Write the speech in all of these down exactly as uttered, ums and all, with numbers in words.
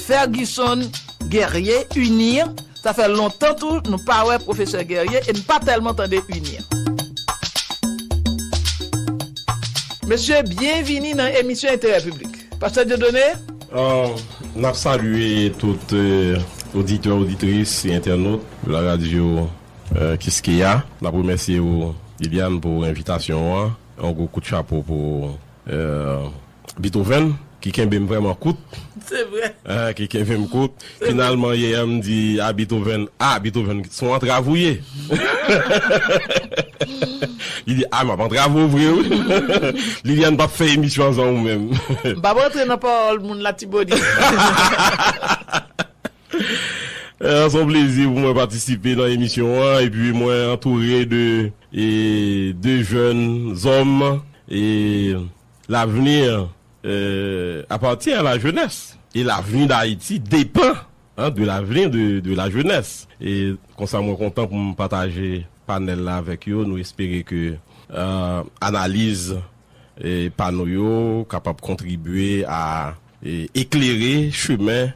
Ferguson Guerrier, UNIR. Sa fè lontan tou nou pa wè pwofesè Guerrier e n pa tèlman tande UNIR. Mesye, byenvini nan emisyon Enterè Piblik. Pastè Dieudonné? Ah, n ap salye tout eh, oditè, oditris e entènot la radyo eh, Kiskeya. N ap remèsye ou, Liliane, pou envitasyon an. Yon gwo kout chapo pou eh, Beethoven, ki kenbe m vrèman kout. Se vre. Ah, ki kenbe m kout. Finalman, yè a m di a Beethoven, a Beethoven, se yon antrav ou ye. Li di, a, m ap antrave w vre, wi. Liliane p ap fè emisyon an san ou menm. M p ap rantre nan pawòl moun Latibonit. Eh, se yon plezi pou mwen patisipe nan emisyon an, epi mwen antoure de, e, de jèn zòm, e lavni eh, appartient à la jeunesse. E lavni d Ayiti depann hein, de lavni de, de la jeunesse. E konsa mwen kontan pou m pataje panèl la avèk yo. Nou espere ke eh, analiz eh, pa nou yo kapab kontribye a eh, eklere chemen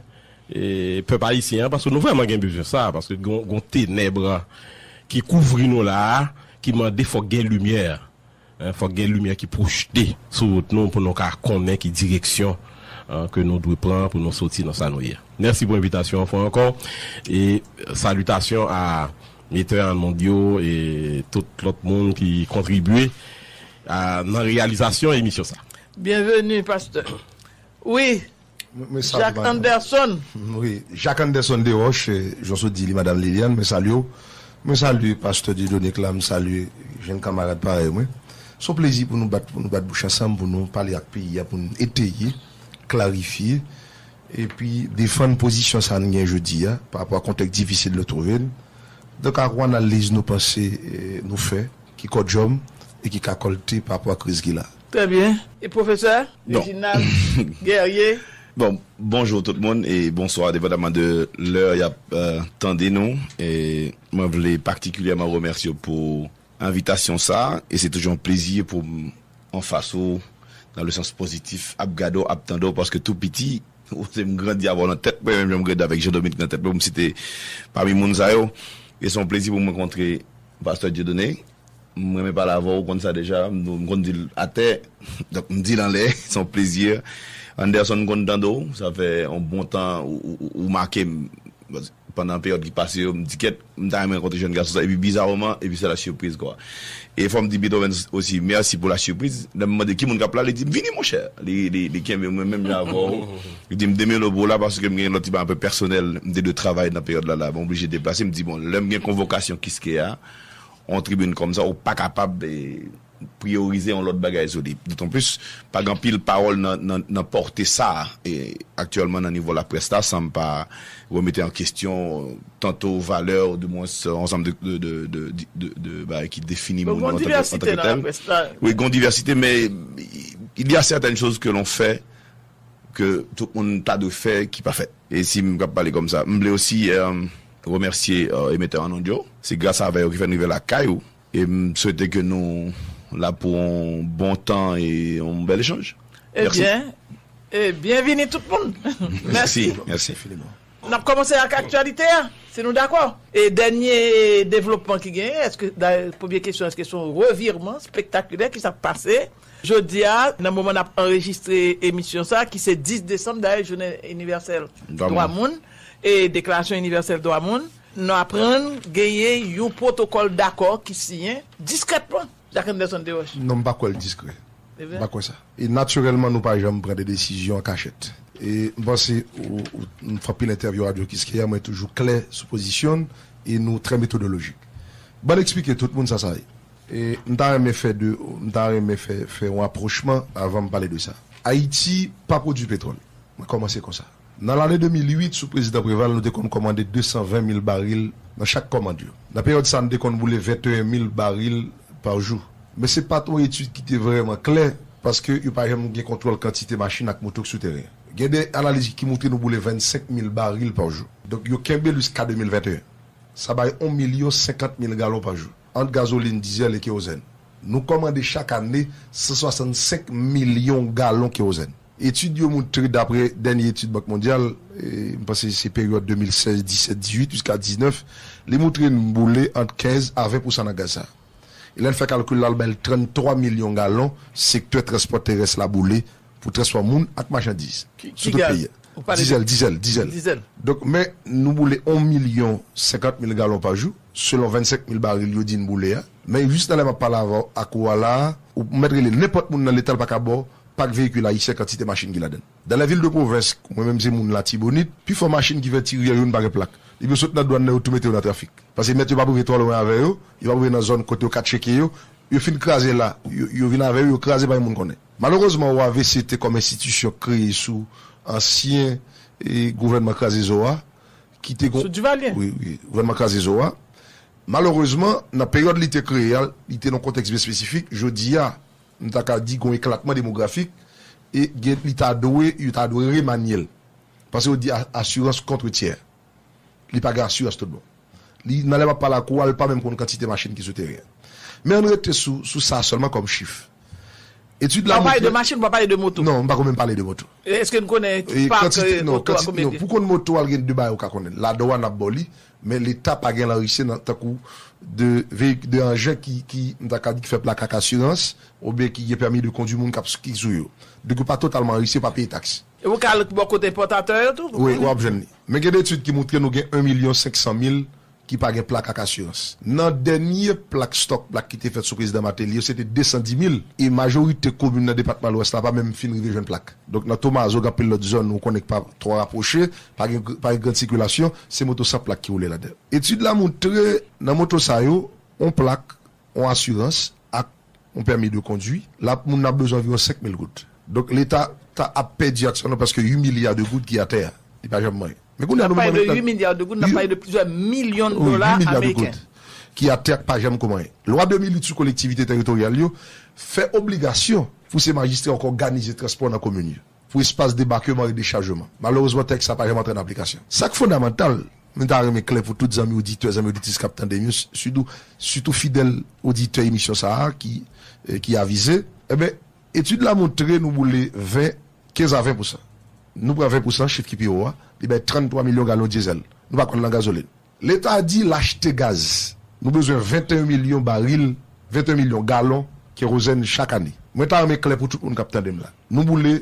eh, pèp ayisyen an, paske nou vrèman gen bezwen sa, paske gon, gon tenèb ki kouvri nou la a, ki mande fòk gen limyè. Hein, fòk gen limyè ki pwojte sou wout nou pou nou ka konnen ki direksyon hein, ke nou dwe pran pou nou soti nan sa nou ye. Mèsi pou envitasyon an fwa ankò. E salitasyon a Metè Armand yo e tout lòt moun ki kontribye a, nan reyalizasyon emisyon sa. Byenveni, pastè. Wi, Mwen salye Jacques madanm. Anderson. Wi, Jacques Anderson Desroches, eh, jan sot di li, madanm Liliane, mwen salye w. Mwen salye pastè Dieudonné k la, mwen salye jèn kanmarad parèy mwen. Se yon plezi pou nou bat, pou nou bat bouch ansanm, pou nou pale ak peyi a, pou nou eteye, klarifye, epi defann pozisyon sa a nou gen jodi a, pa rapò a kontèks difisil nou twouve n. Donk, ak yon analiz nou panse eh, nou fè, ki kòdjòm e ki ka kòlte pa rapò a kriz ki la. Trè byen. E pwofesè? Bon. Reginald Guerrier. Bon, bonjou tout moun e bonswa, depandaman de lè y ap euh, tande nou. E mwen vle patikilyèman remèsye w pou envitasyon sa a, e se toujou yon plezi pou m anfas ou nan le sans pozitif, ap gade w, ap tande w, paske tou piti, ou se m grandi avè w nan tèt mwen, menm jan m grandi avèk Jean Dominique nan tèt mwen, pou m site pami moun sa yo. E se yon plezi pou m rankontre pastè Dieudonné. M renmen pale avè w, ou konn sa deja, m, m konn di l atè, donk m di l anlè, se yon plezi. Anderson, m konn tande w, sa fè yon bon tan ou, ou, ou, ou make m. Pandan peryòd ki pase yo, m di kèt, m ta renmen rankontre jèn gason sa, epi bizareman, epi se la sipriz kwa. E fò m di Beethoven osi, mèsi pou la sipriz. Lè m mande ki moun k ap la, li di m, vini monchè. Li, li, li kenbe mwen menm jan avè w. Li di m, demele w pou w la, paske m gen lòt ti bagay enpe pèsonèl, m te dwe travay nan peryòd la, la, m oblije deplase. M di, bon, lè m gen konvokasyon Kiskeya, yon tribin kòm sa, ou pa kapab eh, priyorize yon lòt bagay sou li. Dotanplis, pa gen anpil pawòl nan, nan, nan pòte sa a, e aktyèlman nan nivo laprès la, san m pa remete an kesyon tanto valè, ou dimwens, yon ansanm de, de, de, de, de, de, de bagay ki defini Bon, moun gon an tanke, divèsite antanke nan tèl. laprès la. Wi, gon divèsite, men il y a certaines choses que l'on fait ke tout moun ta dwe fè ki pa fèt. E si m ap pale kòm sa, m vle osi euh, remèsye euh, emetè Arnaud Joe. Se gras avè yo ki fè n rive lakay ou. E m swete ke nou la pou yon bon tan e yon bèl echanj. Mèsi. Ebyen, e byenvini tout moun. Mèsi. Mèsi. N ap kòmanse ak aktyalite a, si nou dakò. E dènye devlopman ki genyen, èske, dayè, premye kesyon, èske se yon revirman spektakilè ki sa k pase? Jodi a, nan moman n ap anrejistre emisyon sa, ki se dis desanm, dayè, jounen inivèsèl Dwa dwa moun. Moun, e Deklarasyon Inivèsèl Dwa Moun, nou aprann genyen yon pwotokòl dakò ki siyen diskrètman. Jacques Anderson Desroches. Non, m pa kwè l diskrè. Se vre? M pa kwè sa. E natirèlman, nou pa janm pran de desizyon an kachèt. E m panse, ou, ou, m fè anpil entèvyou radyo Kiskeya, mwen toujou klè sou pozisyon n e nou trè metodolojik. Ban m eksplike tout moun sa sa ye. E m ta renmen fè de, m ta renmen fè, fè yon apwochman avan m pale de sa. Ayiti pa pwodui petwòl. Mwen kòmanse konsa. Nan lane de mil uit, sou prezidan Preval, nou te konn kòmande de san ven mil baril nan chak kòmand yo. Nan peryòd sa a, nou te konn boule venteyen mil baril pa jou. Men se pa t yon etid ki te vrèman klè, paske yo pa janm gen kontwòl kantite machin ak moto k sou teren an. Gen de analiz ki montre nou boule vennsenk mil baril pa jou. Donk, yo kenbe l jiska de mil venteyen. Sa bay yon milyon senkant mil galon pa jou, ant gazolin, dizèl e kewozèn. Nou kòmande chak ane san swasannsenk milyon galon kewozèn. Etid yo moutre, dapre dènye etid Bank Mondyal, e, m panse se peryòd de mil sèz, disèt, dizuit jiska diznèf, li moutre n boule ant kenz a ven pousan nan gaz sa. E lè n fè kalkil la, l bay l tranntwa milyon galon, sektè transpò terès la boule pou transpò moun ak machandiz sou tout peyi a. Dizèl, dizèl, dizèl. Donk, men nou boule yon milyon senkant mil galon pa jou, selon vennsenk mil baril yo di n boule a. Men jis nan lè m ap pale avè w ak ou a la a, ou mèt rele nenpòt moun nan Leta, l pa ka ba w, pak veyikil ayisyen, kantite machin ki ladan l. Dan lè vil de pwovens, mwen menm se moun Latibonit, pifò machin ki fè ti rivyè yo n pa gen plak. Depi yo sot nan dwàn nan, yo tou mete yo nan trafik. Paske mèt yo p ap rive twò lwen avè yo, yo p ap rive nan zòn kote yo ka tcheke yo, yo fin kraze la, yo, yo vin avè yo, yo kraze pa gen moun konnen. Malerezman, O A V C te kòm enstitisyon kreye sou ansyen, e, gouvènman kraze zo a, ki te gon... Sou Duvalier. Wi, wi, gouvènman kraze zo a. Malerezman, nan peryòd li te kreye a, li te nan kontèks byen espesifik. Jodi a, m ta ka di gon eklatman demografik, e gen, li ta dwe, yo ta dwe remanye l. Paske yo di a-, asirans kont tyè. Li pa gen asirans tout bon. Li, nan lè m ap pale ak ou a, li pa menm konn kantite machin ki sou teren an. Men ann rete sou, sou sa sèlman kòm chif. Etid la montre... Ou pale de machin, ou pa pale de moto? Non, m pa ko menm pale de moto. Èske n konnen ki pak, kantite, e, non, moto a, kantite, konbyen non, gen? Pou konn moto a, l gen de bagay ou ka konnen. Ladan w a n ap ba w li, men Leta pa gen lanrise nan, tankou de veyik, de anjen ki, ki, m ta ka di, ki fè plak ak asirans, oubyen ki gen pèmi de kondwi moun k ap, ki sou yo. Donk, yo pa totalman anrise, yo pa peye taks. E ou ka al bò kote enpòtatè yo tou? Wi, w ap jwenn li. Men gen de etid ki moutre nou gen en milyon senk san mil ki pa gen plak ak asirans. Nan dènye plak, stòk plak ki te fèt sou prezidan Martelly yo, se te de san di mil. E majorite komin nan depatman Lwès la pa menm fin rive jwenn plak. Donk, nan Tomazo, gen anpil lòt zòn ou konnen ki pa twò rapwoche, pa gen, pa gen gran sikilasyon, se moto san plak ki woule ladan l. Etid la moutre, nan moto sa yo, yon plak, yon asirans ak yon pèmi de kondwi, l ap, moun nan ap bezwen anviwon senk mil goud. Donk, Leta ta ap pèdi aktyèlman paske uit milya de goud ki atè a. Li pa janm manyen. Men kounye a nou menm... N ap pale de uit milya de goud, n ap pale de plizyè milyon dola ameriken ki atè a, k pa janm ko manyen. Lwa de mil uit sou kolektivite teritoryal yo fè obligasyon pou se majistra yo k òganize transpò nan komin yo, pou espas debakman e dechajman. Malerezman, tèks sa pa janm antre an aplikasyon. Sa k fondamantal, mwen ta renmen klè pou tout zanmi oditè, zanmi oditris k ap tande m yo, sitou, sitou fidèl oditè emisyon sa a ki, eh, ki avize. Enben, etid la montre nou boule ven, kenz a ven pousan. Nou pran ven pousan, chif ki pi wo a, li bay tranntwa milyon galon dyezèl. Nou pa konn nan gazolin. Leta di l achte gaz. Nou bezwen venteyen milyon baril, venteyen milyon galon kerozèn chak ane. Mwen ta renmen klè pou tout moun k ap tande m la. Nou boule,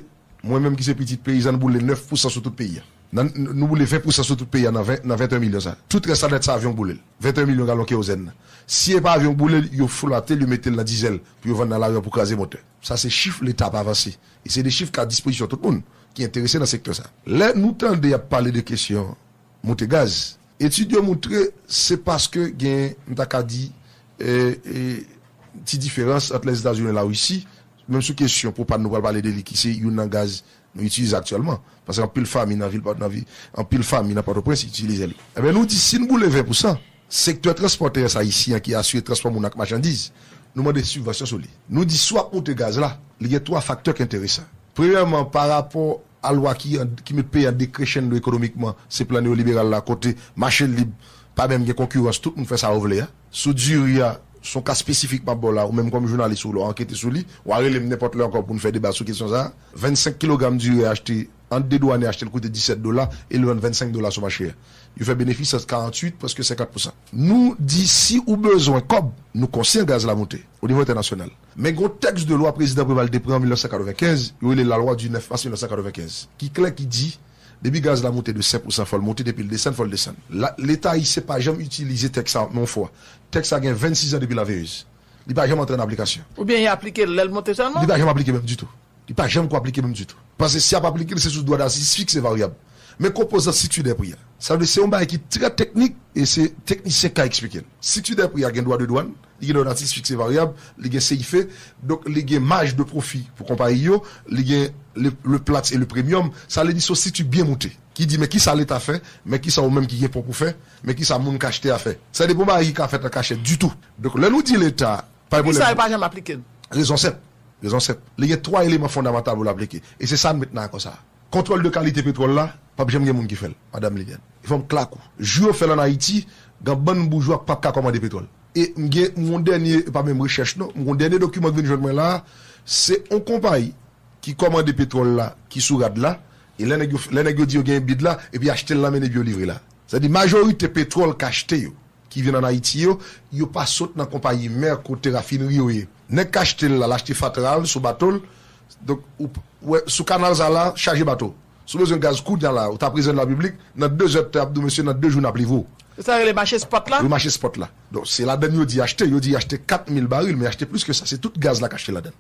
mwen menm ki se pitit peyizan, nou boule nèf pousan sou tout peyi a. Nan, nou boule ven pousan sou tout peyi a nan ven, nan venteyen milyon sa. Tout rès la nèt se avyon k boule l. Venteyen milyon galon kerozèn nan. Si e pa avyon k boule l, yo flate l, yo mete l nan dizèl pou yo vann nan lari a pou kraze motè. Sa se chif Leta ap avanse. E se de chif k a dispozisyon tout moun ki enterese nan sektè sa. Lè nou tande y ap pale de kesyon moute gaz, etid yo moutre se paske gen, m ta ka di, e, e, ti diferans ant Lèzetazini e Larisi, menm sou kesyon pwopàn nou pral pale de li, ki se youn nan gaz nou itilize aktyèlman. Paske anpil fanmi nan vil, nan vil, anpil fanmi nan Pòtoprens itilize li. Enben, nou di, si n boule ven pousan, sektè transpò terès ayisyen an ki asire transpò moun ak machandiz, nou mande sibvansyon sou li. Nou di, si w ap moute gaz la, li gen twa faktè ki enteresan. Premyèman, pa rapò a lwa ki an, ki met peyi an decrescendo ekonomikman, se plan neyoliberal la, kote mache lib, pa menm gen konkirans, tout moun fè sa yo vle a. Sou diri a, se yon ka espesifik m ap ba w la, ou menm kòm jounalis ou lè w ankete sou li, w a rele m nenpòt lè ankò pou n fè deba sou kesyon sa a. Vennsenk kilogram diri a achte ant de dwanyè, achte l koute disèt dola, e l vann vennsenk dola sou mache a. Yo fè benefis ant karanntuit, prèske senkant pousan. Nou di si ou bezwen kòb, nou konsyan gaz la moute, o nivo entènasyonal. Men gon tèks de lwa prezidan Preval te pran an mil nèf san katrevenkenz, yo rele la loi du neuf mars mil nèf san katrevenkenz, ki klè, ki di, depi gaz la moute de senk pousan, fò l moute, depi l desann, fò l desann. La, Leta ayisyen pa janm itilize tèks sa menm fwa. Tèks sa gen vennsis an depi laveyez. Li pa janm antre an aplikasyon. Oubyen y aplike l lè l monte sèlman? Li pa janm aplike menm ditou. Li pa janm ko aplike menm ditou. Paske si y ap aplike l, se sou dwa dasiz fiks e varyab. Men konpozan strikti dè pri a. Sa vle di se yon bagay ki trè teknik e se teknisyen k ka eksplike l. Strikti dè pri a gen dwa de dwàn, li gen dwa dasiz fiks e varyab, li gen C I F, donk li gen maj de pwofi pou konpayi yo, li gen le, le plat e le premium, sa vle di se yon strikti byen moute, ki di men kisa Leta fè, men kisa ou menm ki gen pon pou fè, men kisa moun k achte a fè. Sa vle di pa yon bagay ki ka fèt an kachèt ditou. Donk lè nou di Leta, pa gen pwoblèm. Kisa yo pa janm aplike l? Rezon senp. Rezon senp. Li gen twa eleman fondamantal pou l aplike. E se sa n met nan akò sa a. Kontwòl de kalite petwòl la, p ap janm gen moun ki fè l, madanm Liliane. E fò m klè ak ou. Jou yo fè l ann Ayiti, gen bann boujwa k p ap ka kòmande petwòl. E m gen yon dènye, e pa menm rechèch non, m gen yon dènye dokiman k vin jwenn mwen la a, se yon konpayi ki kòmande petwòl la, ki sou rad la, e lè nèg yo, lè nèg yo di yo genyen bid la, epi achte l nan men nèg yo livre la. Sa di majorite petwòl k achte yo, ki vin ann Ayiti yo, yo pa sot nan konpayi mè kote rafinri yo ye. Nèg k achte l la, l achte fatra l sou bato l. Donk, ou wè, sou kanal sa la, chaje bato. Si w bezwen gaz kounye a la, ou ta prezan l la piblik, nan de zè tan, y ap di w, mesye, nan de jou n ap livre w. Se sa yo rele mache spòt la? Wi, mache spòt la. Donk, se ladann yo di achte, yo di achte kat mil baril, men achte plis ke sa, se tout gaz la k achte ladann.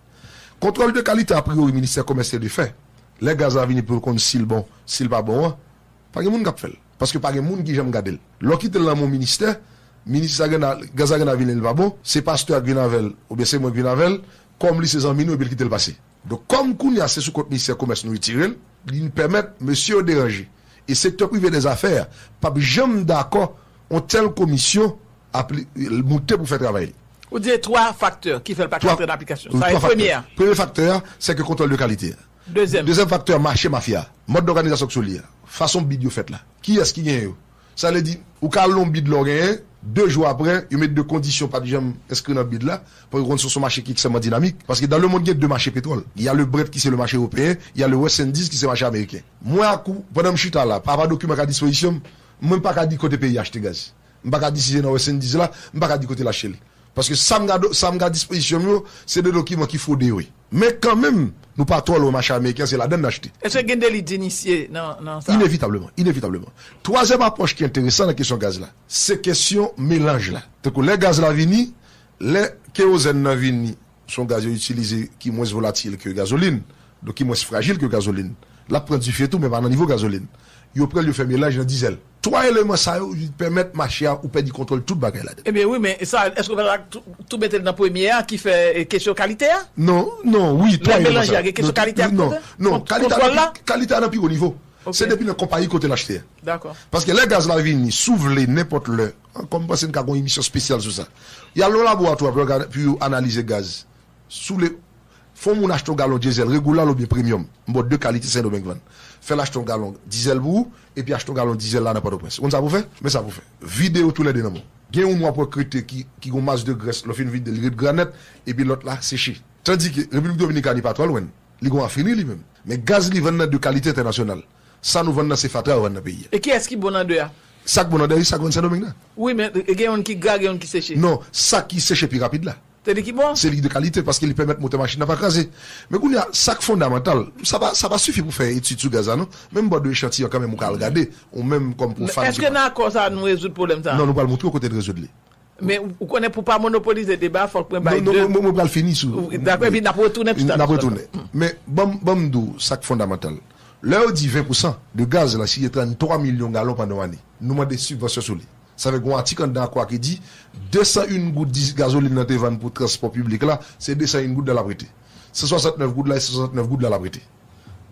Kontwòl de kalite, apriori, ministè komès te dwe fè. Lè gaz la vini pou yo konn si l bon, si l pa bon an, pa gen moun k ap fè l. Paske pa gen moun ki janm gade l. Lè w kite l nan men yon ministè, minis la gen a, gaz la gen a vini, li pa bon, se pastè a k vin avè l, oubyen se mwen k vin avè l, kòm li se zanmi nou, epi l kite l pase. Donk, kòm kounye a se sou kont ministè komès nou retire l, li pèmèt mesye yo deranje. E sektè prive dèzafè a p ap janm dakò yon tèl komisyon apli-, moute pou fè travay li. Ou di twa faktè ki fè l pa ka antre nan aplikasyon. Sa e premye a. Premye faktè a, se ke kontwòl de kalite a. Dezyèm. Dezyèm faktè a, mache mafya a. Mòd dòganizasyon k sou li a. Fason bid yo fèt la. Kiyès ki genyen yo? Sa vle di, ou ka al nan yon bid lè w genyen, de jou apre, yo met de kondisyon pa t janm enskri nan bid la, paske w konn se yon mache ki ekstrèmman dinamik. Paske dans le monde, gen de mache petwòl. Y a le Brent ki se le mache ewopeyen, y a le West Indies ki se mache ameriken. Mwen ak ou, pandan m chita la, pa, pa dokiman k a dispozisyon m, mwen m pa ka di kote peyi a achte gaz. M pa ka di si se nan West Indies la, m pa ka di kote l achte l. Paske sa m ka, sa m ka dispozisyon m yo, se de dokiman ki fwode yo ye. Men kanmenm, nou pa twò lwen mache ameriken an, se ladann n achte. Èske gen de lid inisye nan, nan sa? Inevitableman, inevitableman. Twazyèm apwòch ki enteresan nan kesyon gaz la, se kesyon melanj la. Tankou lè gaz la vini, lè kewozèn nan vini, se yon gaz yo itilize ki mwens volatil ke gazolin, donk ki mwens frajil ke gazolin. L ap pran dife tou, men pa nan nivo gazolin. Yo pran l, yo fè melanj nan dizèl. Twa eleman sa yo, li pèmèt mache a, ou pèdi kontwòl tout bagay ladan. Ebyen wi, men sa, èske w pa ta tou, tou mete l nan premye a ki fè, e, kesyon kalite a? Non, non, wi, twa eleman sa yo. Lè melanj la, gen kesyon kalite a? Non, non, kalite a nan pi, kalite a nan pi wo nivo. Se depi nan konpayi kote l achte a. Dakò. Paske lè gaz la vini, si w vle, nenpòt lè, ankò m panse n ka gen yon emisyon espesyal sou sa. Y al nan laboratwa pou yo, pou yo analize gaz. Si w vle, fè yon moun achte yon galon dyezèl regular oubyen premium. M ba w de kalite Sendomeng vann. Fè l achte yon galon dizèl pou ou, epi achte yon galon dizèl la nan Pòtoprens. Ou konn sa pou w fè? Men sa pou w fè. Vide yo toulède nan men w. Gen youn w ap wè k rete ki, ki gen yon mas de grès, lè w fin vide l, li ret gra nèt, epi lòt la seche. Tandike Repiblik Dominikani pa twò lwen. Li gen yon rafini li menm. Men gaz li vann nan de kalite entènasyonal. Sa nou vann nan se fatra yo vann nan peyi a. E kiyès ki bon nan de a? Sa k bon nan de a, sa k vann Sendomeng nan. Wi, men gen youn ki gra, gen youn ki seche. Non, sa ki seche pi rapid la. Se li ki bon? Se li de kalite, paske li pèmèt motè machin nan pa kraze. Men kounye a, sa k fondamantal, sa pa, sa pa sifi pou fè etid sou gaz la, non. Men m ba w de echantiyon kanmenm ou ka al gade, ou menm kòm pwofàn. Men èske nan akò sa a nou rezoud pwoblèm sa a? Non, nou pral montre w kote n rezoud li. Men ou, ou konnen pou pa monopolize deba, fòk mwen bay de. Non, non, mwen, mwen pral fini sou. Dakò, epi n ap retounen tout a. N ap retounen. Men ban m, ban m di w sa k fondamantal. Lè yo di ven pousan de gaz la, si se tranntwa milyon galon pandan yon ane, nou mande sibvansyon sou li. Sa vle di gen yon atik anndan akò a ki di de san en goud di gazolin nan te vann pou transpò piblik la, se de san en goud la l ap rete. San swasannnèf goud la, e san swasannnèf goud la l ap rete.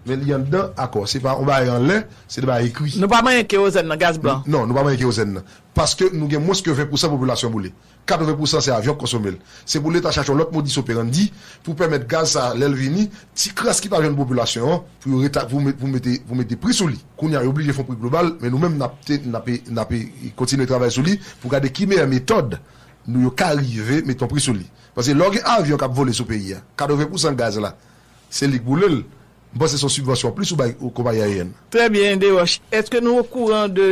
Men li anndan akò. Se pa yon bagay anlè, se de bagay ekri. Nou pa manyen kewozèn nan, gaz blan. Non, nou pa manyen kewozèn nan. Paske nou gen mwens ke ven pousan popilasyon boule. Katreven pousan se avyon k konsome l. Se pou Leta chache yon lòt modus operandi pou pèmèt gaz sa a, lè l vini, ti kras ki pa jwenn popilasyon an, pou yo reta-, pou met-, pou mete, pou mete pri sou li. Kounye a, yo oblije fè yon pri global, men nou menm, n ap te-, n ap, n ap kontinye travay sou li pou gade ki meyè metòd nou yo ka rive mete yon pri sou li. Paske lè w gen avyon k ap vole sou peyi a, katreven pousan gaz la, se li k boule l. M panse se yon sibvansyon anplis ou bay ou konpayi ayeryèn. Trè byen, Desroches. Èske nou okouran de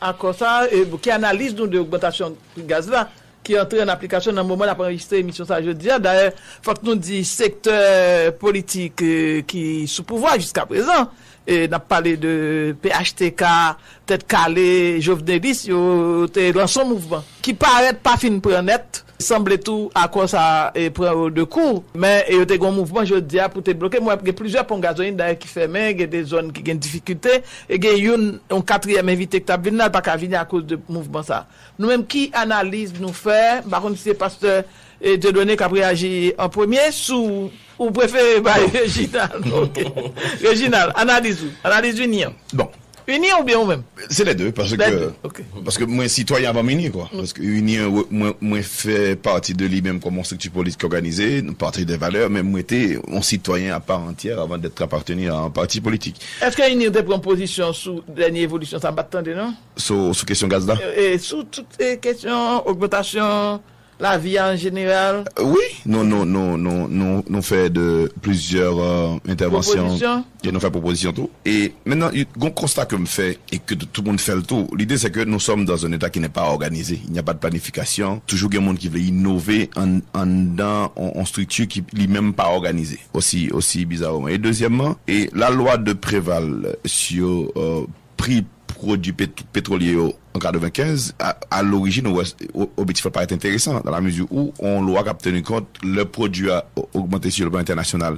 akò sa a? E ki analiz nou de ogmantasyon pri gaz la ki antre an aplikasyon nan moman n ap anrejistre emisyon sa a jodi a? Dayè, fòk nou di sektè politik, e, ki sou pouvwa jiska prezan, e n ap pale de P H T K, Tèt Kale, Jovenelis, yo te lanse yon mouvman ki parèt pa fin pran nèt. Sanble tou akò sa a, e, pran yo de kou, men, e, yo te gen yon mouvman jodi a pou te bloke. M wè gen plizyè ponp gazolin dayè ki fèmen, gen de zòn ki gen difikilte, e gen youn, yon katriyèm envite ki t ap vin la, l pa ka vini akoz de mouvman sa a. Nou menm, ki analiz nou fè? M pa konn si se pastè, e, Dieudonné k ap reyaji an premye, si w prefere bay Reginald. Ok. Reginald, analiz ou, analiz Ini an. Bon, Ini an oubyen ou menm? Se lè de, paske, paske mwen sitwayen avan m ini, kwa. Paske ini an, mwen, mwen fè pati de li menm kòm yon estrikti politik òganize, nou pataje de valè, men mwen te yon sitwayen a pa antyè avan d'être appartenir à un parti politique. Èske ini an te pran pozisyon sou dènye evolisyon sa a? M pa t tande, non? Sou, sou kesyon gaz la? E, e, sou tout, e, kesyon ogmantasyon lavi a an jeneral? Wi, nou, nou, nou, nou, nou, nou fè de plizyè euh, entèvansyon. E nou fè pwopozisyon tou. E mennan, yon konsta ke m fè e ke tout moun fè l tou, lide se ke nou sòm dans un état qui n'est pas organisé. Il n'y a pas de planification. Toujou gen moun ki vle inove an anndan yon strikti ki li menm pa òganize. Osi, osi bizarreman. E dezyèmman, e la lwa de Préval sur euh, pri pwodui pet, petwolye yo an katrevenkenz, a, a lorijin, ou wè, o- objektif la parèt enteresan, dans la mesure où on lwa k ap teni kont lè pwodui a o- ogmante sur le plan international,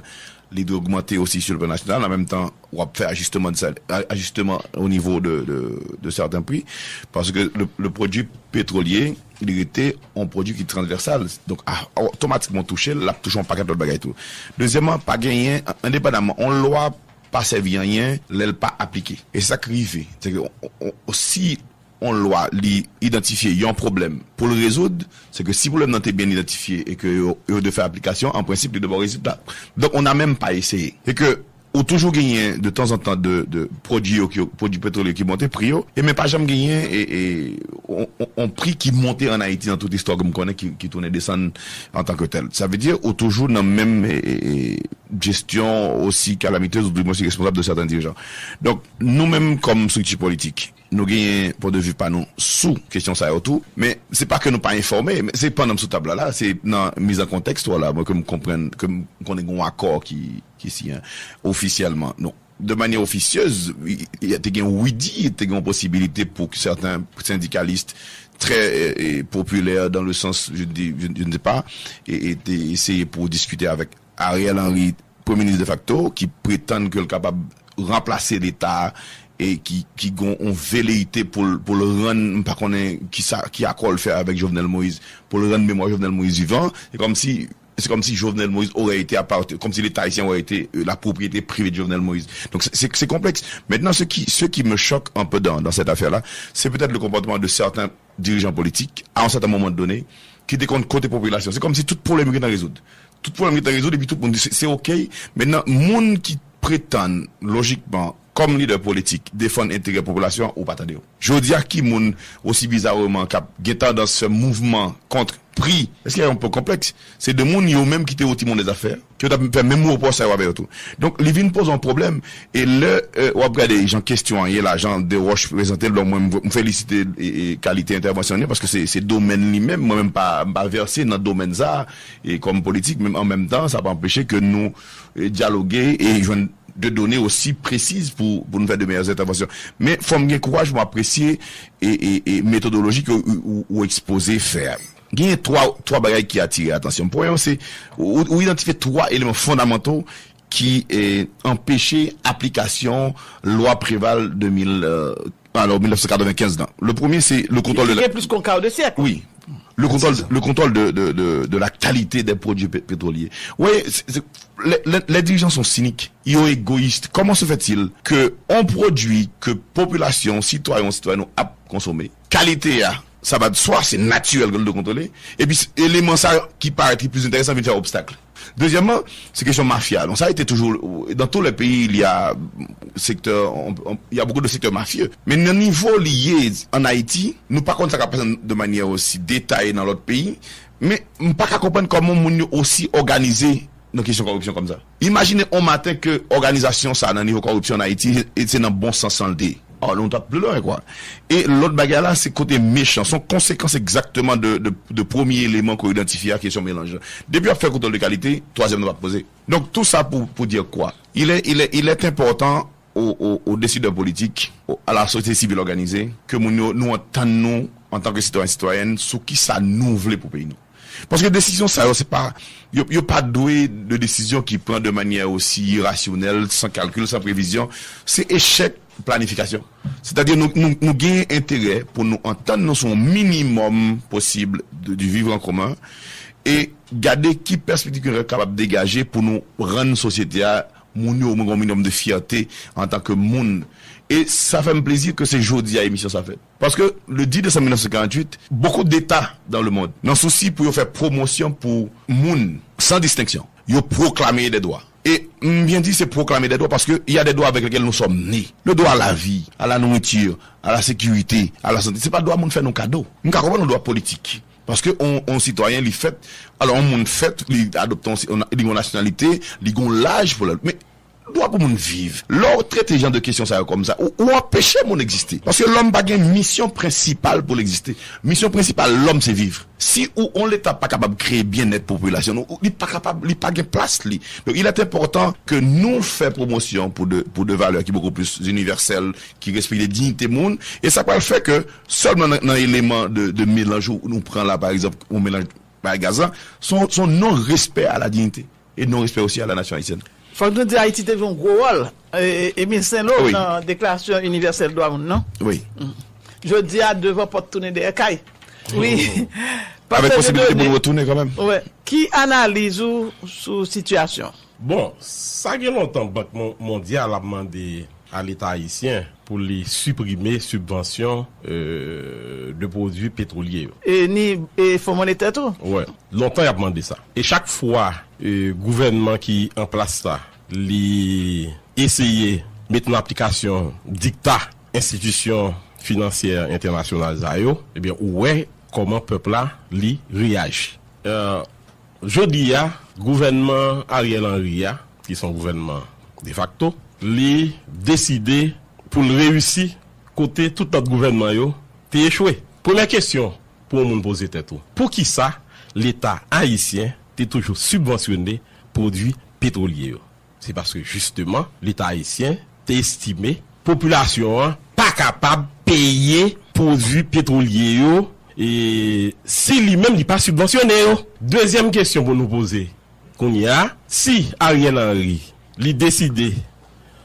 li dwe ogmante osi sur le plan national. An menm tan, w ap fè ajisteman de sa, a- ajisteman o nivo de, de, de sèten pri, paske le, le pwodui petwolye, li rete yon pwodui ki transvèsal. Donk, a- otomatikman touche l, l ap touche yon pakèt lòt bagay tou. Dezyèmman, pa genyen, endepandaman, yon lwa pa sèvi anyen lè l pa aplike. E se sa k rive. Se ke on- on- si yon lwa li idantifye yon pwoblèm pou l rezoud, se ke si pwoblèm nan te byen idantifye e ke yo, yo dwe fè aplikasyon, an prensip, li dwe ba w rezilta. Donk, on a menm pa eseye. Se ke ou toujou genyen de tanzantan de, de pwodui yo, ki- pwodui petwolye ki monte pri yo, e men pa janm genyen e, e, on, on- on pri ki monte an Ayiti nan tout istwa ke m konnen ki, ki tounen desann an tan ke tèl. Sa vle di, ou toujou nan menm e, e, e, jesyon osi kalamitez, ou di mwen si responsab de sèten dirijan. Donk, nou menm kòm strikti politik, nou genyen pwen de vi pa nou sou kesyon sa yo tou, men se pa ke nou pa enfòme, men se pandan m sou tab la, la, se nan miz an kontèks tou a la, mwen ke m konprann, ke m konnen gen yon akò ki, ki siyen ofisyèlman. Non. De manyè ofisyez, i- i- te gen Widi, te gen yon posibilite pou sèten sendikalis trè e, e, popilè dans le sens, je, dis- je, je ne sais pas, e, e te eseye pou diskite avèk Ariel Henry, premye minis defakto, ki pretann ke l kapab ranplase Leta e ki, ki gon yon veleyite pou l, pou l rann, m pa konnen ki sa, ki akò l fè avèk Jovenel Moïse, pou l rann memwa Jovenel Moïse vivan. Se kòm si se comme si Jovenel Moïse aurait été appartenu, comme si l'État haïtien aurait été euh, la propriété privée de Jovenel Moïse. Donc c'est- c'est c'est complexe. Maintenant, ce qui, ce qui me choque un peu dans, dans cette affaire-là, c'est peut-être le comportement de certains dirigeants politiques, à un certain moment donné, ki te konn kote popilasyon. Se kòmsi tout pwoblèm yo gentan rezoud. Tout pwoblèm yo gentan rezoud, epi tout moun di se se ok. Mentnan, moun ki pretann, lojikman, kòm lidè politik, defann enterè popilasyon an, ou pa tande yo. Jodi a, ki moun, osi bizareman, k ap gen tandans fè mouvman kont pri? Èske yon pè konplèks? Se de moun yo menm ki te yon timoun dèzafè, ki yo t ap fè menm repwòch sa yo avè yo tou. Donk, li vin poze yon pwoblèm. E lè euh, w ap gade jan kesyon an ye la, jan Desroches prezante l, donk mwen, m- m felisite e, e, kalite entèvansyon li, paske se se domèn li menm, mwen menm pa, m pa vèse nan domèn sa, e kòm politik, men an menm tan, sa pa anpeche ke nou e, dyaloge e jwenn de done osi presiz pou, pou nou fè de meyè entèvansyon. Men fò m gen kouraj pou m apresye e, e, e metodoloji ke ou, ou, ou ekspoze fè a. Genyen twa, twa bagay ki atire atansyon m. Premye, se ou, ou idantifye twa eleman fondamanto ki e, anpeche aplikasyon lwa Preval de mil, euh, alors, mil nèf san katrevenkenz nan. Le premier, c'est le contrôle de la... Gen plis kon kaw de syèk. Oui. Le contrôle, le contrôle de, de, de, de la qualité des produits pé- pétroliers. Oui, c'est- c'est- les, les- les dirigeants sont cyniques, ils sont égoïstes. Comment se fait-il que on produit que population, citoyen, citoyenne ap consommer, qualité a, ça va de soi, c'est naturel que nous le contrôler, et puis élément ça qui paraît plus intéressant vient faire obstacle. Dezyèmman, se kesyon mafya. Donk, sa a été toujours, dans tous les pays, il y a secteur, on- on- il y a beaucoup de secteurs mafieux. Men nan nivo li ye an Ayiti, nou pa konn sa k ap pase de manyè osi detaye nan lòt peyi. Men m pa ka konprann kòman moun yo osi òganize nan kesyon kòripsyon kòmsa. Imajine yon maten ke òganizasyon sa nan nivo kòripsyon an Ayiti, e se nan bon sans lan l te ye. Ò, nou t ap pi lwen, kwa. E lòt bagay la, se kote mechan. Se yon konsekans egzakteman de, de, de premye eleman ke w idantifye a, kesyon melanj lan. Depi w ap fè kontwòl de kalite, twazyèm nan p ap poze. Donk, tou sa pou, pou dire kwa? Il est, il est, il est important aux, aux, aux décideurs politiques, aux- à la société civile organisée, ke moun yo, nou antann nou, antanke sitwayen, sitwayèn, sou ki sa nou vle pou peyi nou. Paske desizyon sa yo, se pa, yo, yo pa dwe de desizyon ki pran de manyè osi irasyonèl, san kalkil, san previzyon. Se echèk planifikasyon. Sètadi nou, nou, nou gen enterè pou nou antann nou sou yon minimòm posib de, du vivre en commun e gade ki pèspektiv ke nou kapab degaje pou nou rann sosyete a, moun yo omwen gen yon minimòm de fyète antanke moun. E sa fè m plezi ke se jodi a emisyon sa fèt. Paske le dis décembre mil nèf san karanntuit, beaucoup d'États dans le monde, nan sousi pou yo fè pwomosyon pou moun san distenksyon, yo pwoklame des droits. Et m byen di se pwoklame des droits paske il y a des droits avec lesquels nous sommes nés. Le droit à la vie, à la nourriture, à la sécurité, à la santé. Se pa dwa moun fè nou kado. M ka konprann yon dwa politik. Paske on, on sitwayen, li fèt, alò, on moun fèt, li adopte on, on, li gon nasyonalite, li gon laj pou l. Men, dwa pou moun viv. Lè w trete jan de kesyon sa yo kòm sa, ou, ou anpeche moun egziste. Paske lòm pa gen misyon prensipal pou l egziste. Misyon prensipal lòm se viv. Si ou, on leta pa kapab kreye byennèt popilasyon nou, li pa kapab, li pa gen plas li. Donc, il est important que nou fè pwomosyon pou de, pou de valè ki beaucoup plus universelles, ki respekte diyite moun. E sa pral fè ke sèlman nan, nan eleman de, de melanj ou nou pran la, pa egzanp, yon melanj bay gaz la, se yon, se yon non-respè a la diyite e non-respè osi a la nasyon ayisyèn. Fòk nou di Ayiti te jwe yon gwo wòl, e, e, Emile Saint-Lô, wi, nan Deklarasyon Inivèsèl Dwa Moun nan. Wi. Jodi a, devan pòt tounen dèyè kay. Wi. Avèk posibilite pou l retounen kanmenm. Wi. Ki analiz ou sou sitiyasyon? Bon, sa gen lontan Bank Mon- Mondyal ap mande a Leta ayisyen pou li siprime sibvansyon, euh, de pwodui petwolye yo. E ni e Fon Monetè tou? Wè, lontan y ap mande sa. E chak fwa, euh, gouvènman ki an plas la, li eseye met nan aplikasyon dikta enstitisyon finansyè entènasyonal sa yo, ebyen, ou wè kòman pèp la, li reyaji. Euh, Jodi a, gouvènman Ariel Henry a, ki se yon gouvènman defakto, li deside pou l reyisi kote tout lòt gouvènman yo te echwe. Premyè kesyon pou yon moun poze tèt ou, poukisa Leta ayisyen te toujou sibvansyone pwodui petwolye yo? Se paske, jisteman, Leta ayisyen te estime popilasyon an pa kapab peye pwodui petwolye yo, e si li menm li pa sibvansyone yo. Dezyèm kesyon pou nou poze kounye a, si Ariel Henry li deside,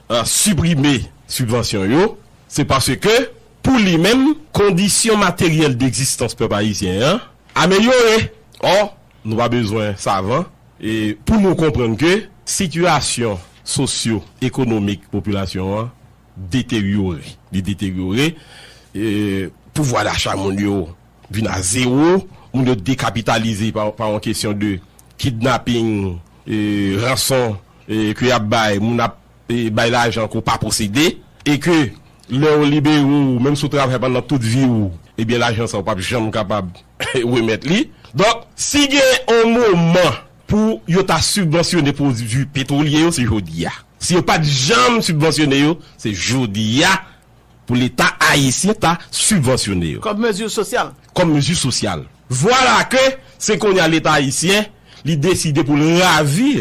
a, siprime sibvansyon yo, se paske, pou li menm, kondisyon materyèl degzistans pèp ayisyen an amelyore. Ò, nou pa bezwen savan, e pou nou konprann ke sitiyasyon sosyo-ekonomik popilasyon an deteryore. Li deteryore, e pouvwa dacha moun yo vin a zewo, moun yo dekapitalize pa, pa yon kesyon de kidnaping, e ranson, e ke y ap bay, moun ap, e bay lajan ke w pa posede, e ke lè yo libere w, menm si w travay pandan tout vi w, ebyen lajan sa w p ap janm kapab remèt li. Donk, si gen yon moman pou yo ta sibvansyone pwodui petwolye yo, se jodi a. Si yo pa t janm sibvansyone yo, se jodi a pou Leta ayisyen ta sibvansyone yo. Kòm mezi sosyal. Kòm mezi sosyal. Vwala ke se kounye a Leta ayisyen, li deside pou l ravi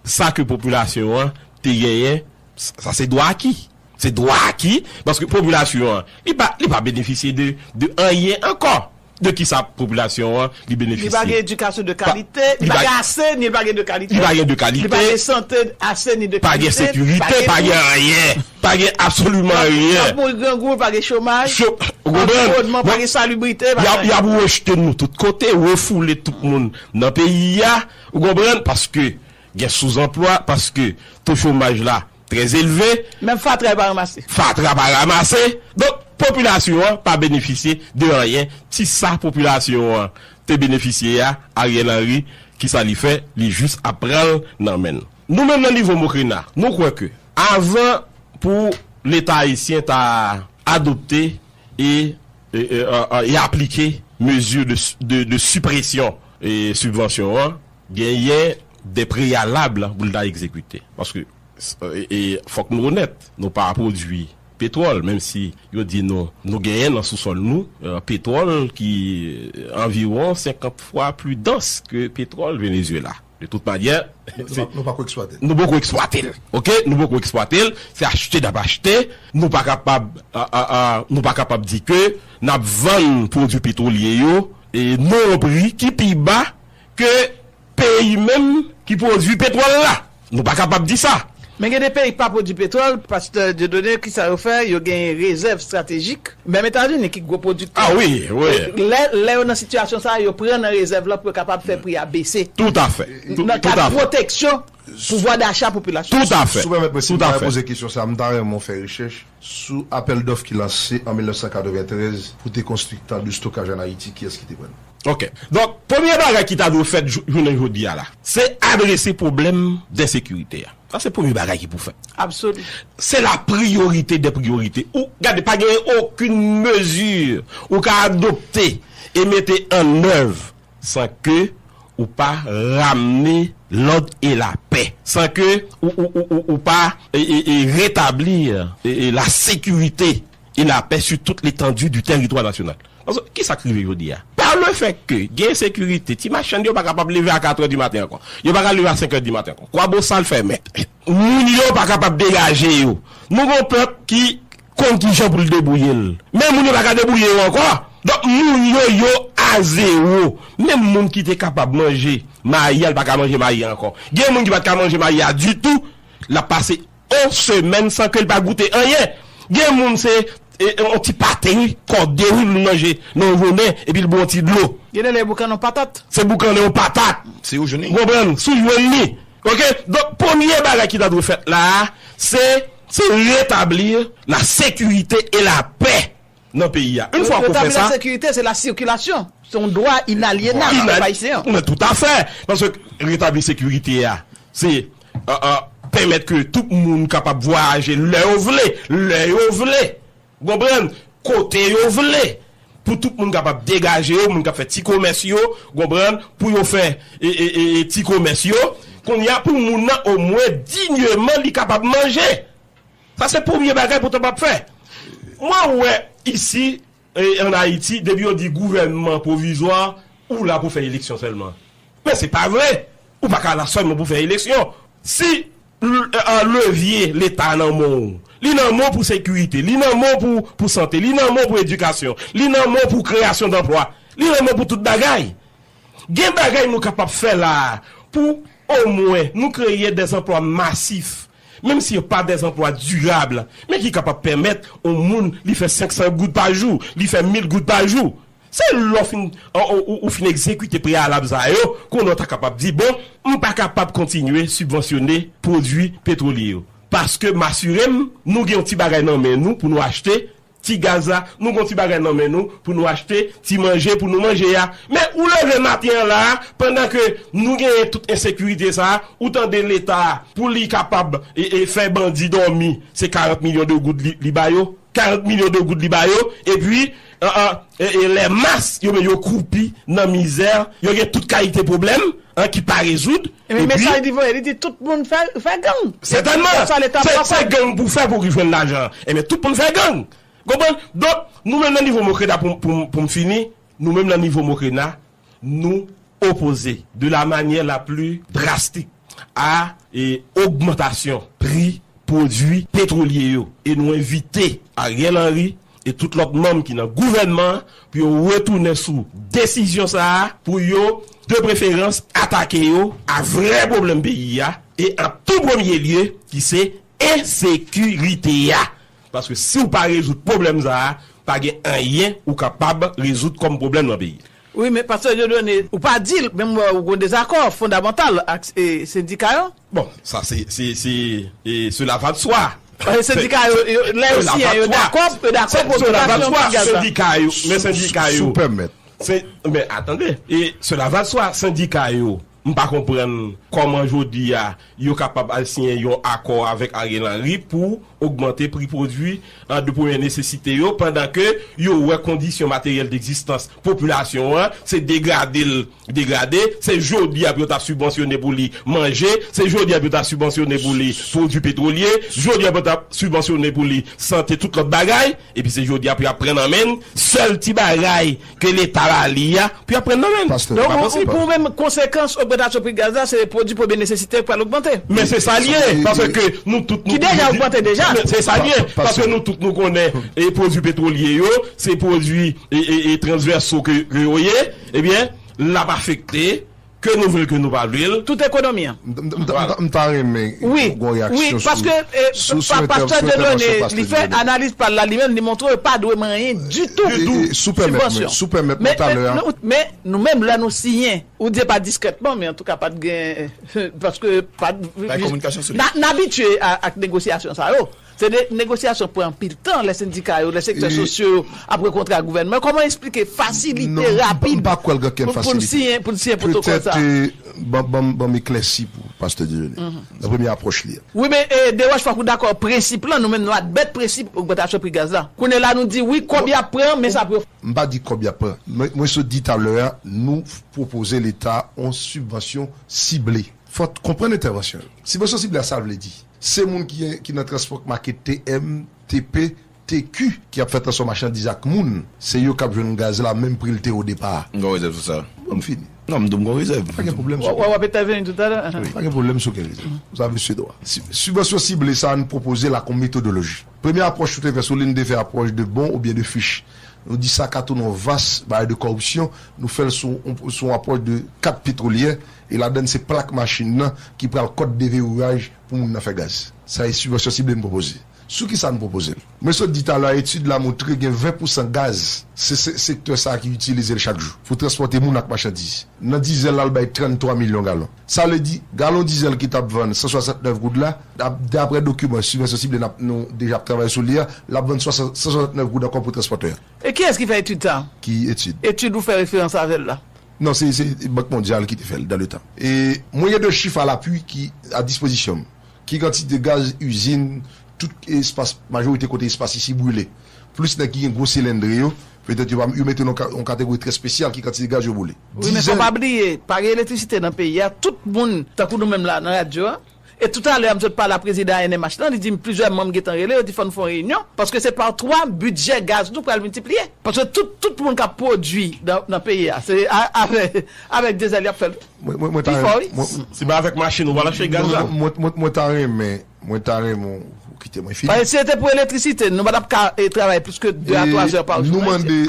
sa ke popilasyon an te genyen. Sa se dwa aki. Se dwa aki, paske popilasyon an, li pa, li pa benefisye de, de anyen ankò. De ki sa popilasyon an li benefisye? Li pa gen edikasyon de kalite, li pa gen ase, ni li pa gen de kalite. Li pa gen de kalite. Li pa gen sante ase, ni de kalite. Pa gen sekirite, pa gen anyen. Pa gen absoliman anyen. Y ap mouri grangou, pa gen chomaj, pa gen anviwònman, pa gen salibrite, pa gen anyen. Y ap rejte nou tout kote, refoule tout moun nan peyi a, ou konprann? Paske gen souzanplwa, paske to chomaj la trè elve. Menm fatra yo pa ranmase. Fatra pa ranmase. Donk, popilasyon an pa benefisye de anyen. Ti sa popilasyon an te benefisye a, Ariel Henry, ki sa li fè? Li jis ap pran l nan men l. Nou menm nan nivo Mokrena, nou kwè ke avan pou Leta ayisyen ta adopte e, e, e, e, e aplike mezi de, de, de sipresyon e sibvansyon an, genyen de preyalab pou l ta egzekite. Paske, e, e, fòk nou onèt, nou pa pwodui petwòl, menm si yo di nou, nou genyen nan sousòl nou, e, petwòl ki, e, anviwon senkant fwa pli dans ke petwòl Venezuela. De tout manyè, nou pa, nou poko eksplwate l. Nou poko eksplwate l. Oke? Nou poko eksplwate l. Se achte n ap achte. Nou pa kapab, a, a, a, nou pa kapab di ke n ap vann pwodui petwolye yo, e nan yon pri ki pi ba ke peyi menm ki pwodui petwòl la. Nou pa kapab di sa. Men gen de peyi k pa pwodui petwòl, Pastè Dieudonné, ki sa yo fè? Yo gen rezèv estratejik. Menm Etazini ki gwo pwodiktè. Ah wi, wi. Lè, lè yo nan sitiyasyon sa, yo pran nan rezèv la pou yo kapab fè pri a bese. Toutafè. Nan kad pwoteksyon pouvwa dacha popilasyon. Toutafè. Si w pèmèt mwen, si m ta repoze kesyon sa, m ta renmen w fè rechèch sou apèl dòf ki lanse an mil nèf san katreventrèz pou te konstwi tan de stokaj ann Ayiti, kiyès ki te pran l? Ok. Donk, premye bagay ki ta dwe fèt jou-, jounen jodi a la, se adrese pwoblèm de ensekirite a. Sa se premye bagay ki pou fèt. Absoli. Se la priyorite dè priyorite. Ou gade, pa gen okenn mezi ou ka adopte et mettez en œuvre sans que ou pa ramener l'ordre et la paix, sans que ou, ou, ou, ou, ou pa e, e, e, rétablir e, e, la sécurité et la paix sur toute l'étendue du territoire national. Paske, ki sa k rive jodi a? Pa le fèt ke gen ensekirite, ti machann yo pa kapab leve a katrè di maten ankò. Yo pa ka leve a senkè di maten ankò. Kwabosal fèmen. Moun yo pa kapab degaje yo. Nou gon pèp ki konn kijan pou l debouye l. Men moun yo pa ka debouye yo ankò. Donk, moun yo, yo a zewo. Menm moun ki te kapab manje mayi a, l pa ka manje mayi a ankò. Gen moun ki pa t ka manje mayi a ditou, l ap pase yon semèn san ke l pa goute anyen. Gen moun se e, e, yon ti pate wi, kòde wi, li manje nan yon jounen, epi l bwè yon ti dlo. Gen de lè boukannen yon patat. Se boukannen yon patat. Si ou jwenn li. Ou konprann? Si w jwenn li. Oke? Donk, premye bagay ki ta dwe fèt la a, se, se rétablir la sécurité et la paix nan peyi a. Yon fwa ke w fè sa. Rétablir la sécurité, c'est la circulation. Se yon dwa inalyennab pèp ayisyen an. Men toutafè. Paske rétablir sécurité a, se, e, e, pèmèt ke tout moun kapab vwayaje lè yo vle, lè yo vle. Ou konprann? Kote yo vle. Pou tout moun kapab degaje yo, moun k ap fè ti komès yo, ou konprann? Pou yo fè e, e, e, e, ti komès yo. Kounye a, pou moun nan omwen dinyèman li kapab manje. Sa se premye bagay pou t ap fè. Mwen wè isi, e, ann Ayiti, depi yo di gouvènman pwovizwa, ou la pou fè eleksyon sèlman. Men se pa vre. Ou pa ka la sèlman pou fè eleksyon. Si l-, e, levye Leta nan men w, li nan men w pou sekirite, li nan men w pou, pou sante, li nan men w pou edikasyon, li nan men w pou kreyasyon danplwa, li nan men w pou tout bagay. Gen bagay nou kapab fè la a pou omwen nou kreye dèzanplwa masif, menm si yo pa dèzanplwa dirab, men ki kapab pèmèt yon moun li fè senk san goud pa jou, li fè mil goud pa jou. Se lè w fin, ou, ou, ou fin egzekite preyalab sa yo, kounye a w ta kapab di, bon, m pa kapab kontinye sibvansyone pwodui petwolye yo. Paske m asire m, nou gen yon ti bagay nan men nou pou nou achte ti gaz la, nou gen yon ti bagay nan men nou pou nou achte ti manje pou nou manje a. Men ou leve maten an la a, pandan ke nou genyen tout ensekirite sa a, ou tande Leta a, pou li kapab e, e fè bandi dòmi, se karant milyon de goud li, li ba yo. Karant milyon de goud li ba yo, epi, e, e, e, e lè mas yo, men yo kwoupi nan mizè, yo gen tout kalite pwoblèm, an, ki pa rezoud, men epi mesaj li voye, li di tout moun fè, fè gang. Sètènman, se, se gang pou fè pou ki jwenn lajan. Enben, tout moun fè gang. Konprann? Donk, nou menm nan nivo Mokrena, pou, pou, pou m fini, nou menm nan nivo Mokrena, nou opoze de la manière la plus drastique a, e, ogmantasyon pri pwodui petwolye yo. E nou envite Ariel Henry e tout lòt manm ki nan gouvènman an pou yo retounen sou desizyon sa a, pou yo, de preferans, atake yo a vrè pwoblèm peyi a, e an tou premye lye, ki se ensekirite a. Paske si w pa rezoud pwoblèm sa a, pa gen anyen ou kapab rezoud kòm pwoblèm nan peyi a. Wi, men Pastè Dieudonné, ou pa di l, men m wè ou gen dezakò fondamantal ak, e, sendika yo. Bon, sa se, se, se, e, cela va de soi. Paske sendika yo, yo, lè yo siyen, yo dakò, yo dakò pou ogmantasyon pri gaz la. Cela va de soi, sendika yo, men sendika yo. Si w pèmèt. Se, men, atande, e cela va de soi, sendika yo, m pa konprann kòman jodi a, yo kapab al siyen yon akò avèk Ariel Henry pou ogmante pri pwodui, an, de premyè nesesite yo, pandan ke yo wè kondisyon materyèl degzistans popilasyon an, se degrade l degrade, se jodi a pou yo t ap sibvansyone pou li manje, se jodi a pou yo t ap sibvansyone pou li pwodui petwolye, jodi a pou yo t ap sibvansyone pou li sante, tout lòt bagay, epi se jodi a pou y ap pran nan men n sèl ti bagay ke Leta ba li a, pou y ap pran nan men n. Pastè. Donk, ou, ou, pou menm konsekans ogmantasyon pri gaz la, se pwodui premye nesesite k pral ogmante. Men se sa l ye, paske nou tout nou, ki deja ogmante deja. Men se sa l ye, paske nou tout nou konnen, e pwodui petwolye yo, se pwodui e, e, e transvèso ke, ke yo ye, ebyen, l ap afekte, ke nou vle l, ke nou pa vle l. Tout ekonomi an. M, m, m, m, m ta renmen gon reyaksyon sou, sou, sou entè-, sou entèvansyon Pastè Dieudonné, li fè analiz pa l la, li menm, li montre yo pa dwe manyen ditou. Ditou. E, e, si w pèmèt mwen, si w pèmèt mwen talè a. Men, men nou, men nou menm, lè nou siyen, ou di pa diskrètman, men antouka, pa t gen, paske pa t, n, n abitye a, ak negosyasyon sa yo. Se de negosyasyon pran anpil tan, lè sendika yo, lè sektè sosyo yo ap rankontre ak gouvènman. Kòman eksplike fasilite rapid pou, pou n siyen, pou n siyen pwotokòl sa? Petèt, e, ban, ban, ban m eklèsi pou, Pastè Dieudonné. Nan premye apwòch li a. Wi, men e, Desroches, fòk ou dakò, prensip lan, nou menm nou admèt prensip ogmantasyon pri gaz la. Kounye la, nou di wi, kòb y ap pran, men sa pou yo. M pa di kòb y ap pran. Mwen, mwen sot di talè a, nou pwopoze Leta yon sibvansyon sible. Fòk konprann entèvansyon yo. Sibvansyon sible a, sa vle di, se moun ki, ki nan transpò k make T M, T P, T Q, ki ap fè transfè machandiz ak moun, se yo k ap jwenn gaz la menm pri l te o depa a. M gon rezèv sou sa. Bon, m fini. Non, m di w m gon rezèv. Pa gen pwoblèm sou. W ap entèveni toutalè. Wi, pa gen pwoblèm sou okenn rezèv. Sa, mesye dwa. Si, sibvansyon sible sa a, nou pwopoze l ak yon metodoloji. Premye apwòch, ou te fè sou li, nou te fè apwòch de bon oubyen de fich. Nou di sa ka tounen yon vas bagay de kòripsyon. Nou fè l sou, sou yon apwòch de kat petwolyè. E ladann, se plak machin nan ki pral kòd devewouyaj pou moun nan fè gaz. Sa e sibvansyon sible m pwopoze. Sou ki sa n pwopoze l? Mwen sot di talè a, etid la montre gen ven pousan gaz, se, se sektè sa a ki itilize l chak jou pou transpòte moun ak machandiz. Nan dizèl la, l bay tranntwa milyon galon. Sa vle di, galon dizèl ki t ap vann san swasantnèf goud la, dap-, daprè dokiman sibvansyon sible n ap, nou deja ap travay sou li a, l ap vann swasant, san swasantnèf goud ankò pou transpòtè a. E kiyès ki fè etid sa a? Ki etid? Etid ou fè referans avè l la. Non, se, se Bank Mondyal ki te fè l dans le temps. E mwen gen de chif a lapui ki a dispozisyon m. Ki kantite gaz izin, tout espas, majorite kote espas isi brile. Plis nèg ki gen gwo silendri yo, petèt yo pa, yo mete nan ka-, yon kategori trè espesyal ki kantite gaz yo boule. Wi, men fò pa bliye, pa gen elektrisite nan peyi a. Tout moun, tankou nou menm la, nan radyo a, e toutalè a, m sot pale a prezidan A N M H lan, li di m plizyè manm gentan rele, yo di fò n fè yon reyinyon, paske se pa twa bidjè gaz nou pral miltipliye. Paske tout, tout moun k ap pwodui nan, nan peyi a, se a-, avèk, avèk dizèl y ap fè l. Mwen, mwen, mwen ta renmen, mwen, se pa avèk machin ou pral achte gaz la. Non, non, mwen, mwen, mwen ta renmen, mwen ta renmen ou kite mwen fini. Paske si se te pou elektrisite, nou pa t ap ka, e, travay plis ke de a twa zè pa jou. Nou mande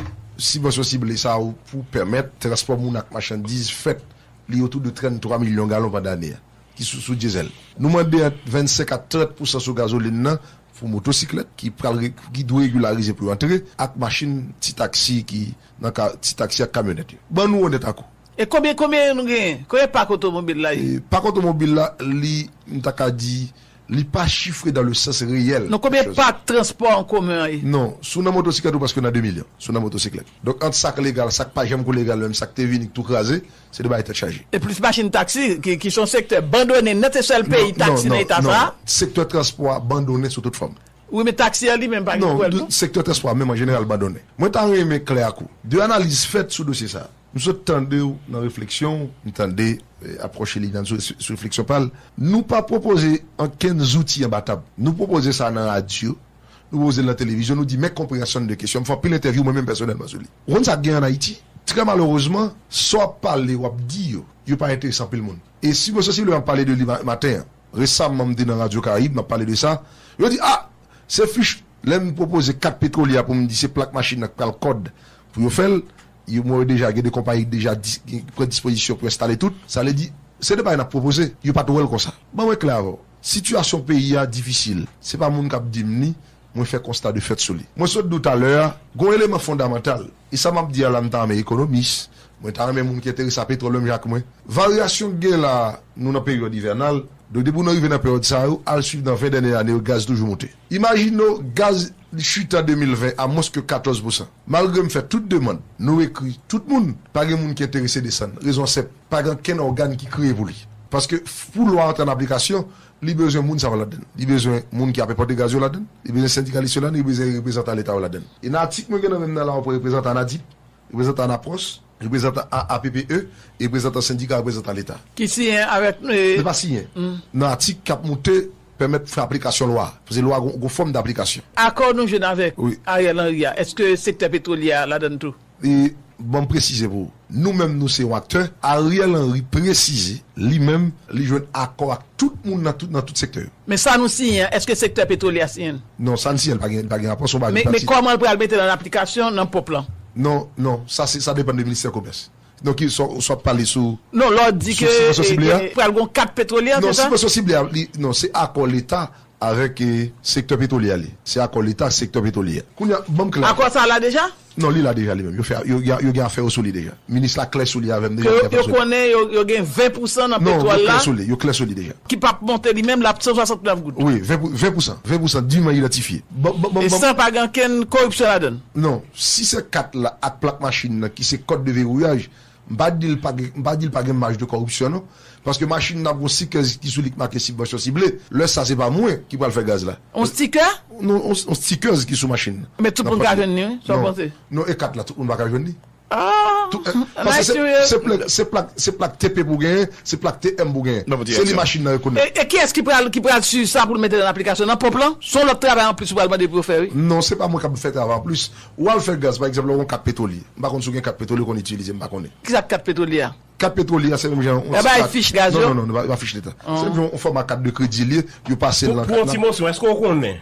sibvansyon sible sa a pou pèmèt transpò moun ak machandiz fèt, li otou de tranntwa milyon galon pandan ane a, ki sou, sou dizèl. Nou mande ant vennsenk a trant pousan sou gazolin nan pou motosiklèt ki pral re-, ki dwe regilarize pou yo antre, ak machin ti taksi ki nan ka, ti taksi ak kamyonèt yo. Ban nou onèt ak ou. E konbyen, konbyen nou genyen? Konbyen pak otomobil la ye? E pak otomobil la, li, m ta ka di, li pa chifre dans le sens réel. Non, konbyen pak transpò an komen an ye? Non, si w nan motosiklèt, ou prèske nan de milyon. Si w nan motosiklèt. Donk, ant sa k legal, sa k pa janm ko legal, menm sa k te vini, k tou kraze, se de bagay tèt chaje. E plis machin taksi, ki, ki se yon sektè bandonnen nèt, se sèl peyi taksi nan eta sa a. Non, non, non. Sektè transpò a bandonnen sou tout fòm. Wi, men taksi a li menm pa gen pou wè l tou. Non, sektè transpò a menm an jeneral bandonnen. Mwen ta renmen klè ak ou. De analiz fèt sou dosye sa a. M sot tande w nan refleksyon w, m tande, eh, apwòch Elinan sou, sou refleksyon pa l. Nou pa pwopoze ankenn zouti anba tab. Nou pwopoze sa nan radyo, nou pwopoze l nan televizyon, nou di men konpreyansyon n de kesyon. M fè anpil entèvyou mwen menm pèsonèlman sou li. Ou konn sa k gen ann Ayiti? Trè malerezman, sa w ap pale, w ap di yo, yo pa enterese anpil moun. E si mwen sansible, m ap pale de li ma-, maten an. Resaman, m te nan Radyo Karayib, m ap pale de sa. Yo di, a, se fich. Lè m pwopoze kat petwolyè a pou m di se plak machin nan k pral kòd pou yo fè l, yo, mwen wè deja gen de konpayi ki deja di, ki pran dispozisyon pou enstale tout. Sa vle di, se de bagay n ap pwopoze. Yo pa t wè l konsa. Ban mwen klè avè w. Sitiyasyon peyi a difisil. Se pa moun k ap di m li, mwen fè konsta de fèt sou li. Mwen sot di w talè a, gon eleman fondamantal. E sa m ap di a la, m ta renmen ekonomis, mwen ta renmen moun ki enterese a petwòl menm jan ak mwen. Varyasyon k gen la, nou nan peryòd ivènal, donk depi w nan rive nan peryòd sa yo, al swiv nan ven dènye ane yo, gaz toujou moute. Imajine w, gaz li chita de mil ven a mwens ke katòz pousan. Malgre m fè tout demann, nou ekri tout moun, pa gen moun ki enterese desann. Rezon senp, pa gen ankenn ògàn ki kreye pou li. Paske pou lwa a antre an aplikasyon, li bezwen moun sa yo ladann. Li bezwen moun ki ap enpòte gaz yo ladann. Li bezwen sendikalis yo ladann. Li bezwen reprezantan Leta yo ladann. E nan atik mwen gen nan men m nan la, w ap wè reprezantan ANADIP, reprezantan ANAPROS, reprezantan A P P E, e reprezantan sendika, reprezantan Leta. Ki siyen avèk, e, men pa siyen. Nan atik k ap moute, pèmèt fè aplikasyon lwa a. Paske lwa a gon, gon fòm daplikasyon. Akò nou jwenn avèk Ariel Henry a, èske sektè petwolyè a ladann tou? E ban m presize pou ou. Nou menm, nou se yon aktè. Ariel Henry presize, li menm, li jwenn akò ak tout moun nan tout, nan tout sektè yo. Men sa nou siyen an, èske sektè petwolyè a siyen l? Non, sa n siyen l, pa gen, pa gen rapò, se yon bagay ki pati. Men, men kòman l pral mete l an aplikasyon nan pwòp lan? Non, non, sa se, sa depann de ministè komès. Donk, sa, sa w ap pale sou, non, lè w di ke, sou sibvansyon sible a? E, e, pral gon kat petwolyè, se sa? Non, sibvansyon sible a, li, non, se akò Leta avèk, e, sektè petwolyè a li. Se akò Leta ak sektè petwolyè a. Kounye a, ban m klè. Akò sa la deja? Non, li la deja li menm. Yo fè, yo, yo, yo gen afè yo sou li deja. Minis la klè sou li avè m deja. Ke yo, yo konnen yo, yo gen ven pousan nan petwòl la. Non, yo klè sou li, yo klè sou li deja. Ki p ap monte li menm, l ap san swasantnèf goud. Wi, ven pou, ven pousan, ven pousan diman idantifye. Ban, ban, ban, e ban, san pa gen ankenn koripsyon ladann. Non, si se kat la ak plak machin nan ki se kòd de vewouyaj, m pa di l pa gen, m pa di l pa gen maj de koripsyon, non. Paske machin nan ap gen yon stikè ki sou li k make sibvansyon sible. Lè sa, se pa mwen ki pral fè gaz la. Yon stikè? Non, yon, yon stikè ki sou machin nan. Men tout moun ka jwenn li, wi. Sa w panse? Non, e kat la, tout moun pa ka jwenn li. Ah, tout, eh, paske se, se plak, se plak, se plak T P pou genyen, se plak T M pou genyen. Se li machin nan rekonèt. E, e kiyès ki pral, ki pral swiv sa pou l mete l an aplikasyon? Nan ponp lan? Se yon lòt travay anplis ou pral mande pou yo fè, wi. Non, se pa mwen k ap fè travay anplis. Ou al fè gaz, pa egzanp, lè w gen kat petwolye. M pa konn si w gen kat petwolye ou konn itilize, m pa konnen. Kisa k kat petwolye a? Kat petwolye a, se menm jan yon ti kat. Bay fich gaz yo? Non, non, non, pa fich leta. Se menm jan yon fòma kat de kredi li ye, yo pase l nan kat la. Pou yon ti mosyon, èske w konnen?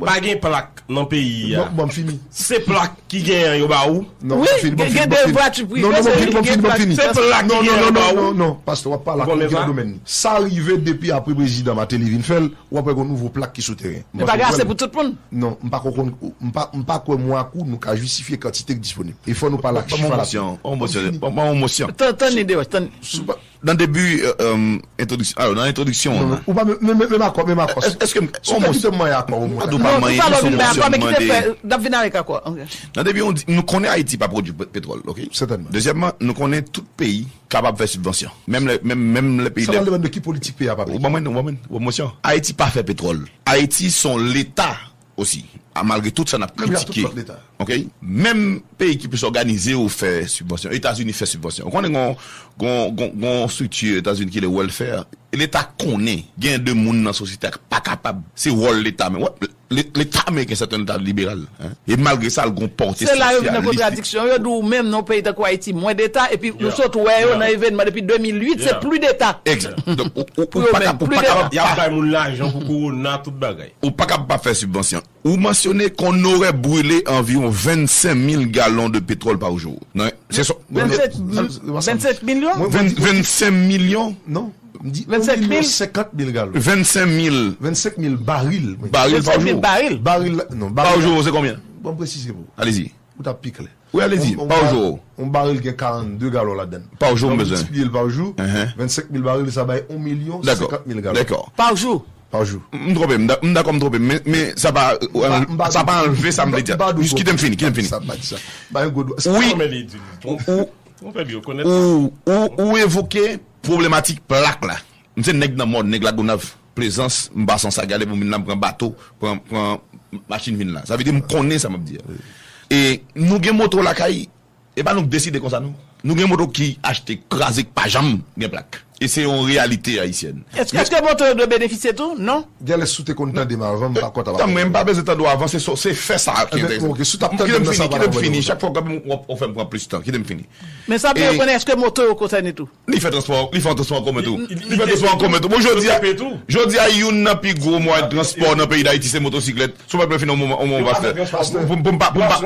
Pa gen plak nan peyi a. Bon, bon, fini. Se plak ki genyen yo ba ou. Non, wi, gen de vwati prive, se li ki gen plak. Se plak ki genyen yo ba ou. Non, non, non, non, non, non, pastè, w ap pale ak moun ki nan domèn li. Sa rive depi apre prezidan Martelly vin fè l, w ap wè gen nouvo plak ki sou teren. Men pa gen ase pou tout moun. Non, m pa konn, m pa, m pa kwè mwen ak ou nou ka jistifye kantite k disponib. E fò nou pale ak chif a la. Ban m yon mosyon, ban m yon mosyon. Tann, tann li devan, tann. Nan debi entwodiksyon, alò, nan entwodiksyon an. Ou pa menm, menm, menm akò, menm akò. Èske, èske m, si w te kite m manyen akò omwen. Non, tout alè w vin bay akò, men kite fè, n ap vin avèk akò. Nan debi, nou konnen Ayiti pa pwodui petwòl, oke? Sètènman. Dezyèmman, nou konnen tout peyi kapab fè sibvansyon. Menm lè, menm, menm lè peyi. Sa pral depann de ki politik peyi a ap aplike. Ou ban mwen, ou ban mwen, ou ban mwen mosyon. Ayiti pa fè petwòl. Ayiti se yon leta osi. A, malgre tout sa n ap kritike. Oke? Menm peyi ki plis òganize yo fè sibvansyon. Etazini fè sibvansyon. Ou konnen gon, gon, gon, gon strikti Etazini ki rele welfare. Leta konnen gen de moun nan sosyete a k pa kapab. Se wòl leta. Men wè, le-, leta ameriken se yon leta liberal. Hein? E malgre sa, l gon pòte sosyalist. Se la yo vin nan kontradiksyon. Yo di w menm nan yon peyi tankou Ayiti, mwen deta, epi nou sot wè yo nan evenman depi de mil uit, se plis deta. Egzak. Donk, ou, ou, ou pa ka, ou pa kapab. Y ap bay moun lajan pou kowona, tout bagay. Ou pa kapab pa fè sibvansyon. Ou mansyone qu'on aurait brûlé environ vingt-cinq mille gallons de pétrole par jour. Non, se sa. Vennsenk, vennsenk milyon? Ven-, vennsenk milyon? Non, m di yon milyon senkant mil galon. Vennsenk mil. Vennsenk mil baril. Baril pa jou. Vennsenk mil baril. Baril la, non, baril la. Pa jou, se konbyen? Bon, m presize pou ou. Alezi. Ou t ap pi klè. Wi, alezi. Pa jou. Yon baril gen karannde galon ladan l. Pa jou, m bezwen. Lè w miltipliye l pa jou, vennsenk mil baril, sa bay yon milyon senkant mil galon. Dakò. Pa jou. Pa jou. M twonpe, m da-, m dakò m twonpe, men, men sa pa, sa pa anlve sa m vle di a. Jis kite m fini, kite m fini. Sa pa di sa. Ba yon gwo dwa. Wi. Ou, ou, ou, ou evoke pwoblematik plak la. M se nèg nan Mòn, nèg Lagonav, Plezans, m pase yon saga lè pou m vin la, m pran bato, pran, pran machin vin la. Sa vle di m konnen sa m ap di a. E nou gen moto lakay, e pa nou k deside konsa non. Nou gen moto ki achte, kraze, k pa janm gen plak. E se yon reyalite ayisyèn. Èske, èske moto yo dwe benefisye tou? Non? Genlè si w te konn tande m avan, m pa kwè w t ap ap. Tann mwen, m pa bezwen tande w avan, se so-, se fè sa a ki enterese m. Kite m fini, kite m fini. Chak fwa w kanpe m, w ap, w ap fè m pran plis tan. Kite m fini. Men sa vle di yo konnen èske moto yo konsène tou? Li fè transpò, li fè yon transpò an komen tou. Li fè transpò an komen tou. Bon, jodi a, jodi a, youn nan pi gwo mwayen de transpò nan peyi Dayiti se motosiklèt. Si w pa t fini yon moman, yon moman, pastè. Pou, pou m pa, pou m pa,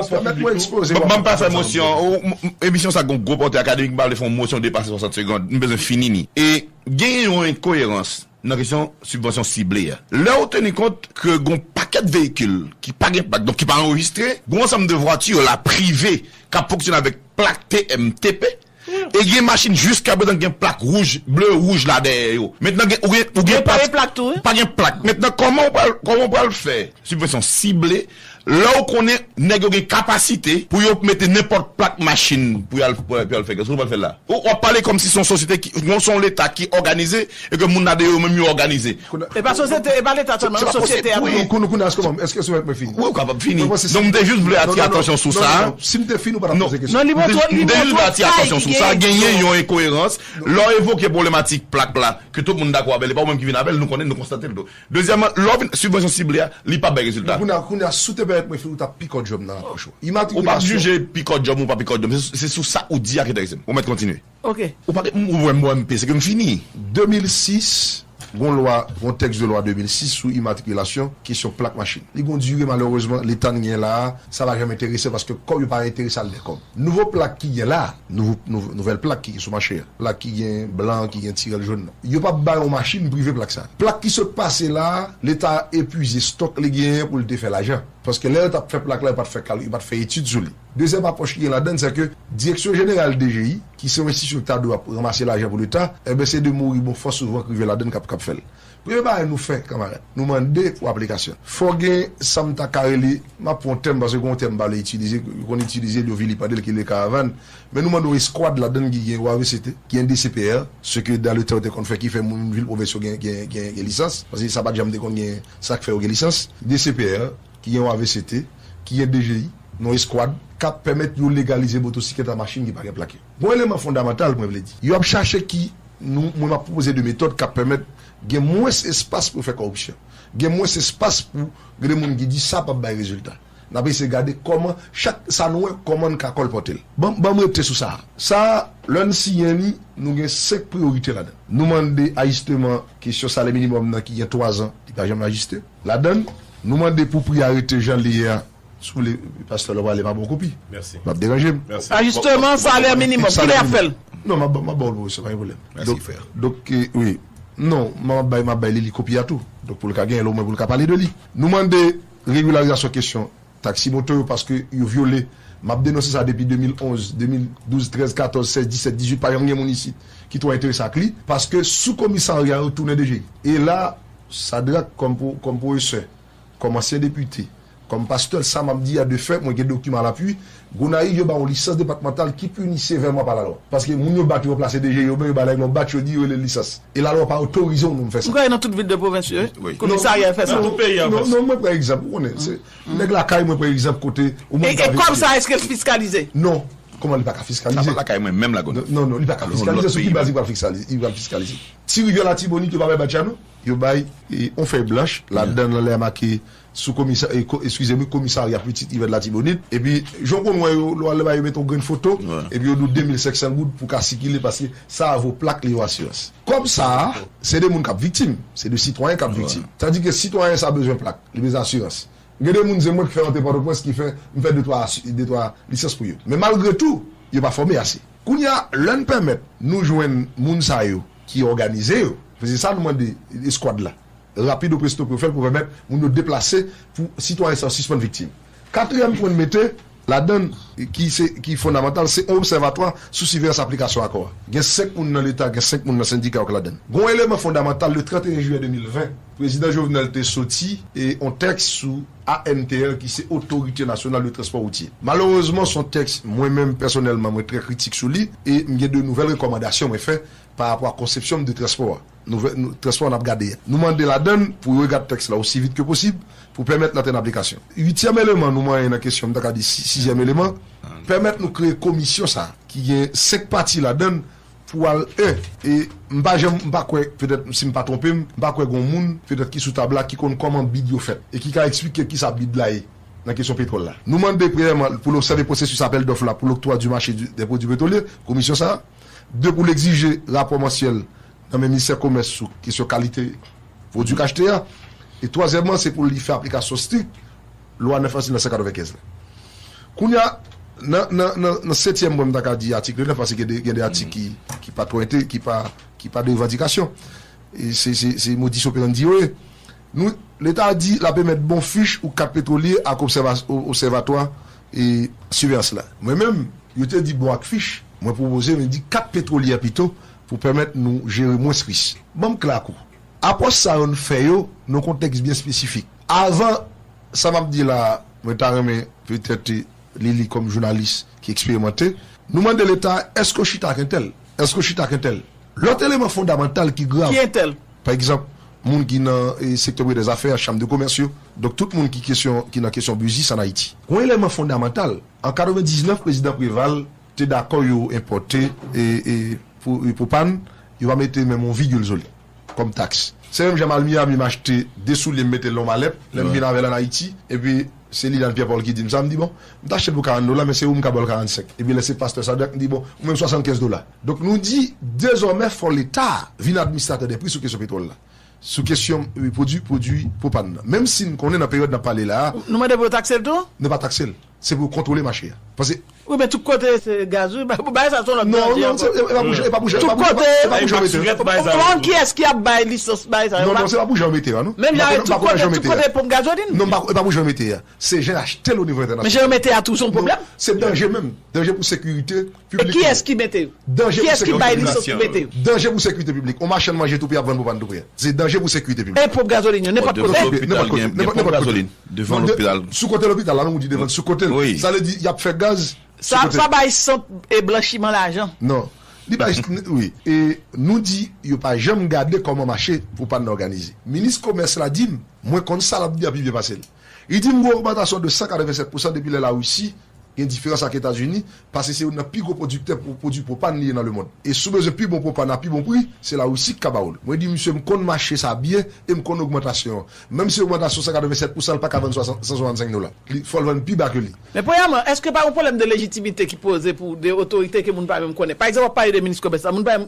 ban m pa fè mosyon. Ou, m, m, emisyon sa gon gwo pòte akademik, m pa vle fè yon mosyon depase swasant segonn. M bezwen fini li. E genyen yon enkoyerans nan kesyon sibvansyon sible a. Lè w teni kont ke gon pakèt veyikil ki pa gen plak, donk ki pa anrejistre, gon ansanm de vwati la prive k ap fonksyone avèk plak T M T P, e gen machin jiskaprezan ki gen plak wouj, ble, wouj la dèyè yo. Mentnan gen, ou gen, ou gen pa gen plak tou, wi. Pa gen plak. Mentnan, kòman w pral, kòman w pral fè sibvansyon sible lè w konnen nèg yo gen kapasite pou yo mete nenpòt plak machin pou y al, pou y al fè gaz? Kòman w pral fè la? Ou, w ap pale kòmsi se yon sosyete ki, non, se yon leta ki òganize e ke moun la deyò yo menm yo òganize. E pa sosyete, e pa leta sèlman, non, sosyete a tou. Kounye a, kounye a, èske, èske w pèmèt mwen fini? Wi, ou kapab fini. Donk, m te jis vle atire atansyon sou sa. Si m te fini, ou pa t ap poze kesyon. Non, li montre, li montre w fay ki gen. M te jis vle atire atansyon sou sa. Genyen yon enkoyerans. Lè w evoke pwoblematik plak la, ke tout moun dakò avè l, e pa ou menm ki vin avè l, nou konnen, nou konstate l tou. Dezyèmman, lè w vin sibvansyon sible a, li p ap bay rezilta. Kounye a, kounye a, si w te pèmèt mwen fini, ou t ap pikòt jòm nan rapwoch ou. Ou p ap jije pikòt jòm ou pa pikòt jòm. Se, se sou sa ou di a ki enterese m. Ou mèt kontinye. Ok. Ou pa, ou wè m, wè m pese ke m fini. De mil sis, gon lwa, gon tèks de lwa de mil sis sou imatrikilasyon, kesyon plak machin. Li gon dire, malerezman, leta n gen la a, sa pa janm enterese paske kòb yo pa enterese al dèkòb. Nouvo plak ki gen la, nouvo, nouvo, nouvèl plak ki sou mache a, plak ki gen blan, ki gen ti rèl jòn nan, yo p ap bay yon machin prive plak sa. Plak ki sot pase la, leta epuize stòk li genyen pou l te fè lajan. Paske lè yo t ap fè plak la, yo pa t fè kal, yo pa t fè etid sou li. Dezyèm apwòch ki gen ladann, se ke Direksyon Jeneral D G I, ki se yon enstitisyon ki ta dwe ap ranmase lajan pou Leta, enben se de mouri bon fò souvan k rive ladann k ap k ap fè l. Premye bagay nou fè, kanmarad, nou mande pou aplikasyon. Fò gen sa m ta ka rele, m ap pran yon tèm, paske gen yon tèm m pa vle itilize, yo konn itilize l, yo vilipande l, ki le karavàn. Men nou mande yon eskwad ladann ki gen O A V C T, ki gen D C P R, se ke dan le tan yo te konn fè ki fè moun vil pwovens yo gen, gen, gen, gen lisans, paske sa pa t janm te konn gen sa k fè yo gen lisans. D C P R, ki gen O A V C T, ki gen D G I, nan yon eskwad, k ap pèmèt yo legalize motosiklèt ak machin ki pa gen plak yo. Bon eleman fondamantal, mwen vle di. Yo ap chache ki, nou, mwen m ap pwopoze de metòd k ap pèmèt gen mwens espas pou fè kòripsyon. Gen mwens espas pou gen de moun ki di sa p ap bay rezilta. N ap eseye gade kòman chak sa nou wè, kòman n ka kòlpòte l. Ban, ban m rete sou sa. Sa, lè n siyen li, nou gen senk priyorite ladan l. Nou mande ajisteman kesyon salè minimòm nan ki gen twa zan, li pa janm ajiste. Ladan l, nou mande pou pri a rete jan l ye a. Si w vle, pastè, lè w pale, pa ba w kopi. Mèsi. M ap deranje m. Mèsi. Ajisteman salè minimòm, kilè y ap fè l? Non, m ap, m ap ba w l, pwofesè, pa gen pwoblèm. Mèsi, frè. Donk, eh, wi. Non, m ap bay, m ap bay li, li kopi a tou. Donk, pou l ka genyen l, omwen pou l ka pale de li. Nou mande regilarizasyon kesyon taksi moto yo, paske yo vyole. M ap denonse sa depi de mil onz, de mil douz, trèz, katòz, sèz, disèt, dizuit, pa janm gen moun isit ki twò enterese ak li, paske sou komisarya yo tounen D G I. E la, Sadrac, kòm pwo-, kòm pwofesè, kòm ansyen depite, kòm pastè, sa m ap di a de fè, mwen gen dokiman alapui, Gonayiv, yo ba yon lisans depatmantal ki pini sevèman pa lalwa. Paske moun yo bat yo ranplase D G I yo, men yo ba nèg lan yon bat, yo di yo rele l lisans. E lalwa pa otorize yon moun fè sa. M kwè nan tout vil de pwovens yo, wi. Wi. Komisarya yo fè sa. Nan tout peyi a, non, non, mwen pran egzanp, ou konnen, se, nèg lakay mwen pran egzanp kote ou menm. E, e kòb sa, èske l fiskalize? Non. Kòman li pa ka fiskalize? Sa pa lakay mwen menm, Lagonèv. Non, non, non, li pa ka fiskalize. Sou ki baz li pral fiskalize? Li pral fiskalize. Ti Rivyè Latibonit, yo pa bay batya, non? Yo bay, e, yon fèy blanch, ladan l, lè a make sou komisa-, e, ko-, eskize m, komisarya Pitit Rivyè Latibonit. Epi, jan w konn wè yo, lè w al laba, yo mete yon grenn foto, epi yo di w de mil senk san goud pou ka sikile, paske sa a vo plak li, vo asirans. Kòb sa a, se de moun k ap viktim, se de sitwayen k ap viktim. Tandike sitwayen sa bezwen plak, li bezwen asirans. Gen de moun, se mwen ki fè rantre Pòtoprens, ki fè, m fè de twa, de twa lisans pou yo. Men malgre tou, yo pa fòme ase. Kounye a, lè n pèmèt nou jwenn moun sa yo ki òganize yo, se sa nou mande eskwad la, rapido presto pou yo fè l, pou pèmèt moun yo deplase, pou sitwayen sa yo sispann viktim. Katriyèm pwen n mete ladan l, ki se, ki fondamantal, se yon obsèvatwa sou siveyans aplikasyon akò a. Gen senk moun nan Leta, gen senk moun nan sendika yo k ladan l. Gen yon eleman fondamantal, le trannteyen jiyè de mil ven, Prezidan Jovenel te soti e yon tèks sou A N T R, ki se Otorite Nasyonal de Transpò Woutye. Malerezman, se yon tèks, mwen menm, pèsonèlman, mwen trè kritik sou li, e m gen de nouvèl rekòmandasyon mwen fè pa rapò a konsepsyon m de transpò a. Nouvè-, nou, transpò n ap gade a. Nou mande ladan l pou yo regade tèks la osi vit ke posib, pou pèmèt l antre nan aplikasyon. Uityèm eleman nou manyen nan kesyon, m ta ka di si-, sizyèm eleman, pèmèt nou kreye komisyon sa a, ki gen senk pati ladan l, pou al, e, e m pa janm, m pa kwè, petèt, si m pa twonpe m, m pa kwè gon moun, petèt, ki sou tab la, ki konn kòman bid yo fèt, e ki ka eksplike kisa bid la ye nan kesyon petwòl la. Nou mande, premyèman, pou l obsève pwosesis apèl dòf la pou l'octroi du marché du, des produits pétroliers, komisyon sa a. De, pou l egzije rapò mansyèl nan men Ministè Komès sou kesyon kalite pwodui k achte a. E twazyèmman, se pou li fè aplikasyon strik lwa nèf avril mil nèf san katrevenkenz la. Kounye a, nan, nan, nan, nan setyèm pwen, m ta ka di atik nèf, paske gen de, gen de atik ki, ki pa twò ente-, ki pa, ki pa de revandikasyon. E se, se, se modus operandi yo ye. Nou, Leta di l ap emèt bon fich ou kat petwolye ak obsèva-, o-, obsèvatwa e siveyans la. Mwen menm, yo te di bon ak fich, mwen pwopoze, mwen di kat petwolye pito pou pèmèt nou jere mwens risk. Ban m klè ak ou. Apwòch sa yo n fè yo nan yon kontèks byen espesifik. Avan, sa m ap di la a, mwen ta renmen petèt li li kòm jounalis ki eksperimante. Nou mande Leta, èske w chita ak entèl? Èske w chita ak entèl? Lòt eleman fondamantal ki grav. Ki entèl? Pa egzanp, moun ki nan, e, sektè prive dèzafè, chanm de komès yo. Donk, tout moun ki kesyon, ki nan kesyon biznis ann Ayiti. Yon eleman fondamantal. An katrevendiznèf, prezidan Preval te dakò yo enpòte, e, e, pou, e, pwopàn, yo pa mete menm yon vigil sou li kòm taks. Se menm jan m al Miami, m achte de soulye, m mete l nan yon malèt, lè m vin avè l ann Ayiti, epi se Liliane Pierre Paul ki di m sa, m di, bon, m t achte l pou karant dola, men se ou m ka ba w l karannsenk. Epi lè se pastè Sadrac, m di, bon, ou menm swasannkenz dola. Donk, nou di, dezòmè, fò Leta vin administratè de pri sou kesyon petwòl la. Sou kesyon, e, pwodui, pwodui pwopàn nan. Menm si n konnen nan peryòd n ap pale la a, nou mande pou yo takse l tou? Nou pa takse l. Se pou yo kontwole mache a. Paske Wi, men tout kote se gaz, wi. Bagay sa se yon lòt danje ankò. Non, non, se, e, e pa pou jan, e pa pou jan, e pa pou jan, e pa pou jan mete. Bon, kiyès ki ap bay lisans bagay sa yo? Non, non, se pa pou jan mete a, non. Menm jan tout kote, tout kote ponp gazolin. Non, e pa pou jan mete a. Se jan achte l o nivo entènasyonal. Men jan mete a tou se yon pwoblèm. Se danje menm. Danje pou sekirite piblik. E kiyès ki mete yo? Kiyès ki bay lisans pou mete yo? Danje pou sekirite piblik. On machann manje tou prè ap vann pou pa n tou prè. Se danje pou sekirite piblik. E ponp gazolin yo, nenpòt kote. Nenpòt kote, nenpòt kote. Devan lopital. Sou kote lopital la, non, ou di devan, sou kote l. Wi. Sa vle di, y ap fè gaz. Sa, sa bay sant e blanchiman lajan. Non. Li bay, wi. E nou di, yo pa janm gade kòman mache pou pa n òganize. Minis komès la di m, mwen konn sa l ap di a pi byen pase l. Li di m, gen ogmantasyon de san katrevennsèt pousan depi lè Larisi gen diferans ak Etazini, paske se youn nan pi gwo pwodiktè pou pwodui pwopàn li ye nan lemonn. E si w bezwen pi bon pwopàn a pi bon pri, se Larisi k ka ba w l. Mwen di misye, m konn mache sa byen e m konn ogmantasyon an. Menm si ogmantasyon san katrevennsèt pousan, l pa ka vann swasan, san swasannsenk dola. Li, fò l vann pi ba ke li. Men premyèman, èske pa yon pwoblèm de lejitimite ki poze pou de otorite ke moun pa menm konnen? Pa egzanp, w ap pale de minis komès la, moun pa menm,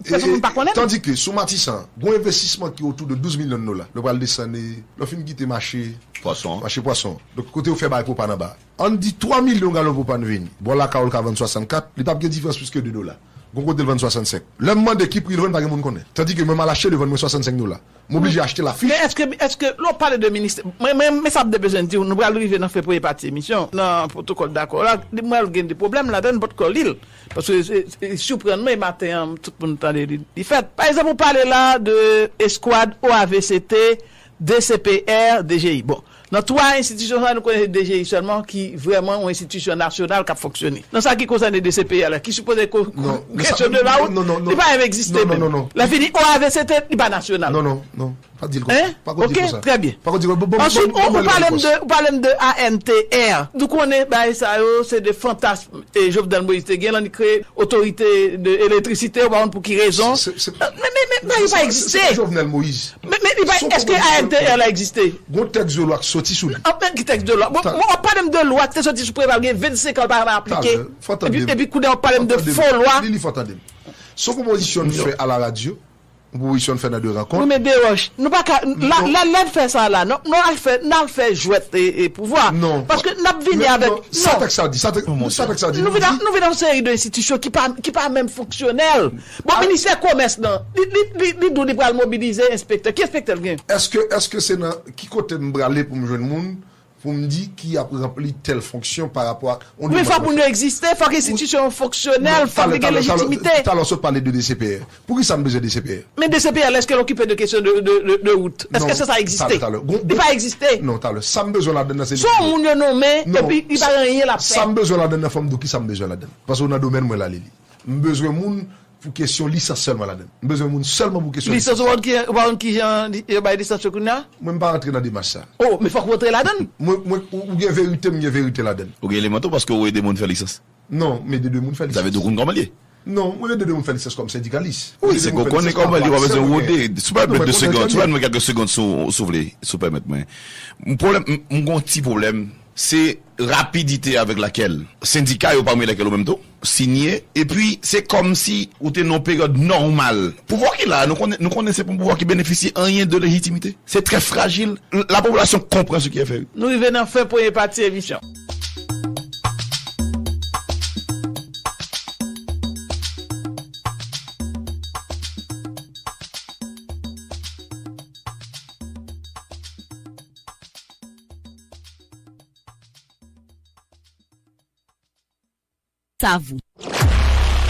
pèsonn moun pa konnen l. Tandike, sou Matisan, gen yon envestisman ki otou de douz milyon dola. Lè w pral desann, lè w fin kite mache pwason. Mache pwason. Donk, kote yo fè bay pwopàn anba. Ann di twa milyon galon pwopàn vini. Bò lakay ou l ka vann swasannkat, li p ap gen diferans plis ke de dola. Gon kote l vann swasannsenk. Lè m mande ki pri l vann, pa gen moun konnen. Tandike mwen m al achte, li vann mwen swasannsenk dola. M oblije achte l a fich. Men èske, èske, lè w pale de ministè, mwen, mwen, men sa m te bezwen di w, nou pral rive nan fen premye pati emisyon, nan pwotokòl dakò la, li mwen gen de pwoblèm ladan, m potko li l. Paske, e, e, siprann mwen, maten an, tout moun tande li, li fèt. Pa egzanp, ou pale la de eskwad O A V C T, D C P R, D G I. Bon, nan twa enstitisyon sa, nou konnen se D G I sèlman ki vrèman yon enstitisyon nasyonal k ap fonksyone. Nan sa ki konsène D C P R la, ki sipoze ko-, kesyon de lawout, li pa menm egziste menm. Lè fini, O A V C T, li pa nasyonal. Non, non, non. Pa di l konsa. Pa ko di l konsa. Trè byen. Pa ko di l konsa. Answit, ou, ou pale m de, ou pale m de A N T R. Nou konnen bagay sa yo, se de fantasm e Jovenel Moïse te gen lè li kreye otorite de elektrisite, ou pa konn pou ki rezon. Men, men, men, men, li pa egziste. Se pa Jovenel Moïse. Men, men, li pa, èske A N T R la egziste? Gon tèks de lwa k soti sou li. An, men ki tèks de lwa? Bon, bon, w ap pale m de lwa ki te soti sou Preval gen vennsenk an, l pa janm aplike. Epi, epi kounye a w ap pale m de fo lwa. Li, li fò tande m. Se yon pwopozisyon n fè a la radyo, yon pwopozisyon n fè nan de rankont. Wi, men Desroches, nou pa ka, la, la, lè n fè sa la, non, nou al fè, n al fè jwèt e, e pouvwa. Non. Paske n ap vini avèk, non. Sa tèks la di, sa tèks, sa tèks la di, nou vin, nou vin yon seri de enstitisyon ki pa, ki pa menm fonksyonèl. Bon, ministè komès nan, li, li, li, li di w li pral mobilize enspektè. Ki enspektè l gen? Èske, èske se nan, ki kote m prale pou m jwenn moun pou m di ki ap ranpli tèl fonksyon pa rapò a yon... Men fòk moun yo egziste, fòk enstitisyon yo fonksyonèl, fòk li gen lejitimite. Talè w sot pale de D C P R. Poukisa m bezwen D C P R? Men D C P R la, èske l okipe de kesyon de, de, de, de wout? Èske se sa egziste? Li pa egziste. Non, talè. Sa m bezwen ladann nan se... Se yon moun yo nonmen, epi li pa gen anyen l ap fè. Sa m bezwen ladann nan, fò m di w kisa m bezwen ladann. Paske w nan domèn mwen la, Lili. M bezwen moun pou kesyon lisans sèlman ladann. M bezwen moun sèlman pou kesyon lisans. Lisans, ou pa konn ki, ou pa konn ki jan li, yo bay lisans yo kounye a? Mwen, m pa rantre nan demach sa. Oh, men fòk ou rantre ladann. Mwen, mwen, ou, ou gen verite, m gen verite ladann. Ou gen eleman tou paske ou ede moun fè lisans. Non, m ede de moun fè lisans. Sa vle di ou konn kòman l ye? Non, mwen ede de moun fè lisans kòm sendikalis. Wi, se ke ou konnen kòman l ye, w ap bezwen rode. Si w pèmèt de segond, si w pèmèt mwen kèk segond, si w, si w vle, si w pèmèt mwen. M pwoblèm, m, m gon ti pwoblèm, se rapidite avèk lakèl sendika yo, pami lèkèl ou menm tou, sinye, epi se kòmsi ou te nan yon peryòd nòmal. Pouvwa ki la a, nou konnen, nou konnen se pa yon pouvwa ki benefisye anyen de lejitimite. Se trè frajil. L-, lapopilasyon konpran ce qui est fait. Nou rive nan fen premye pati emisyon. Sa vou.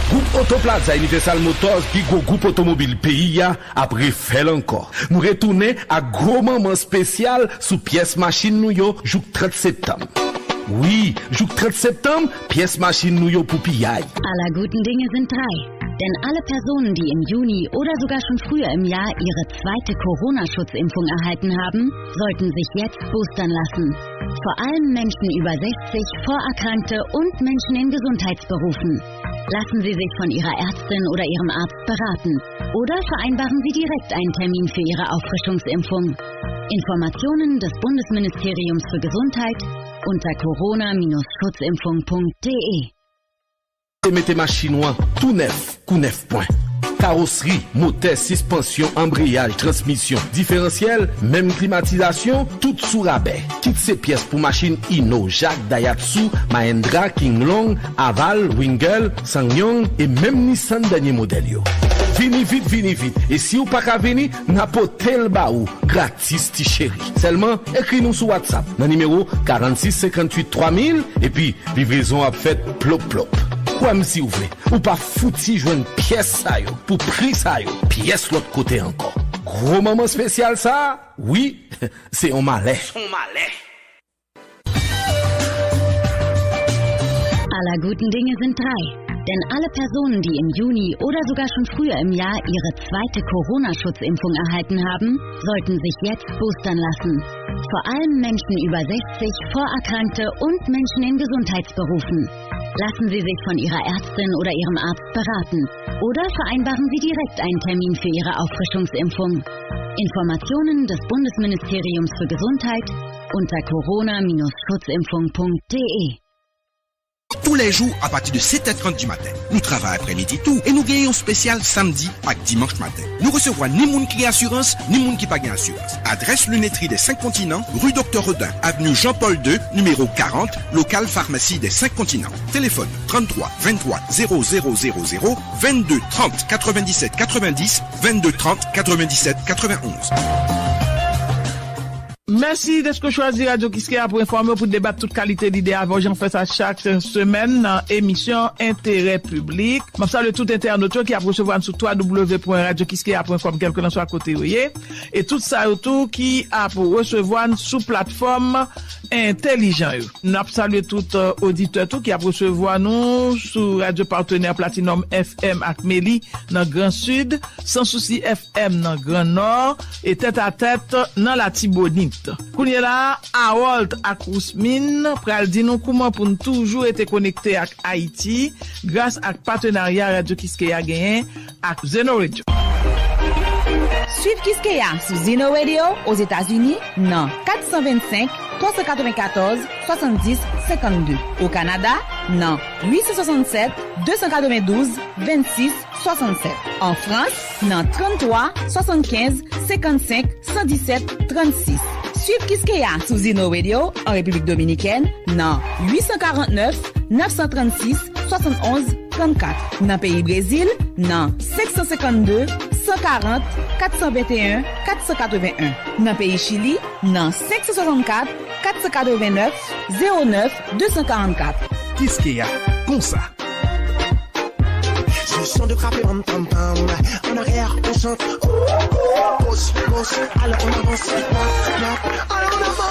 Gwoup Oto Plaza Universal Motors, pi gwo gwoup otomobil peyi a, ap refè l ankò. Nou retounen ak gwo manman espesyal sou pyès machin nou yo jouk trant septanm. Wi, jouk trant septanm, pyès machin nou yo pou piyay. Aller guten Dinge sind drei. Denn alle Personen, die im Juni oder sogar schon früher im Jahr ihre zweite Corona-Schutzimpfung erhalten haben, sollten sich jetzt boostern lassen. Vor allem Menschen über sechzig, Vorerkrankte und Menschen in Gesundheitsberufen. Lassen Sie sich von Ihrer Ärztin oder Ihrem Arzt beraten oder vereinbaren Sie direkt einen Termin für Ihre Auffrischungsimpfung. Informationen des Bundesministeriums für Gesundheit unter corona-schutzimpfung punkt de. Te mete machin ou an tou nèf, kou nèf pwen. Kawosri, motè, sispansyon, anbreyaj, transmisyon, diferansyèl, menm klimatizasyon, tout sou rabè. Kit se pyès pou machin Hino, Jak, Daihatsu, Mahindra, King Long, Haval, Winger, Sangyong e menm Nissan dènye modèl yo. Vini vit, vini vit. E si w pa ka vini, n a pote l ba ou gratis, ti cheri. Sèlman ekri nou sou WhatsApp nan nimewo karannsis senkantuit twa mil, epi livrezon ap fèt plop plop. Kwè m si w vle, ou pa fouti jwenn pyès sa yo pou pri sa yo pyès lòt kote ankò. Gwo manman espesyal sa, wi, se yon malè. Aller guten Dinge sind drei. Denn alle Personen, die im Juni oder sogar schon früher im Jahr ihre zweite Corona-Schutzimpfung erhalten haben, sollten sich jetzt boostern lassen. Vor allem Menschen über sechzig, Vorerkrankte und Menschen in Gesundheitsberufen. Lassen Sie sich von Ihrer Ärztin oder Ihrem Arzt beraten oder vereinbaren Sie direkt einen Termin für Ihre Auffrischungsimpfung. Informationen des Bundesministeriums für Gesundheit unter corona-schutzimpfung.de. Tou lè jou, apati de sèt è trant di maten. Nou travay aprèmidi tou e nou gen yon espesyal samdi ak dimanch maten. Nou resevwa ni moun ki gen asirans, ni moun ki pa gen asirans. Adrès Lunetterie des Cinq Continents, rue Docteur Rodin, avenue Jean-Paul deux, numéro quarante, local Pharmacie des Cinq Continents. Téléphone trente-trois vingt-trois zéro zéro zéro zéro, vingt-deux trente quatre-vingt-dix-sept quatre-vingt-dix, vingt-deux trente quatre-vingt-dix-sept quatre-vingt-onze. Mèsi dèske w chwazi Radyo Kiskeya pou enfòme w, pou debat tout kalite lide avè w, jan w fè sa chak semèn nan emisyon Enterè Piblik. M ap salye tout entènot yo ki ap resevwa n sou w w w pwen radyo kiskeya pwen kòm, kèlkelanswa kote yo ye. E tout sa yo tou ki ap resevwa n sou platfòm entèlijan yo. N ap salye tout, eh, oditè tou ki ap resevwa nou sou radyo patenè Platinum F M ak Meli nan Gran Sid, Sans Souci F M nan Gran Nò e Tèt a Tèt nan Latibonit. Kounye la a, Harold ak Rousmine pral di nou kouman pou n toujou rete konekte ak Ayiti gras ak patenarya Radyo Kiskeya genyen ak Zeno Radio. Suiv Kiskeya sou Zeno Radio Ozetazini nan kat san vennsenk, twa san katrevenkatòz, swasanndis, senkannde. O Kanada, nan uit san swasannsèt, de san katrevendouz, vennsis, swasannsèt. An Frans, nan tranntwa, swasannkenz, senkannsenk, san disèt, trannsis. Suiv Kiskeya sou Zeno Radio an Repiblik Dominikèn nan uit san karannèf, nèf san trannsis, swasannonz, trannkat. Nan peyi Brezil, nan senk san senkannde, san karant, kat san venteyen, kat san katrevenyen. Nan peyi Chili, nan senk san swasannkat, kat san katrevennèf, zewo nèf, de san karannkat. Kiskeya, konsa. Ce son de frappe pam pam pam. En arrière, on chante. Ouh, ouh, pousse, pousse. Alors on avance. Allez, on avance.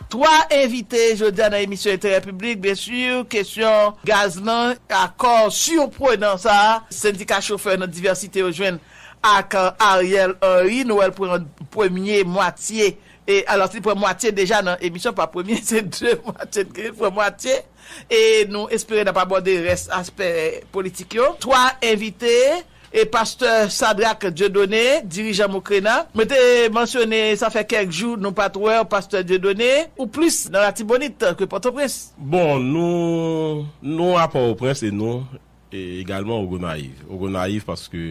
Twa envite jodi a nan emisyon Enterè Piblik, byen si, kesyon gaz lan, akò siprenan sa a, sendika chofè nan divèsite yo jwenn ak, eh, Ariel Henry. Noël pran premye mwatye, e alò li pran mwatye deja nan emisyon, pa premye, se de mwatye, li pran mwatye. E nou espere n ap abòde rès aspè politik yo. Twa envite, e pastè Sadrac Dieudonné, dirijan Mokrena. Mwen te mansyone, sa fè kèk jou nou pa t wè w, pastè Dieudonné, ou plis nan Latibonit ke Pòtoprens. Bon, nou, nou a Pòtoprens e nou, e egalman o Gonayiv. O Gonayiv paske,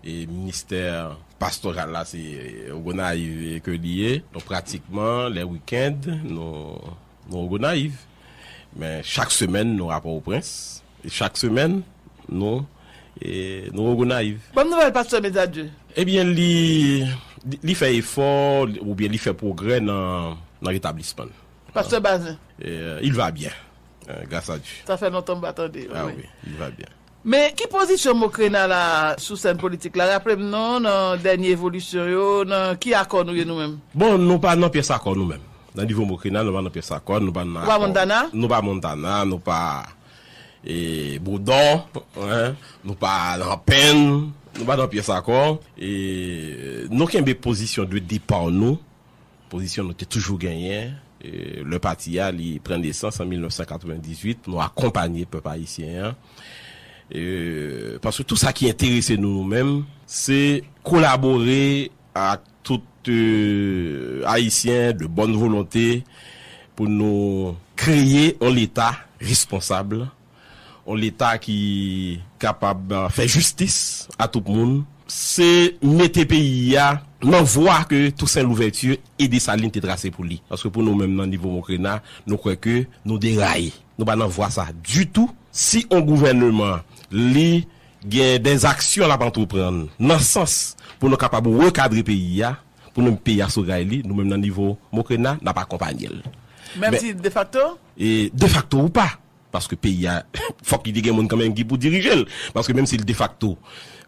e, ministè pastoral la, se, e, o Gonayiv, e, ke li ye. Donk, pratikman, lè wikenn, nou, nou o Gonayiv. Men chak semèn, nou a Pòtoprens. E chak semèn, nou, e, nou o Gonayiv. Bòn nouvèl, pastè Medjadye. Ebyen, li, li, li fè efò, oubyen li fè pwogrè nan, nan retablisman l. Pastè Bazin. E, il va bien. Euh, grâce à Dieu. Sa fè lontan m pa tande l, wi. Ah oui, il va bien. Men ki pozisyon Mokrena la sou sèn politik la? Raple m non, nan dènye evolisyon yo, nan ki akò nou ye nou menm? Bon, nou pa nan pyès akò nou menm. Nan nivo Mokrena, nou pa nan pyès akò, nou pa nan akò. Ou pa Montana? Nou pa Montana, nou pa, e, Boudon, hein, nou pa nan Penn, nou pa nan pyès akò. E nou kenbe pozisyon de depa nou. Pozisyon nou te toujou genyen, e, lè pati a, li pran nesans an mil nèf san katrevendizuit, nou akonpanye pèp ayisyen an. E, paske tou sa ki enterese nou, nou menm, se kolabore ak tout, e, Ayisyen de bòn volonte pou nou kreye yon Leta responsab, yon Leta ki kapab, e, fè jistis a tout moun. Se mete peyi a nan vwa ke Toussaint Louverture e Desalin te trase pou li. Paske pou nou menm nan nivo Mokrena, nou kwè ke nou deraye. Nou pa nan vwa sa ditou. Si yon gouvèneman li gen dèzaksyon l ap antreprann nan sans pou nou kapab rekadre peyi a, pou nou peyi a sou ray li, nou menm nan nivo Mokrena, n ap akonpanye l. Menm si defakto? E defakto ou pa, paske peyi a, fòk li te gen moun kanmenm ki pou dirije l. Paske menm si l defakto,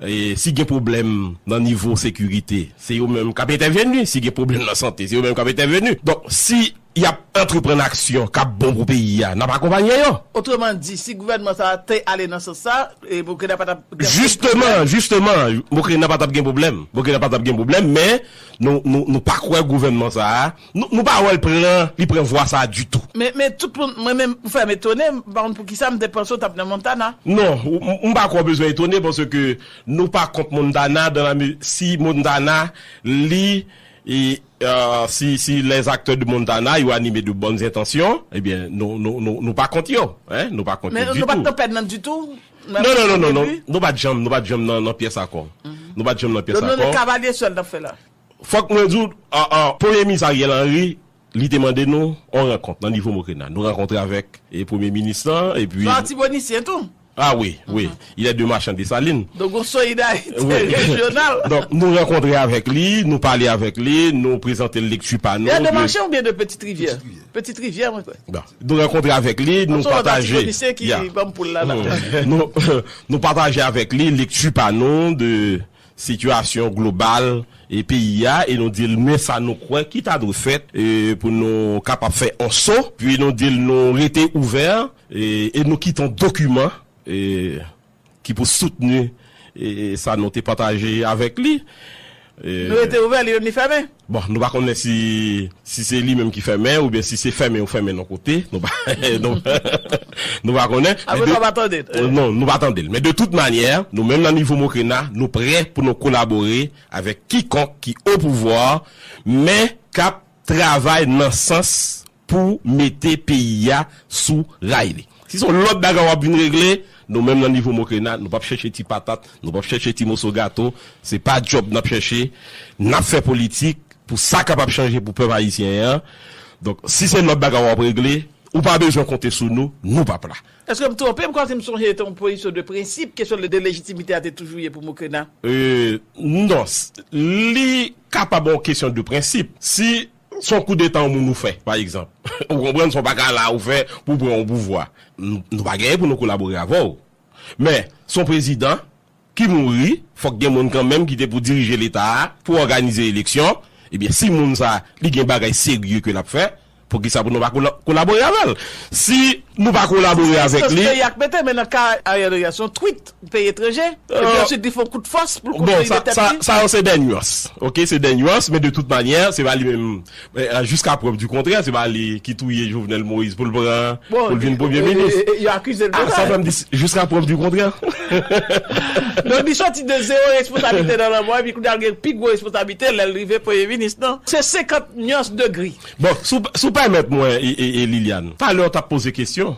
e si gen pwoblèm nan nivo sekirite, se yo menm k ap entèveni. Si gen pwoblèm nan sante, se yo menm k ap entèveni. Donk, si y ap antreprann aksyon k ap bon pou peyi a, n ap akonpanye yo. Otreman di, si gouvènman sa a te ale nan sans sa, e Mokrena pa t ap gen Jisteman, jisteman, Mokrena pa t ap gen pwoblèm. Mokrena pa t ap gen pwoblèm, men nou, nou, nou pa kwè gouvènman sa a, nou, nou pa wè l pran, li pran vwa sa a ditou. Men, men tout moun, mwen menm, ou fè m etone, m pa konn poukisa m te panse w t ap nan Montana. Non, ou- m m pa kwè w bezwen etone, paske nou pa kont Montana, dan la me- si Montana, li, e, e, si, si les acteurs de Montana, yo anime de bonnes intentions, ebyen, nou, nou, nou, nou pa kont yo, hein, nou pa kont Men yo nou pa t ditou. Nan pèn nan ditou? Non, non, non, non, non. Nou pa t janm, nou pa t janm nan, nan pyès akò. Nou pa t janm nan pyès akò. Donk, nou, nou kavalye sèl n ap fè la. Fòk mwen di w, a, a, Premye Minis Ariel Henry, li te mande nou yon rankont nan nivo Mokrena. Nou rankontre avèk, e, Premye Minis lan, epi Son Atibonisyen tou. Ah wi, wi. Il est de Machan Desalin. Donk, yon solidarite rejyonal. Donk, nou rankontre avèk li, nou pale avèk li, nou prezante l lekti pa nou. Il est de Machan oubyen de Petite Rivière? Petite Rivière, mwen kwè. Bon, nou rankontre avèk li, nou pataje. Atibonisyen ki ban m poul la, la. Nou, nou pataje avèk li lekti pa nou de sitiyasyon global e peyi a, e nou di l men sa nou kwè ki ta dwe fèt, e pou nou kapab fè yon so, pi nou di l nou rete ouvè, e, e nou kite yon dokiman, e, ki pou soutni, e, e sa nou te pataje avèk li. E, Nou rete ouvè, li menm li fèmen. Bon, nou pa konnen si, si se li menm ki fèmen, oubyen si se fèmen ou fèmen nan kote. Nou pa, nou, nou pa konnen. Apre sa, w pa tande l. Non, nou pa tande l. Men de tout manyè, nou menm nan nivo Mokrena, nou prè pou nou kolabore avèk kikonk ki o pouvwa, men k ap travay nan sans pou mete peyi a sou ray li. Si se yon lòt bagay w ap vin regle, nou menm nan nivo Mokrena, nou p ap chèche ti patat, nou p ap chèche ti moso gato, se pa djòb n ap chèche, n ap fè politik pou sa kapab chanje pou pèp ayisyen an. Donk, si se lòt bagay w ap regle, ou pa bezwen konte sou nou, nou p ap la. Èske m twonpe m kansi m sonje te yon pozisyon de prensip, kesyon de lejitimite a te toujou ye pou Mokrena? E, non, s- li kapab yon kesyon de prensip. Si se yon koudeta yon moun ou fè, pa egzanp, ou konprann, se yon bagay la ou fè pou pran yon pouvwa, n- nou pa genyen pou nou kolabore avè w. Men, se yon prezidan ki mouri, fòk gen moun kanmenm ki te pou dirije Leta a, pou òganize eleksyon. Ebyen, si moun sa, li gen bagay serye ke l ap fè, poukisa pou nou pa kola- kolabore avè l? Si nou pa kolabore avèk li. Peyi ak mete, men nan ka Ariel Henry a, se yon tweet peyi etranje, epi answit li fè yon kout fòs pou l kontinye tèt li. Bon, sa, sa, sa yo se de nyans, ok, se de nyans, men de tout manyè, se pa li menm, eh, jusqu'à preuve du contraire, se pa li ki touye Jovenel Moïse pou l pran, pou l vin premye minis. Yo akize l de sa. Ah, sa fè m di, jusqu'à preuve du contraire. Donk, li soti de zewo responsablite nan lanmò, epi kounye a l gen pi gwo responsablite lè l rive premye minis, non? Se senkant nyans de gri. Bon, si w, si w pèmèt mwen, e, e, e Liliane, talè w t ap poze kesyon,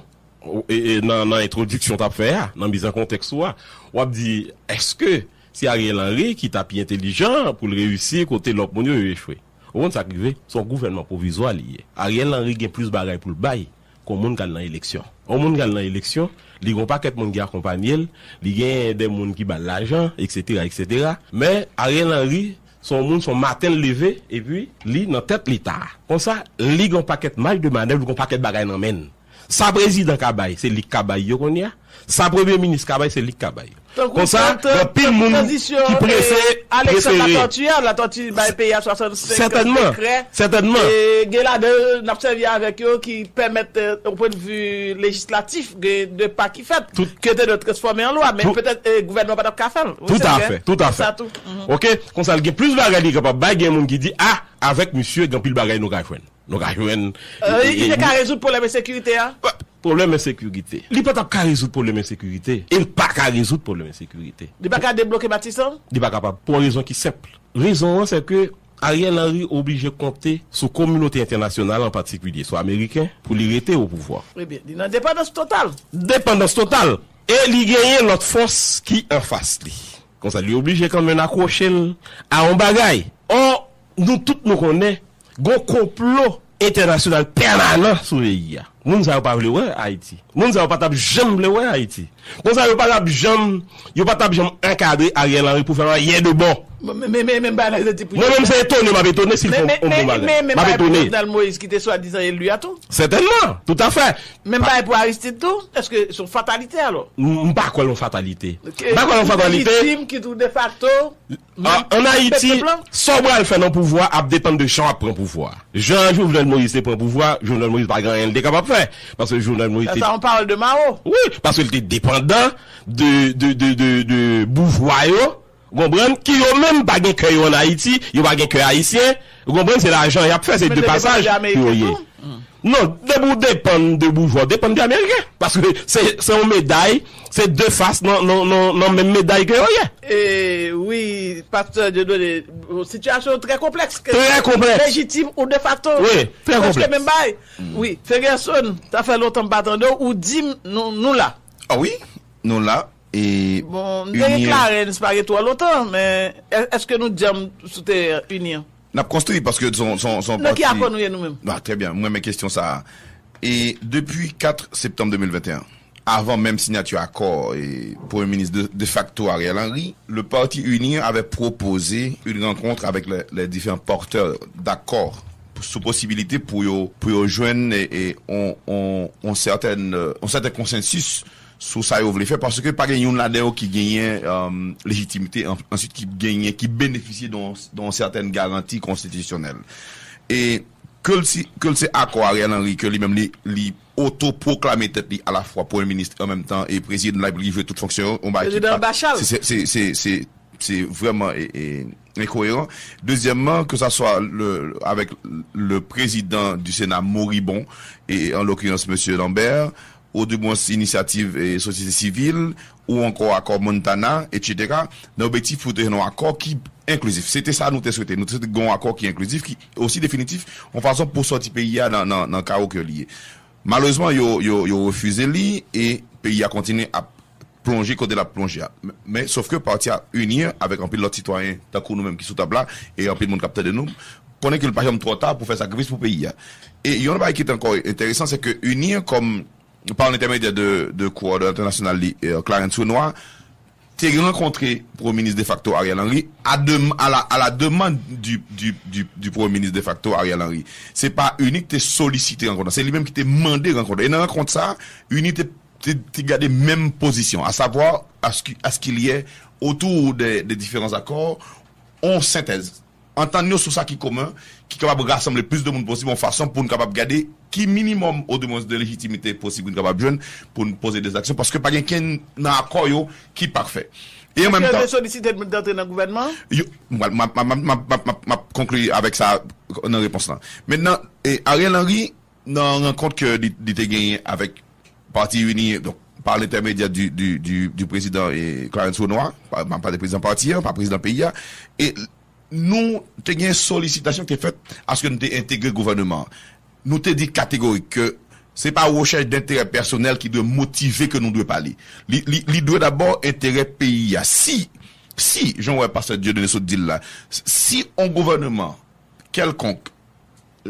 e, e, nan, nan entwodiksyon w t ap fè a, nan miz an kontèks ou a, w ap di, èske se Ariel Henry ki ta pi entèlijan pou l reyisi kote lòt moun yo, yo echwe? Ou konn sa k rive? Se yon gouvènman pwovizwa li ye. Ariel Henry gen plis bagay pou l bay ke yon moun k al nan eleksyon. Yon moun k al nan eleksyon, li gen yon pakèt moun ki akonpanye l, li gen de moun ki ba l lajan, etsetera, etsetera. Men, Ariel Henry, se yon moun, se yon maten l leve, epi li nan tèt Leta a. Konsa, li gen yon pakèt maj de manèv, li gen yon pakèt bagay nan men l. Sa prezidan ka bay, se li k ka bay yo kounye a. Sa premye minis ka bay, se li k ka bay yo. Konsa, gen anpil moun ki prese, Alexandre prefere Latortue a, Latortue bay peyi a swasannsenk sekrè. Sètènman. E gen ladan yo n ap sèvi avèk yo ki pèmèt, euh, o pwennvi lejislatif, gen de pa ki fèt, ke te dwe transfòme an lwa, men petèt, euh, gouvènman pa t ap ka fè l. Toutafè, toutafè. Ok, konsa l gen plis bagay li kapab bay, gen moun ki di, ah, avèk misye, gen anpil bagay nou ka jwenn. Nou ka jwenn. Li te ka rezoud pwoblèm ensekirite a? pwoblèm ensekirite. Li pa t ap ka rezoud pwoblèm ensekirite. E l pa ka rezoud pwoblèm ensekirite. Li pa ka debloke Matisan? Li pa kapab. Pou yon rezon ki senp. Rezon an, se ke Ariel Henry oblije konte sou kominote entènasyonal, an patikilye sou ameriken, pou li rete o pouvwa. Ebyen, li nan depandans total. Depandans total. E li genyen lòt fòs ki anfas li. Konsa, li oblije kanmenm akwoche l a yon bagay. Ò, nou tout nou konnen, gon konplo entènasyonal pèmanan sou peyi a. Moun sa yo pa vle wè Ayiti. Moun sa yo pa t ap janm vle wè Ayiti. Konsa, yo pa t ap janm, yo pa t ap janm ankadre Ariel Henry pou fè anyen de bon. Men, men, men, men, men, bagay la, se ti pou Mwen menm, se etone m ap etone si l fè yon bon bagay. M ap etone. Jovenel Moïse ki te swadizan eli a tou. Sètènman, toutafè. Men bagay pou Aristide tou, èske se yon fatalite alò? M m pa kwè l yon fatalite. M pa kwè l yon fatalite. Lejitim ki tou defakto. An, an Ayiti, sa w pral fè nan pouvwa ap depann de jan w ap pran pouvwa. Jan Jovenel Moïse te pran pouvwa, Jovenel Moïse pa gen anyen l te kapab fè. Paske Jovenel Moïse te. Sa yon pawòl de Mao. Wi, paske l te depandan de, de, de, de, de boujwa yo, w konprann, ki yo menm pa gen kè yo ann Ayiti, yo pa gen kè ayisyen, w konprann, se lajan y ap fè, se de pasaj pou yo ye. Non, depi w depann de boujwa, w depann de ameriken. Paske se, se yon meday, se de fas nan, nan, nan, nan menm meday ke yo ye. E, wi, pastè Dieudonné, sitiyasyon trè konplèks. Trè konplèks. Lejitim ou defakto. Wi, trè konplèks. Prèske menm bagay. Wi, Ferguson, sa fè lontan m pa tande w, ou di m nou, nou la. Ah wi, nou la. E bon, m te gen Clarens pa gen twò lontan, men è- èske nou djanm sou teren ini an? N ap konstwi paske se yon, se yon, se yon pati. Nan ki akò nou ye nou menm? Ah, trè byen, mwen renmen kesyon sa a. E depi kat septanm de mil venteyen, avan menm siyati akò e premye minis de, de facto Ariel Henry, le parti UNIR avait proposé une rencontre avec les, les différents porteurs d'accord sou posibilite pou yo, pou yo jwenn e, e, on, on, on sètèn, euh, on sètèn konsansis sou sa yo vle fè, paske pa gen youn ladan yo ki genyen, um, lejitimite, an- answit ki genyen, ki benefisye de yon, de yon sètèn garanti konstitisyonèl. E ke l si, ke l se akò Ariel Henry, ke li menm li, li oto pwoklame tèt li alafwa premye minis an menm tan e prezidan de la Repiblik, li jwe tout fonksyon yo, yon bagay ki Prezidan pa- Bachal. Se, se, se, se, se vrèman e, e, enkoyeran. Dezyèmman, ke sa swa le, avèk le président du Sénat moribond, et en l'occurrence Monsieur Lambert, ou dimwens inisyativ e sosyete sivil, ou ankò akò Montana, etsetera, nan objektif pou te jwenn yon akò ki enklizif. Se te sa nou te swete. Nou te swete gen yon akò ki enklizif, ki osi definitif, yon fason pou sòti peyi a nan, nan, nan kawo ke li ye. Malerezman, yo, yo, yo refize li e peyi a kontinye ap plonje kote l ap plonje a. Men, men sòf ke pati a ini avèk anpil lòt sitwayen tankou nou menm ki sou tab la e anpil moun k ap tande nou, konnen ke l pa janm twò ta pou fè sakrifis pou peyi a. E yon bagay ki te ankò enteresan, se ke ini kòm pa entèmedyè de, de kowòdonatè nasyonal li, eh, Clarens Renois, te rankontre Premye Minis defakto Ariel Henry à, dem- à la, à la demande du, du, du, du Premye Minis defakto Ariel Henry. Se pa ini ki te solisite rankont la, se li menm ki te mande rankont la. E nan rankont sa, ini te, te, te gade menm pozisyon, à savoir à ce qui- à ce qu'il y ait autour des, des différents accords, on sentèz. Antann yo sou sa ki komen, ki kapab rasanble plis de moun posib, yon fason pou n kapab gade ki minimòm, odimwens, de lejitimite posib pou n kapab jwenn, pou n poze de zaksyon, paske pa gen kenn nan akò yo ki pakfè. E an menm tan, yo te solisite moun antre nan gouvènman? Yo, m ap, m ap, m ap, m ap, m ap, m ap konkli avèk sa nan repons lan. Mentnan, e, Ariel Henry, nan rankont ke li, li te genyen avèk Pati Ini, donk, par l'intermédiaire du, du, du, du président, e, Clarens Renois, pa, pa, pa prezidan pati a, pa prezidan peyi a, e nou te gen solisitasyon ki te fèt aske nou te entegre gouvènman an. Nou te di kategorik ke se pa rechèch denterè pèsonèl ki dwe motive ke nou dwe pale. Li, li, li dwe dabò enterè peyi a. Si, si, jan w wè pastè Dieudonné sot di l la, si yon gouvènman kèlkonk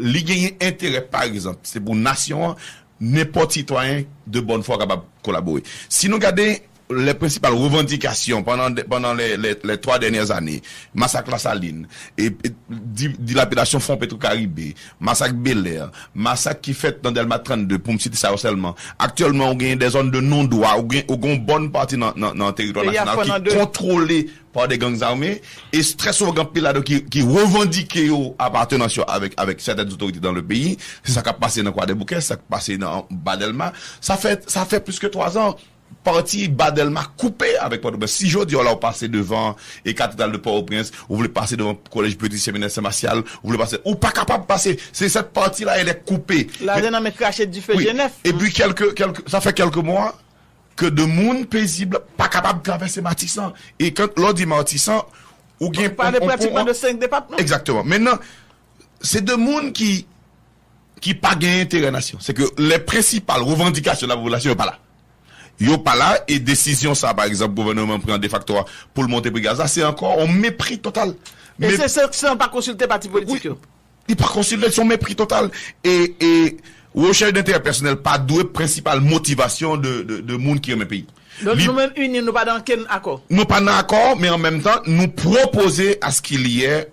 li genyen enterè, pa egzanp, se pou nasyon an, nenpòt sitwayen de bòn fwa kapab kolabore. Si nou gade les principales revendications pendant, pendant les, les, les trois dernières années, masak Lasalin, e, e, di- dilapidasyon fon Petro Caribe, masak Bèlè, masak ki fèt nan Dèlma trannde, pou m site sa yo sèlman. Aktyèlman, ou genyen des zones de non-droit, ou gen, ou gen yon bòn pati nan, nan, nan teritwa nasyonal ki kontwole pa de gang zame, e trè souvan gen anpil ladan yo ki, ki revandike yo apatenans yo avèk, avèk sètèn otorite dan le peyi. Se sa k ap pase nan Kwadèboukè, se sa k pase nan Ba Dèlma. Sa fè, sa fè plis ke twa zan. pati ba Dèlma koupe avèk Pòtoprens. Si jodi a la ou pase devan e katedral de Pòtoprens, ou vle pase devan kolèj Petit Seminaire Saint Martial, ou vle pase, ou pa kapab pase. Se cette partie là, elle est coupée. La, se nan men krache dife Jenèf. Epi kèlke, kèlke, sa fè kèlke mwa ke de moun pezib pa kapab travèse Matisan. E kan lè w di Matisan, ou gen pale pratikman de senk depatman. Exactement. Maintenant, c'est de moun ki ki pa gen enterè nasyon. Se ke les principales revendications de la population, yo pa la. Yo pa la, e desizyon sa, pa egzanp, gouvènman pran defakto a pou l monte pri gaz la, se ankò yon mepri total. E se san pa konsilte pati politik yo. Li pa konsilte, se yon mepri total. E, e rechèch denterè pèsonèl pa dwe prensipal motivasyon de, de, de moun ki renmen peyi. Donk nou menm ini, nou pa nan okenn akò. Nou pa nan akò, men an menm tan, nou pwopoze à ce qu'il y ait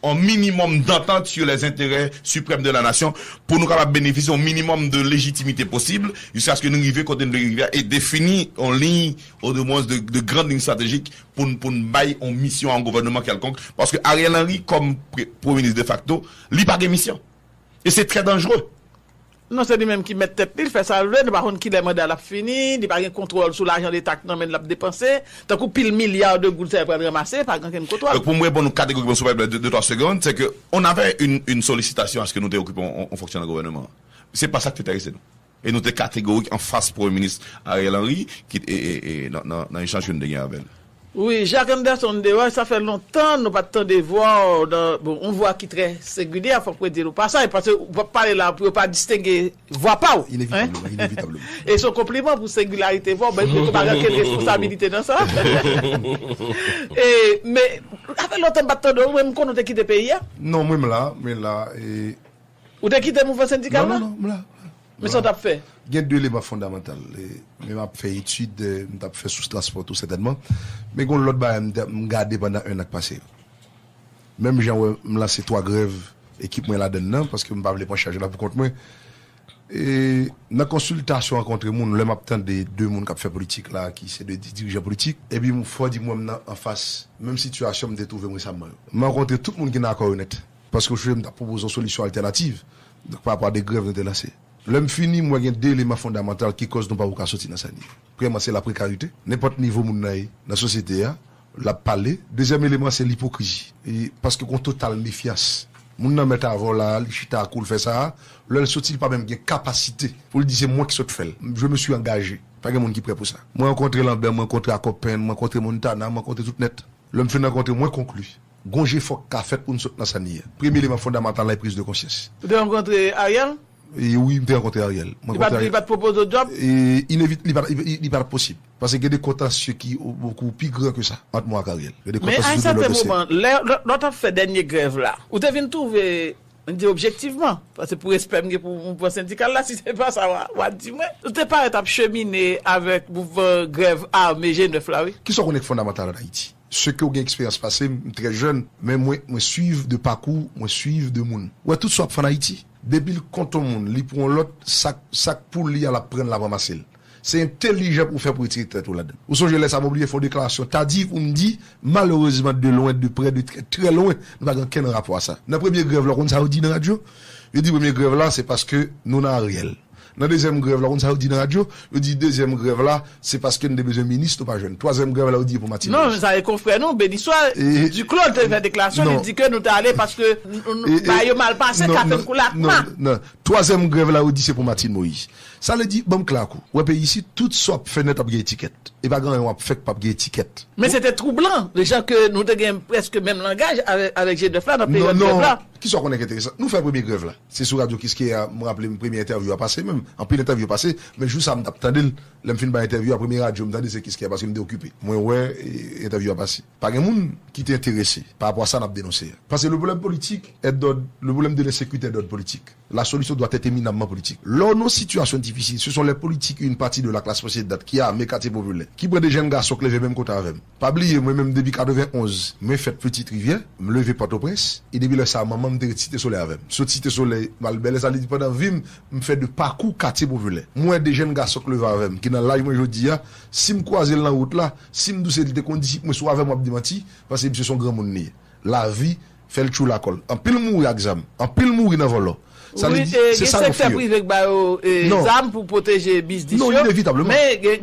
un minimum d'entente sur les intérêts suprêmes de la nation pou nou kapab benefisye yon minimum de légitimité possible jusqu'à ce que nou rive kote nou vle rive a e defini yon liy, ou du moins de, de grandes lignes stratégiques pou n, pou n bay yon misyon a yon gouvènman kèlkonk. Paske Ariel Henry, kòm pre- premye minis defakto, li pa gen misyon. E se trè danjere. Non, se li menm ki mèt tèt li, l fè sa l vle, nou pa konn kilè manda l ap fini, li pa gen kontwòl sou lajan leta k nan men l l ap depanse, tankou pil milya de goud sa yo pral ranmase, pa gen okenn kontwòl. Donk pou m reponn ou kategorikman sou pèp la de, de twa segond, se ke on avait une, une sollicitation à ce que nou te okipe yon, yon fonksyon nan gouvènman an. Se pa sa k te enterese nou. E nou te kategorik an fas Premye Minis Ariel Henry ki, e, e, e, nan, nan, nan echanj ke nou te gen avè l. Wi, Jacques Anderson Deroy, sa fè lontan nou pa t tande vwa w nan, bon, yon vwa ki trè sengilye, fòk mwen di l au passage, paske w ap pale la pou yo pa distenge vwa pa w. Inevitableman, inevitableman. E se yon konpliman pou sengilarite vwa w, men ou pa gen okenn responsabilite nan sa. E, men, sa fè lontan m pa t tande w, men m konnen w te kite peyi a. Non, mwen m la, mwen la, e Ou te kite mouvman sendikal Non, la? non, non, m la. Men sa w t ap fè? Gen de eleman fondamantal. E, men m ap fè etid, e, m t ap fè sou transpò tou sètènman. Men gen lòt bagay m, te- m gade pandan en an k pase yo. Menm jan wè m lanse twa grèv, ekip mwen ladann nan, paske m pa vle pran chaj la pou kont mwen. E, nan konsiltasyon rankontre moun, lè m ap tande de moun k ap fè politik la, ki se de di- dirijan politik, epi m fò di mwen m nan anfas menm sitiyasyon m te twouve m resaman yo. M rankontre tout moun ki nan akò yo nèt. Paske w sonje m t ap pwopoze yon solisyon altènativ, donk pa rapò a de grèv nou te lanse. Lè m fini, m wè gen de eleman fondamantal ki kòz nou pa pou ka soti nan sa n ye. Premyèman, se laprekarite. Nenpòt nivo moun nan ye nan sosyete a, l ap pale. Dezyèm eleman, se lipokrizi. E, paske gen yon total mefyans. Moun nan mèt avè w la, li chita ak ou, l fè sa a. Lè l soti, li pa menm gen kapasite pou l di se mwen ki sot fè l. Je me suis engagé. Pa gen moun ki prè pou sa. Mwen rankontre Lanbè, mwen rankontre Akòpen, mwen rankontre Montana, mwen rankontre tout nèt. Lè m fin rankontre, mwen konkli. Gon jefò k ka fèt pou n sot nan sa n ye a. Premye eleman fondamantal la, e priz de konsyans. Ou te rankontre Ariel? E wi, m te rankontre Ariel. Mwen Li pa rankontre li pa t pwopoze w djòb? E inevi- li pa, li, li pa t posib. Paske gen de kontansye ki bokou pi gran ke sa ant mwen ak Ariel. Gen de Men a kontansye yon sou de sèten lòt dosye. Moman, lè lè- lè w t ap fè dènye grèv la, ou te vin twouve, m di objektivman, paske pou respè m gen pou mouvman sendikal la, si se pa sa w a, w a di mwen, ou te parèt ap chemine avèk mouvman grèv ame G nèf la, wi. Kisa w konnen k fondamantal an Ayiti? Se ke w gen eksperyans pase, m trè jèn, men mwen, mwen swiv de pakou, mwen swiv de moun. Ou wè tout sa w ap fè an Ayiti. Depi l kont yon moun, li pou yon lòt, sa k- sa k pou li a, l ap pran l, l ap ranmase l. Se entèlijan pou w fè pou retire tèt ou ladan. Ou sonje lè sa m oblije fè yon deklarasyon tadiv pou m di, malerezman, de lwen, de prè, de trè, trè lwen, nou pa gen okenn rapò a sa. Nan premye grèv la, ou konn sa yo di nan radyo? Yo di premye grèv la, se paske nou nan Ariel. Nan dezyèm grèv la, ou konn sa yo di nan radyo? Yo di dezyèm grèv la, se paske nou te bezwen minis, nou pa jwenn. Twazyèm grèv la, yo di e pou Martine Non, Moïse. Sa e konfrè nou, Beniswa, E- Duclos te fè deklarasyon, li Non. di ke nou te ale paske n- n- E- e- bagay yo mal pase, non, ka fè non, n koule ak non, ma. Non. Twazyèm grèv la, yo di se pou Martine Moïse. Sa vle di, ban m klè ak ou. Ou wè peyi isit, tout sa w ap fè nèt ap gen etikèt. E pa gen anyen w ap fè k p ap gen etikèt. Men se te twoublan, le jan ke nou te gen prèske menm langaj avèk, avèk G nèf la nan peryòd grèv la. Kisa w konnen ki enteresan? Nou fè premye grèv la. Se sou radyo Kiskeya, m raple m premye entèvyou a pase menm. Anpil entèvyou pase, men jou sa m t ap tande l. Lè m fin bay entèvyou a, premye radyo m tande se Kiskeya paske m te okipe. Mwen wè e, entèvyou a pase. Pa gen moun ki te enterese pa rapò a sa n ap denonse a. Paske le problème politique est d'ordre, le problème de l'insécurité est d'ordre politique. La solution doit être éminemment politique. Lors de nos situations difficiles, ce sont les politiques et une partie de la classe moyenne qui a armé quartier populaire, qui prend des jeunes garçons qui lève menm kote avè m. Pa bliye, mwen menm depi katrevenn-onz, mwen fèt Petite Rivière, m leve Pòtoprens, e depi lè sa a, manman m te ret Site Solèy avè m. Sot Site Solèy, m al Bèlè, sa vle di pandan vi m, m fè de pakou katye popilè. M wè de jèn gason k leve avè m, ki nan laj mwen jodi a, si m kwaze l nan wout la, si m di w se li te konn disip mwen, si w avè m w ap demanti, paske misye se yon granmoun li ye. Lavi fè l tchoul akò l. Anpil mouri ak zam, anpil mouri nan vòlò. Sa vle di, se sa yo fè yo. Gen sektè prive k ba yo zam pou pwoteje biznis yo. Non, inevitableman. Men gen,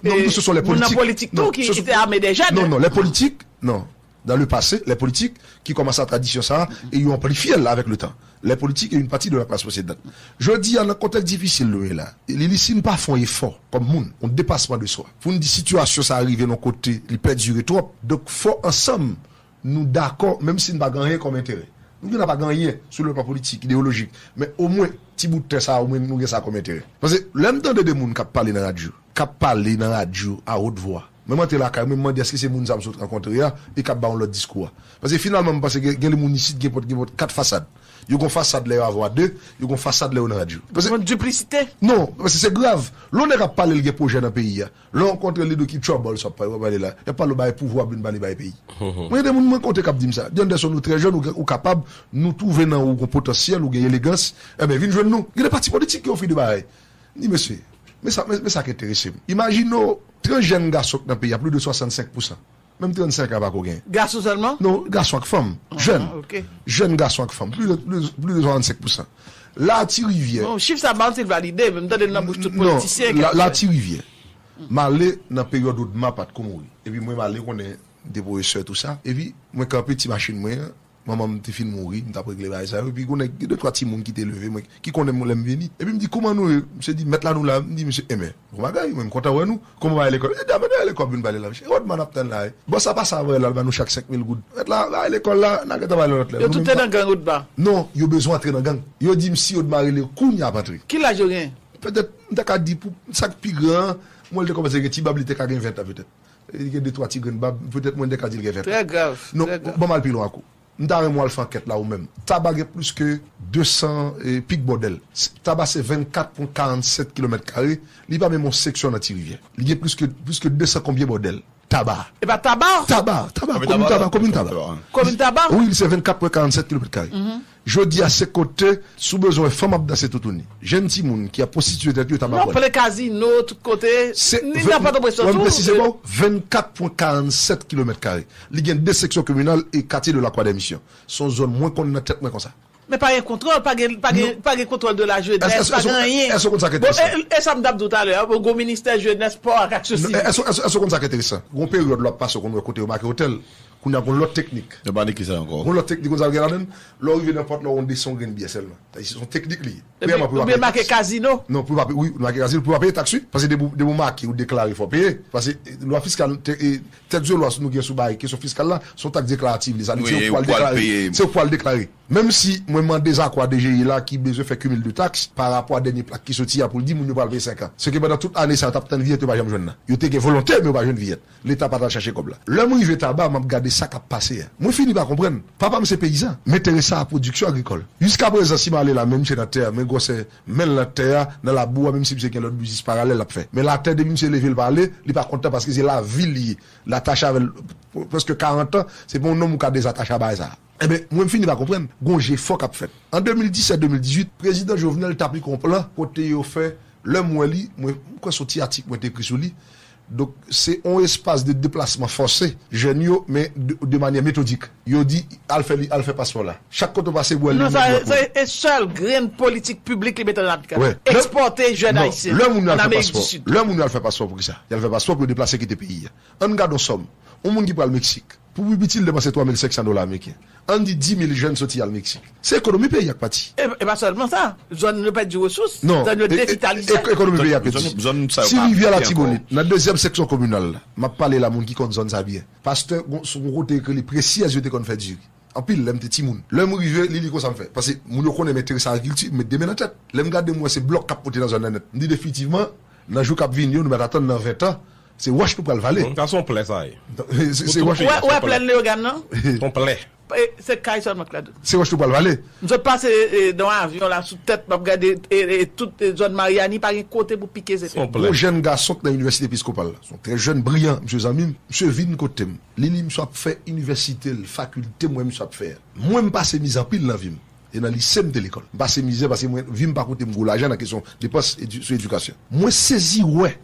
gen moun nan politik tou ki te ame de jèn. Non, non, les politiques, non. Dans le passé, les politiques ki kòmanse a tradisyon sa a, e yo anplifye l avèk le tan. Les politiques et une partie de la classe possédante. Jodi a, nan kontèks difisil nou ye la, li, li si n pa fè yon efò kòm moun, yon depasman de swa, pou n di sitiyasyon sa a rive nan kote li pèdire twòp, donk fò ansanm nou dakò, menm si n pa gen anyen kòm enterè. Nou gen pa gen anyen sou le plan politik, ideyolojik, men omwen ti bout tè sa a, omwen nou gen sa kòm enterè. Paske lè m tande de moun k ap pale nan radyo, k ap pale nan radyo a wot vwa, mwen m antre lakay mwen, m mande èske se moun sa m sot rankontre a e k ap ba yon lòt diskou a. Paske finalman, m panse gen, gen moun isit, gen pot, gen pot kat fasad. Yo gon fasad lè yo a vwa de, yo gon fasad lè yo nan radyo. Paske, yon diplisite. Non, paske se grav. Lè yon nèg ap pale, l gen pwojè nan peyi a. Lè w rankontre l, li di w ki trouble sa w ap pale, w ap pale la. Y ap pale w bay pouvwa, oubyen pale bay peyi. Mwen gen de moun mwen kote k ap di m sa. Di Anderson, ou trè jèn, ou, ou kapab, nou twouve nan ou gon potansyèl, ou gen elegans. Enben, vin jwenn nou. Gen de pati politik ki ofri de bagay. M di, mesye, men sa, men, men sa k enterese m. Imajine w, trant jèn gason k nan peyi a, plis de swasannsenk pousan. Menm trannsenk an pa ko gen. Gason sèlman? Non, gason ak fanm. Jèn. Jèn gason ak fanm. Plis de, plis, plis de swasannsenk pousan. La Ti Rivyè. Bon, chif sa pa antil valide, men m tande l nan bouch tout politisyen ki ap fè. La Ti Rivyè. M ale nan peryòd ODMA pa t ko mouri. Epi mwen m ale konnen m te pwofesè tou sa. Epi mwen kanpe ti machin mwen an. Manman m te fin mouri, m t ap regle bagay sa yo. Epi gon nèg, gen de twa timoun ki te leve mwen, ki konnen m lè m vini. Epi m di, kòman nou ye? Misye di, mèt la nou la. M di, misye, enben, bon bagay, mwen m kontan wè nou. Kòman bagay lekòl? Li di, a, mèt bagay lekòl vin pale la, misye. E ODMA n ap tann la, e. Bòs sa pase avè l, al ba nou chak senk mil goud. Mèt la, bagay lekòl la, n a gentan pale lòt lè. Yo tout te nan gang ODMA? Non, yo bezwen antre nan gang. Yo di m si ODMA rele, kounye a ap antre. Ki laj yo gen? Petèt, m ta ka di pou sa k pi gran an, mwen l te kòmanse gen ti bab, li te ka gen ven an petèt. Li gen de twa ti grenn bab, petèt mwen te ka di l gen ven an. Trè grav, trè grav. Non, ban m al pi lwen ankò. M ta renmen w al fè ankèt la ou menm. Taba gen plis ke de san, eh, pik bòdèl. Taba se vennkat pwen karannsèt kilomèt kare. Li pa menm yon seksyon nan Ti Rivyè. Li gen plis ke, plis ke de san konbyen bòdèl? Taba. E pa Taba? Taba, Taba, komin Taba, komin Taba. Komin Taba? Wi, li se vennkat pwen karannsèt kilomèt kare. Jodi a, se kote, si w bezwen wè fanm ap danse toutouni, jèn timoun ki ap pwostitiye tèt yo, Taba. Non, plen kazino, tout kote, ni nan Pòtoprens tou. Mwen presize ba w, vennkat pwen karannsèt kilomèt kare. Li gen de seksyon kominal e Quartier de la Croix des Missions. Se yon zòn mwen konn nan tèt mwen konsa. Men pa gen kontwòl, pa gen, pa gen, pa gen kontwòl de la jenès, pa gen anyen. Èske w konn sa k enteresan? Bon, e, e sa m t ap di w talè a, bon, gon ministè jenès, spò ak aksyon sivi. Èske, èske, èske w konn sa k enteresan? Gon peryòd lè w ap pase, w konn wè kote yo make otèl. Kounye a gon lòt teknik. Yo pa di ki sa ankò. Gon lòt teknik, konn sa l gen ladan l? Lè w rive nan pòt la, w desann yon grenn biyè sèlman. Sa se yon teknik li ye. Premyèman, pou yo pa peye taks. Oubyen make kazino. Non, pou yo pa peye, wi, make kazino, pou yo pa peye taks, wi. Paske depi, depi w make, ou deklare, fò w peye. Paske, eh, lwa fiskal, te, eh, tèt zo lwa nou gen sou bagay, kesyon fiskal la, se yon taks deklaratif li, sa vle di se ou k pral deklare. Se ou k pral deklare. Menm si mwen mande zakò a D G I la ki bezwen fè cumul de taxes pa rapò a dènye plak ki soti a pou l di moun yo pral peye senk an. Se ke pandan tout ane sa yo t ap tann viyèt yo pa janm jwenn nan. Yo te gen volonte men yo pa jwenn viyèt. Leta pa t al chache kòb la. Lè m rive Taba, m ap gade sa k ap pase a. Mwen fini pa konprann. Papa m se peyizan. M enterese a pwodiksyon agrikòl. Jiskaprezan, si m ale la, men misye nan tè a, men gwosè men l nan tè a, nan labou a, menm si misye gen lòt biznis paralèl l ap fè. Men latè, depi misye leve l pale, li pa kontan paske se lavi l li ye. L atache avè l prèske karant an, se pa yon nonm ou ka dezatache a bagay sa a. Enben, mwen m fini pa konprann, gon jefò k ap fèt. An de mil disèt, de mil dizuit, prezidan Jovenel t aplike yon plan kote yo fè, lè m wè li, mwen, m kwè se yon ti atik mwen te ekri sou li. Donk, se yon espas de deplasman fòse jèn yo, men de, de manyè metodik. Yo di, al fè li, al fè paspò la. Chak kote w pase, w wè li. Non, sa, se sèl grenn politik piblik li mete an aplikasyon. Ekspòte jèn ayisyen an Amerik di Sid. Lè moun yo al fè paspò, lè moun yo al fè paspò pou ki sa? Y al fè paspò pou yo deplase kite peyi a. Ann gade yon sòm. Yon moun ki pral Meksik, pou pi piti, l depanse twa mil senk san dola ameriken. Ann di dis mil jèn soti al Meksik. Se ekonomi peyi a k pati. E, e pa sèlman sa, zòn yo pèdi resous, zòn yo devitalize. Non, e, e, e, ekonomi peyi a pèdi. Ti Rivyè Latibonit, nan dezyèm seksyon kominal la, m ap pale la, moun ki konn zòn sa byen. Pastè, gon, sou yon kote yo rele Presyèz, yo te konn fè diri. Anpil, lè m te timoun. Lè m rive, li, li konsa m fè. Paske moun yo konnen m enterese ak agrikilti, m met de men nan tèt. Lè m gade, m wè se blòk k ap pote nan zòn nan nèt. M di definitivman, nan jou k ap vini yo, nou mèt atann nan ven tan, se wòch nou pral vale. Sa se yon plè sa ye. Se, se wòch. Ou wè, ou wè plèn Leyogàn nan? Se yon plè. E, se kay sèlman k ladan. Se wòch nou pral vale. M sot pase, e, nan avyon la sou tèt, m ap gade, e, e, tout, e, zòn Maryani, pa gen kote pou pike, se tè. Gon jèn gason k nan Inivèsite Episkopal la. Se yon trè jèn, briyan, misye zanmi m. Misye vin kote m. Li, li, misye ap fè inivèsite l, fakilte, m wè misye ap fè. Mwen, m pase mizè anpil nan vi m. E nan lise, m te lekòl. M pase mizè paske mwen, vi m pa koute m gwo lajan nan kesyon depans edi-, sou edikasyon. Mwen sezi wè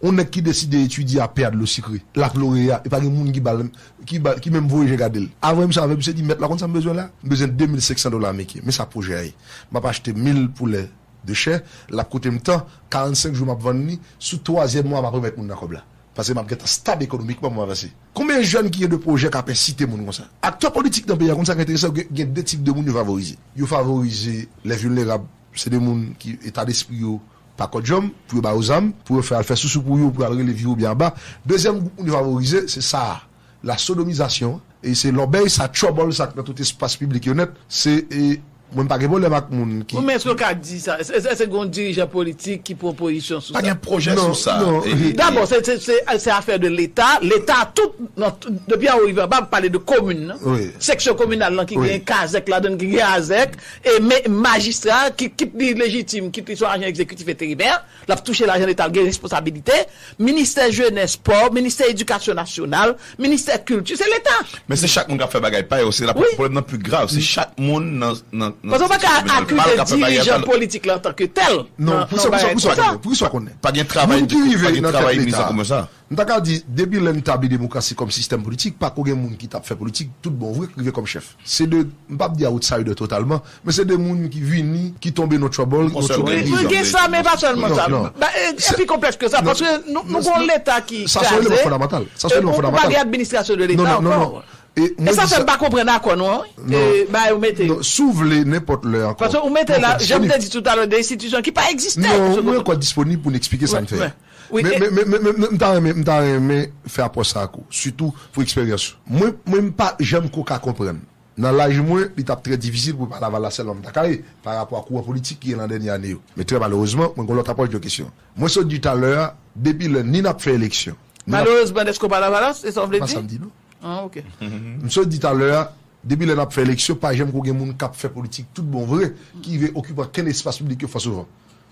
Yon nèg ki deside etidye a pè a dlo sikre, l ap loreya, e pa gen moun ki ba l, ki ba, ki menm voye je gade l. Avan misye avè m, misye di, "Mèt la, konn sa m bezwen la? M bezwen de mil senk san dola ameriken. Men sa pwojè a ye. M ap achte mil poulè de chè, l ap koute m tan, karannsenk jou m ap vann li, sou twazyèm mwa m ap remèt moun nan kòb la. Paske m ap gentan stab ekonomikman pou m avanse." Konbyen jèn ki gen de pwojè k ap ensite moun konsa? Aktè politik nan peyi a, konn sa k enteresan yo, gen, gen de tip de moun yo favorize. Yo favorize lè vilnerab, se de moun ki eta despri yo pa kòdjòm, pou yo ba yo zam, pou yo fè al fè sousou pou yo, pou yo al rele vi yo byen anba. Dezyèm gwoup moun yo favorize, se sa a, la sodomizasyon, e se lòbèy sa, trouble sa k nan tout espas piblik yo nèt, se, e, mwen m pa gen pwoblèm ak moun ki. Wi, men èske w ka di sa? Èske, èske, èske gen yon dirijan politik ki pran pozisyon sou sa? Pa gen pwojè sou sa. Non, non. Dabò, se, se, se, se afè de Leta. Leta, tout, nan, depi anwo rive anba, pale de komin nan. Seksyon kominal lan ki gen kazèk ladan, ki gen azèk, e majistra, ki, kit li lejitim, kit li se yon ajan egzekitif enterimè, l ap touche lajan Leta, l gen responsabilite. Ministè jenès, spò, ministè edikasyon nasyonal, ministè kilti, se Leta. Men se chak moun k ap fè bagay pa yo, se la pwoblèm nan pi grav, se chak moun nan, nan, nan seksyon kominal pa l k ap fè bagay pa l. Pou sa w pa ka akize dirijan politik la antanke tèl. Non, pou sa, pou sa, pou sa w konnen, pou sa w konnen. Pa gen travay, pa gen travay mizan kòm sa. M ta ka di, depi lè n tabli demokrasi kòm sistèm politik, pa ko gen moun ki t ap fè politik tout bon vre, ki rive kòm chèf. Se de, m p ap di outsider totalman, men se de moun ki vini, ki tonbe nan trouble, nan trouble. Wi, gen sa, men pa sèlman sa. Ba, e, e pi konplèks ke sa, paske nou, nou gen yon Leta ki kraze, e ou, ou pa gen administrasyon de Leta ankò. E sa fè m pa konprann akò nou an, wi. E, ba, ou mete yo. Si w vle, nenpòt lè ankò. Paske ou mete la, jan m te di toutalè, de enstitisyon ki pa egziste. Non, mwen ankò disponib pou n eksplike sa n fè. Wi, men, men, men, men, men, m ta renmen, m ta renmen fè apwòch sa ak ou, sitou pou eksperyans ou. Mwen, mwen, m pa janm ko ka konprann. Nan laj mwen, li t ap trè difisil pou pale Lavalas sèlman m ta ka ye, pa rapò a kouran politik ki gen nan dènye ane yo. Men trè malerezman, mwen gen lòt apwòch de kesyon. Mwen sot di talè a, depi lè ni n ap fè eleksyon, ni n ap. Malerezman, dèske w pa Lavalas, se sa w vle di? Se pa sa m di, non. Ah, ok. M sot di talè a, depi lè n ap fè eleksyon, pa janm ko gen moun k ap fè politik tout bon vre, ki rive okipe ankenn espas piblik yo fò souvan.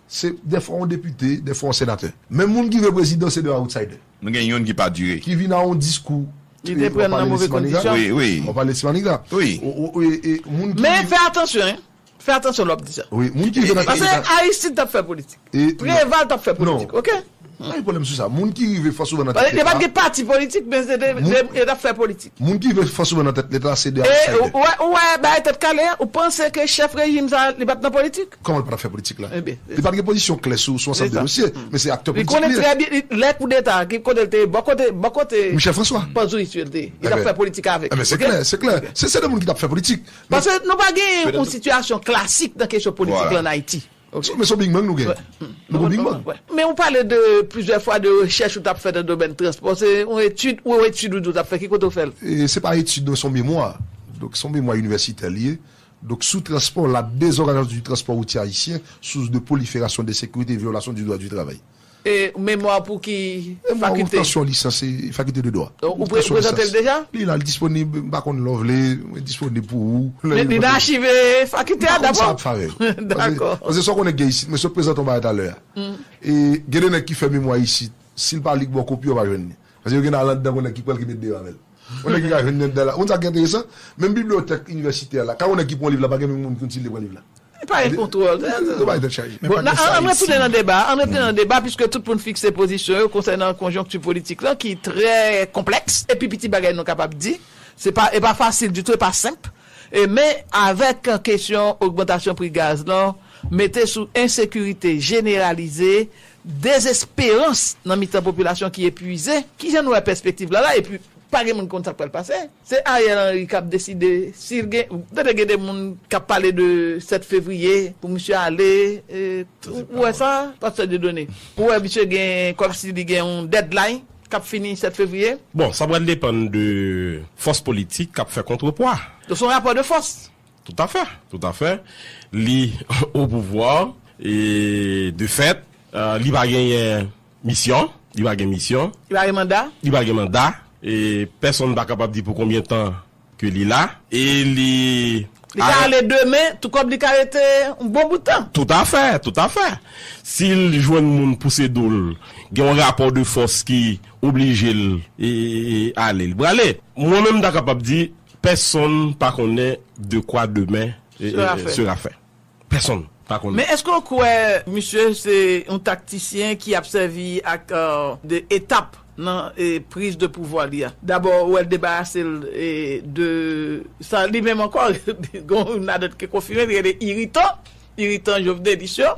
Se dèfwa yon depite, dèfwa yon senatè. Men moun ki vle prezidan, se de outsider. Nou gen youn ki pa dire. Ki vin a yon diskou, li te pran nan move kondisyon. Wi, wi. Ou pale Timanika. Wi. Men fè atansyon, hein. Fè atansyon lè w ap di sa. Wi, moun ki vin nan. Paske Aristide t ap fè politik. Preval t ap fè politik, ok? Pa gen pwoblèm sou sa. Moun ki rive fò souvan nan tèt Leta. Yo pa t gen pati politik, men se de, de, yo t ap fè politik. Moun ki rive fò souvan nan tèt Leta, se de outsider. E ou wè, ou wè bagay tèt kale a? Ou panse ke chèf rejim sa, li pa t nan politik? Kòman l pa t ap fè politik la? Li pa t gen pozisyon klè sou, sou ansanm de dosye, men se aktè politik li ye. Li konnen trè byen, lè koudeta, ki kote l te ye, bò kote, bò kote Michel François. Panzouyis yo l te ye. Li t ap fè politik avèk. Enben, se klè, se klè. Se, se de moun ki t ap fè politik. Paske nou pa gen yon sitiyasyon klasik nan kesyon politik la ann Ayiti. Ok. Men se yon Big Bang nou gen. Nou gen Big Bang. Men ou pale de plizyè fwa de rechèch ou t ap fè nan domèn transpò. Se yon etid, yon etid ou di w t ap fè. Ki kote w fè l? E se pa etid, non, se yon memwa. Donk, se yon memwa inivèsitè li ye. Donk, sou transpò, la désorganisation du transport routier haïtien, source de prolifération d'insécurité et violation du droit du travail. E memwa pou ki fakilte? Memwa obtansyon lisans, e, fakilte de dwa. Ou pre-, prezante l deja? Li la, li disponib, m pa konn lè w vle, mwen disponib pou ou. Li nan achiv fakilte a dabò? Sa ap favè. Dakò. Paske sa w konnen gen isit, mwen sot prezante yon bagay talè a. E gen de nèg ki fè memwa isit, si l pa li k ba w kopi, w pa jwenn li. Paske yo gen nan anndan, gen nèg ki pran l ki met deyò avè l. Yon nèg ki ka jwenn anndan la. Ou konn sa ki enteresan? Menm bibliyotèk inivèsitè a la, ka yon nèg ki pran liv la, pa gen menm moun ki konn si l te pran liv la. Pa gen kontwòl. Yo bay tèt chaje. Bon, ann retounen nan deba, ann retounen nan deba, piske tout moun fikse pozisyon yo konsènan konjonkti politik lan, ki trè konplèks, e pi piti bagay nou kapab di, se pa, e pa fasil ditou, e pa senp. E men, avèk kesyon ogmantasyon pri gaz lan, mete sou ensekirite jeneralize, dezesperans nan mitan popilasyon ki epwize, kijan nou wè pèspektiv la la, epi pa gen moun konn sa k pral pase. Se Ariel Henry k ap deside si l gen, ou tande gen de moun k ap pale de sèt fevriye pou misye ale, e, ou, ou wè sa, pastè Dieudonné? Ou wè misye gen, kòmsi li gen yon deadline k ap fini sèt fevriye? Bon, sa pral depann de fòs politik k ap fè kontrepwa. Donk, se yon rapò de fòs. Toutafè, toutafè. Li o pouvwa, e de fèt, e, li pa genyen misyon, li pa gen misyon. Li pa gen manda? Li pa gen manda. E pèsonn pa kapab di pou konbyen tan ke li la. E li... Li ka ale demen, tou kòm li ka rete yon bon bout tan. Toutafè, toutafè. Si l jwenn moun pouse do l, gen yon rapò de fòs ki oblije l, e, e, e ale, li prale. Mwen menm, m ta kapab di, pèsonn pa konnen de kwa demen, e, e, sera fè. Pèsonn. Pa konnen. Men èske w kwè misye se yon taktisyen ki ap sèvi ak euh, de etap nan eh, priz de pouvwa li a? Dabò, ou wè l debarase l eh, de sa li menm ankò. Gon nadòt ki konfime, li rele iritan, iritan Jovenelis yo.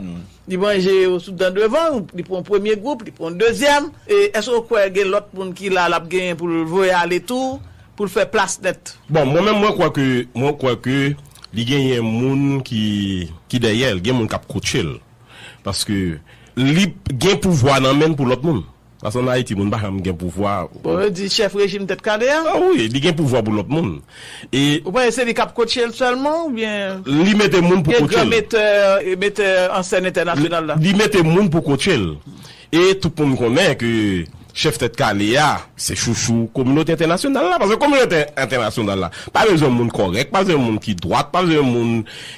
Li manje yo sou dan devan, li pran premye gwoup, li pran dezyèm. E èske w kwè gen lòt moun ki la l ap genyen pou l voye ale tou, pou l fè plas nèt? Bon, mwen menm, mwen kwè ke, mwen kwè ke li genyen moun ki, ki dèyè l, gen moun k ap kotche l. Paske li gen pouvwa nan men l pou lòt moun. Paske ann Ayiti, moun pa janm gen pouvwa. Bon, yo di chèf rejim tèt kale a? Ah wi, li gen pouvwa pou lòt moun. E ou panse se li k ap kotche l sèlman oubyen li mete moun pou gen kotche l? Gran metè, metè an sèn entènasyonal la. Li mete moun pou kotche l. E tout moun konnen ke chèf tèt kale a, se chouchou kominote entènasyonal la. Paske kominote entènasyonal la pa bezwen moun kòrèk, pa bezwen moun ki dwat, pa bezwen moun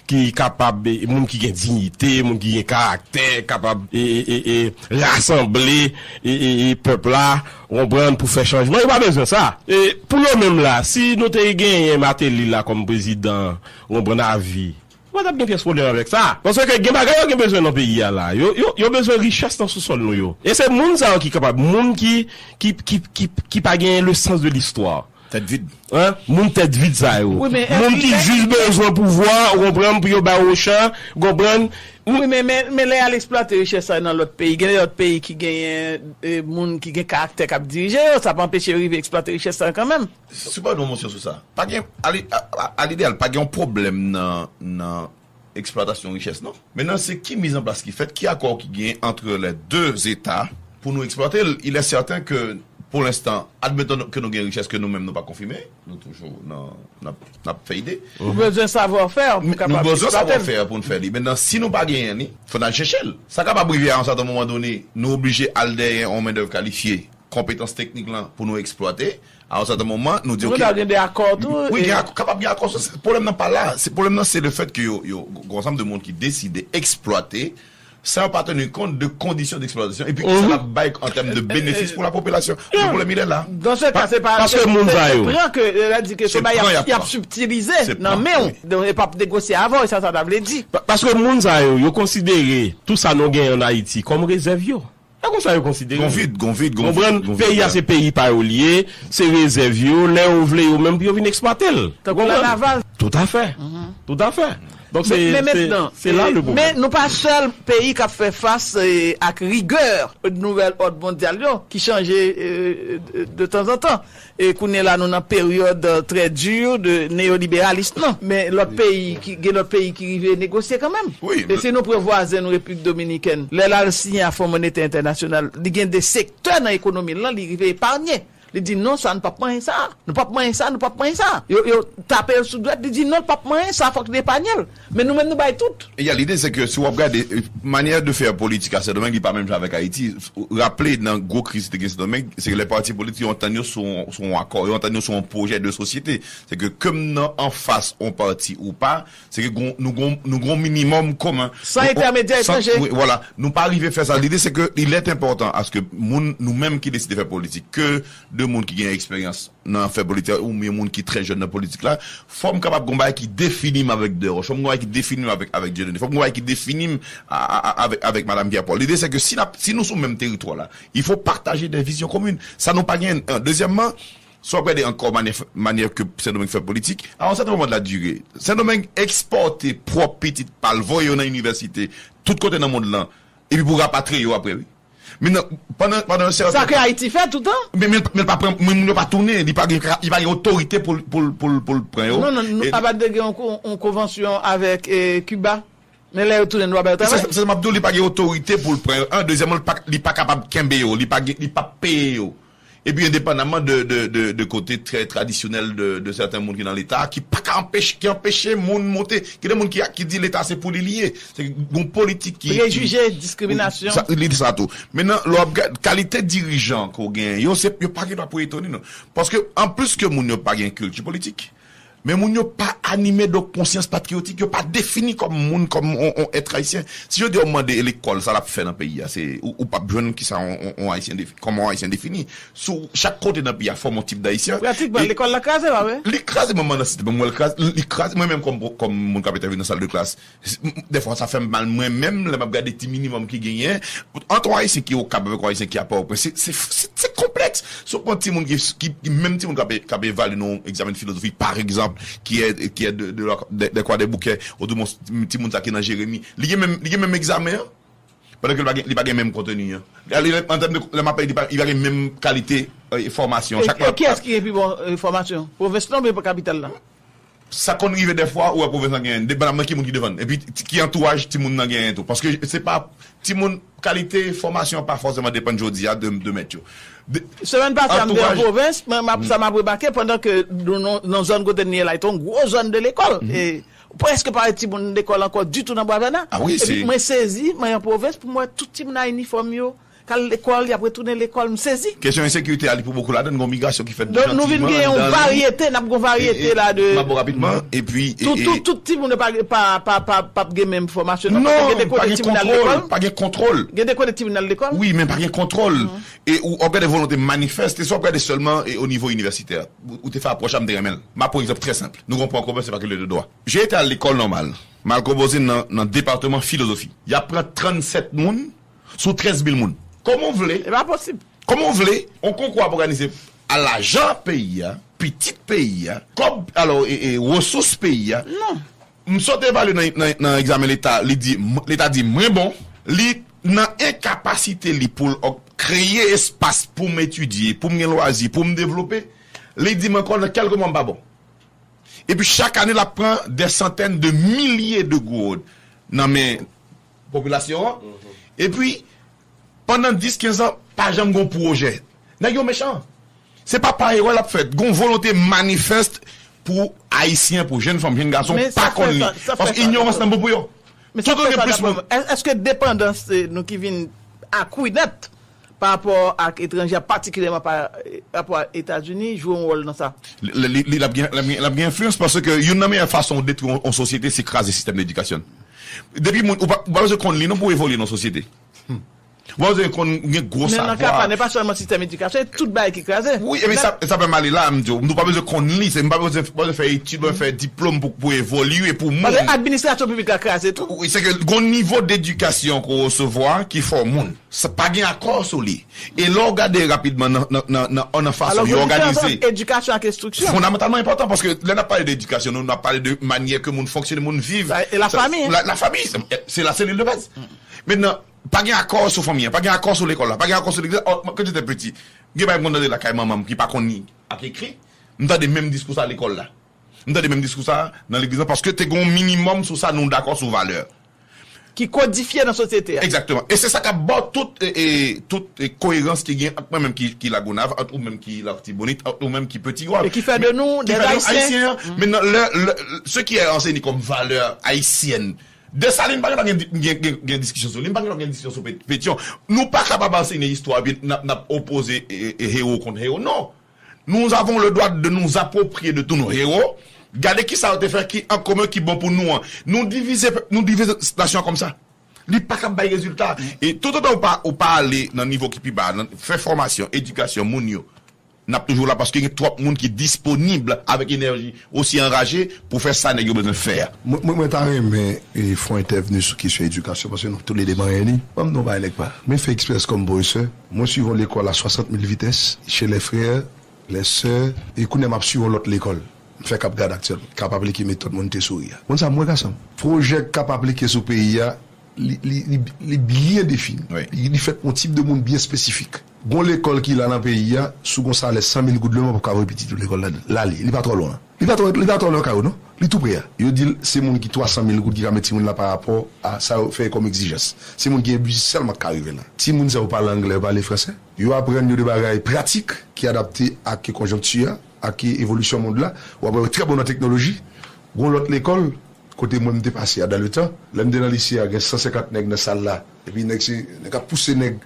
ki kapab, moun ki gen diyite, moun ki gen karaktè, kapab e, e, e, e, rasanble e, e, e, pèp la, w konprann, pou fè chanjman. Yo pa bezwen sa. E pou yo menm la, si nou te genyen Martelly la kòm prezidan, w konprann, avi, pa t ap gen pyès pwoblèm avèk sa. Paske gen bagay yo gen bezwen nan peyi a la. Yo, yo, yo bezwen richès nan sousòl nou yo. E se moun sa yo ki kapab. Moun ki, ki, ki, ki, ki pa gen le sens de l'histoire. Tèt vid. Hein? Moun tèt vid sa yo. Wi, men moun ki jis bezwen pouvwa, ou konprann, pou yo ba yo chan, ou konprann. Wi, men, men, men lè y al eksplwate richès sa yo nan lòt peyi, gen lòt peyi ki genyen eh, moun ki gen karaktè k ap dirije yo, sa pa anpeche yo rive eksplwate richès sa yo kanmenm. Sipann yon mosyon sou sa. Pa gen, a li- a- a- a lideyal, pa gen yon pwoblèm nan, nan eksplwatasyon richès, non. Mentnan, se ki mizanplas ki fèt, ki akò ki gen entre les deux États pou nou eksplwate l. Il est certain que, pour l'instant, admettons ke nou gen richès ke nou menm nou pa konfime, nou toujou nan, n ap, n ap fè ide. Ou bezwen savwafè pou kapab eksplwate l. Nou bezwen savwafè pou n fè li. Mentnan, si nou pa genyen li, fò n al chèche l. Sa kapab rive a yon sèten moman done, nou oblije al dèyè yon mendèv kalifye, konpetans teknik lan pou nou eksplwate. A yon sèten moman, nou di, oke. Gen de akò tou. Wi, gen akò, kapab gen akò. Pwoblèm nan pa la. Se, pwoblèm nan, se le fèt ke yo, yo, gon ansanm de moun ki deside eksplwate san yo pa teni kont de kondisyon d'exploitation epi kisa l ap bay an tèm de benefis pou la popilasyon. Le problème, il est là. Dans ce cas, se pa, paske moun sa yo, pran ke, euh, la di ke se bagay y ap, y ap sibtilize nan men w. Donk, e p ap negosye avè w, e sa, sa ta vle di. Paske moun sa yo, yo konsidere tout sa nou genyen an Ayiti kòm rezèv yo. E konsa yo konsidere. Gon vid, gon vid, gon vid. Konprann? Peyi a se peyi pa yo li ye, se rezèv yo, lè yo vle yo menm pou yo vin eksplwate l. Tankou lanaval. Toutafè. Toutafè. Donk se, men, men se, mentnan, se la le pwoblèm. Men nou pa sèl peyi k ap fè fas eh, ak rigè nouvèl òd mondyal yo ki chanje eh, de tanzantan. E kounye la nou nan peryòd eh, trè di de neyoliberalis nan. Men lòt peyi ki gen lòt peyi ki rive negosye kanmenm. E si nou pran vwazen nou Repiblik Dominikèn, lè l al siyen a Fon Monetè Entènasyonal, li gen de sektè nan ekonomi l lan li rive epanye. Li di non, sa, nou p ap manyen sa. Nou p ap manyen sa, nou p ap manyen sa. Yo, yo tape l sou dwèt, li di non, l p ap manyen sa, fòk li epanye l. Men nou menm nou bay tout. Ya, lide se ke si w ap gade eh, manyè de fè politik a Sendomeng, li pa menm jan avèk Ayiti. Raple nan gwo kriz ki te gen Sendomeng, se ke lè pati politik yo antann yo sou, sou yon akò, yo antann yo sou yon pwojè de sosyete. Se ke ke m nan anfas yon pati ou pa, se ke gon, nou gon, nou gon minimòm komen. San entèmedyè etranje. Wi, vwala. Nou pa rive fè sa. Lide se ke il est important aske moun, nou menm ki deside fè politik, ke de moun ki gen eksperyans nan fè politik, oubyen moun ki trè jèn nan politik la, fò m kapab gon bagay ki defini m avèk Dewòch, fò m gon bagay ki defini m avèk, avèk Dieudonné, fò m gon bagay ki defini m a- a- a- avèk, avèk Madanm Pierre Paul. Lide se ke si, n ap- si nou sou menm teritwa la, il faut partager des visions communes. Sa nou pa gen. Dezyèmman, si w ap gade ankò manyè, manyè ke Sendomeng fè politik, a yon sèten moman de la dire, Sendomeng ekspòte pwòp pitit pa l, voye yo nan inivèsite, tout kote nan mond lan, epi pou rapatriye yo apre, wi. Men nan, pandan, pandan yon sèten... Sa ke Ayiti fè toutan. Men, men, men l pa pran, men moun yo pa tounen, li pa gen, li pa gen otorite pou, pou, pou, pou l pran yo. Non, non, nou, e, Abad gen yon, yon konvansyon avèk eh, Kiba. Men lè yo tounen, nou pa ba yo travay. Se, se, se m ap di w, li pa gen otorite pou l pran yo. An, dezyèmman, li pa, li pa kapab kenbe yo, li pa gen, li pa peye yo. Epi endepandaman de, de, de, de kote trè tradisyonèl de, de sèten moun ki nan Leta, ki pa ka anpeche, ki anpeche moun monte. Gen de moun ki, ki di Leta se pou li li ye. Se gon politik ki... Prejije, diskriminasyon. Sa, li di sa tou. Mentnan, lè w ap gade kalite dirijan ke w genyen yo, se, yo pa gen dwa pou etone nou. Paske, anplis ke moun yo pa gen kilti politik, Men moun yo pa anime de konsyans patriyotik, yo pa defini kòm moun, kòm on, on èt ayisyen. Si yo di yo mande e lekòl, sa l ap fè nan peyi a, se, ou, ou p ap jwenn kisa on, on, on ayisyen defi-, kòman on ayisyen defini. Sou chak kote nan peyi a, fòme on tip d ayisyen. Pratikman, e lekòl la kraze, pa vre? Li kraze, manman nan sistèm, mwen l kraze, li kraze, mwen menm kòm, kòm moun k ap entèveni nan sal de klas, dèfwa, sa fè m mal, mwen menm, lè m ap gade ti minimòm ki genyen, ant yon ayisyen ki Okap avèk yon ayisyen ki a Pòtoprens, se, se, se, se konplèks. Si w pran timoun ki, ki, ki, menm timoun k ap, k ap evalye nan yon egzamen de filozofi, pa egzanp, ki è, ki è de, de, de, de Kwadèboukè, otoumwen timoun sa ki nan Jeremi, li gen menm, li gen menm egzamen an, pandan ke li pa gen, li pa gen menm konteni an. Li, an tèm de, lè m ap pale, li pa, li pa gen menm kalite, eh, fòmasyon. E, chak e kiyès ki gen pi bon, eh, fòmasyon? Pwovens lan oubyen kapital la? Sa konn rive dèfwa, ou wè pwovens lan genyen, depandaman ki moun ki defann. Epi, ti- ki antouraj timoun nan genyen tou. Paske se pa, timoun, kalite fòmasyon pa fòseman depann jodi a de, de mèt yo. De, Semèn pase a, m te an antouraj pwovens, men m ap, sa m ap remake, pandan ke nou, nou, nan zòn kote n ye la, se yon gwo zòn de lekòl. E prèske pa gen timoun lekòl ankò ditou nan Bwavèna. Ah wi, epi se mwen sezi, mwen an pwovens, pou m wè tout timoun a inifòm yo, k al lekòl, y ap retounen lekòl, m sezi. Kesyon ensekirite a, li pou bokou ladann, gon migrasyon ki fèt. Donk, nou vin jantiman gen yon anndan li. Varyete, n ap gon varyete la de. M ap bon rapidman, epi, e, tout, e, tout, tout timoun yo pa, pa, pa, pa, p ap gen menm fòmasyon, non, paske gen de kote timoun al lekòl. Non, pa gen kontwòl, pa gen kontwòl. Gen de kote timoun al lekòl. Wi, men pa gen kontwòl. E ou, w ap gade volonte manifès, e si w ap gade sèlman, e o nivo inivèsitè, ou, ou te fè apwòch la, m te renmen l. M ap pran yon egzanp trè senp. Nou gon pwen komen, se fakilte de dwa. J'ai été à l'école normale. M al konpoze nan, nan depatman filozofi. Y ap pran trannsèt moun sou trèz mil moun. Kòman w vle? E pa posib. Kòman w vle yon konkou ap òganize a lajan peyi a, pitit peyi a, kòb, alò, e, e, resous peyi a? Non. M sot evalye nan, nan, nan egzamen leta, li di, m- leta di mwen bon, li nan enkapasite li pou l òg- kreye espas pou m etidye, pou m gen lwazi, pou m devlope, li di m ankò nan kèlke mwa m pa bon. Epi chak ane, l ap pran dè santèn de milye de goud nan men popilasyon an. Epi, pandan dis, kenz an, pa janm gon pwojè. Nèg yo mechan. Se pa pa erè l ap fèt. Gon volonte manifès pou Ayisyen, pou jèn fanm, jèn gason, pa konn li. Paske inyorans nan bon pou yo. Men sa k fè sa, daprè mwen, èske depandans, eh, nou ki vin akri nèt pa rapò ak etranje a, patikilyèman pa rapò a Etazini, jwe yon wòl nan sa? Li, li, li, l ap gen, l ap gen, l ap gen enfliyans paske youn nan meyè fason w detwi yon, yon sosyete, se kraze sistèm edikasyon. Depi moun, ou pa, ou pa bezwen konn li non pou w evolye nan sosyete. Ou pa bezwen konn gen gwo savwa. Men nan ka pa, se pa sèlman sistèm edikasyon, e tout bagay ki kraze. Wi, epi sa, sa fè m ale la, m di w, nou pa bezwen konn li, se, m pa bezwen, pa bezwen fè etid, pa bezwen fè diplòm pou, pou evolye, pou moun. Paske administrasyon piblik la kraze tou. Wi, se ke gon nivo dedikasyon ke w resevwa ki fè w moun. Sa pa gen akò sou li. E lè w gade rapidman nan, nan, nan, nan, nan fason yo òganize. Alò, gon diferans ant edikasyon ak enstriksyon. Fondamantalman enpòtan, paske lè n ap pale de edikasyon, nou, n ap pale de manyè ke moun fonksyone, moun viv. Sa, e lafanmi, hein? La, lafanmi, se, se la selil de baz. Mentnan, pa gen akò sou fanmi an, pa gen akò sou lekòl la, pa gen akò sou legliz la. Ò, mwen, quand j'étais petit, gen bagay m konn tande lakay manman m ki pa konn li ak ekri, m tande menm diskou sa lekòl la. M tande menm diskou sa nan legliz la, paske te gen yon minimòm sou sa nou dakò sou valè. Ki kodifye nan sosyete a. Egzakteman. E se sa k ap ba w tout, e, e, tout, e, koerans ki gen ant mwen menm ki, ki Lagonav, ant ou menm ki Latibonit, ant ou menm ki Petit Goâve. E ki fè de nou dè Ayisyen. Ki fè de nou Ayisyen. Mentnan, lè, lè, ce qui est enseigné comme valeur haïtienne, Desalin pa gentan gen, gen, gen, gen diskisyon sou li, m pa gentan gen diskisyon sou Pet- Petyon. Nou pa kapab ansenye istwa epi n ap, n ap opoze, e, e, e, hewo kont hewo. Non. Nous avons le droit de nous approprier de tous nos héros. Gade kisa yo te fè ki an komen ki bon pou nou an. Nou divize, nou divize nasyon an kòmsa. Li pa kab bay rezilta. E toutotan ou pa, ou pa ale nan nivo ki pi ba, nan fè fòmasyon, edikasyon moun yo, n ap toujou la paske gen twòp moun ki disponib avèk enèji osi anraje pou fè sa nèg yo bezwen fè a. Mwen, mwen, mwen ta renmen, e, fè yon entèvni sou kesyon edikasyon, paske nou toulede manyen li. Ban m di yon bagay, nèg pa. Mwen fè eksperyans kòm pwofesè. Mwen swiv yon lekòl a swasant mil vitès, chez les frères, les sœurs, e kounye a m ap swiv yon lòt lekòl. M fè Kap Gad aktyèlman. K ap aplike metòd Montessori a. Konn sa m wè, gason m? Pwojè k ap aplike sou peyi a, li, li, li, li byen defini. Wi. Li, li fèt pou yon tip de moun byen espesifik. Gon lekòl ki la nan peyi a, si w gon salè san mil goud leman, w p ap ka voye pitit ou lekòl la, l ale. Li pa twò lwen. Li pa twò, li pa twò lwen kay ou, non. Li tou pre a. Yo di l se moun ki twa san mil goud ki ka met timoun la pa rapò a sa yo fè kòm egzijans. Se moun ki gen biznis sèlman ki ka rive la. Timoun sa yo pale anglè, yo pale fransè. Yo aprann yo de bagay pratik ki adapte ak konjonkti a, ak evolisyon mond la. W ap wè yo trè bon nan teknoloji. Gon lòt lekòl, kote mwen m te pase a, dans le temps, lè m te nan lise a, gen san senkant nèg nan sal la. Epi nèg se, nèg ap pouse nèg,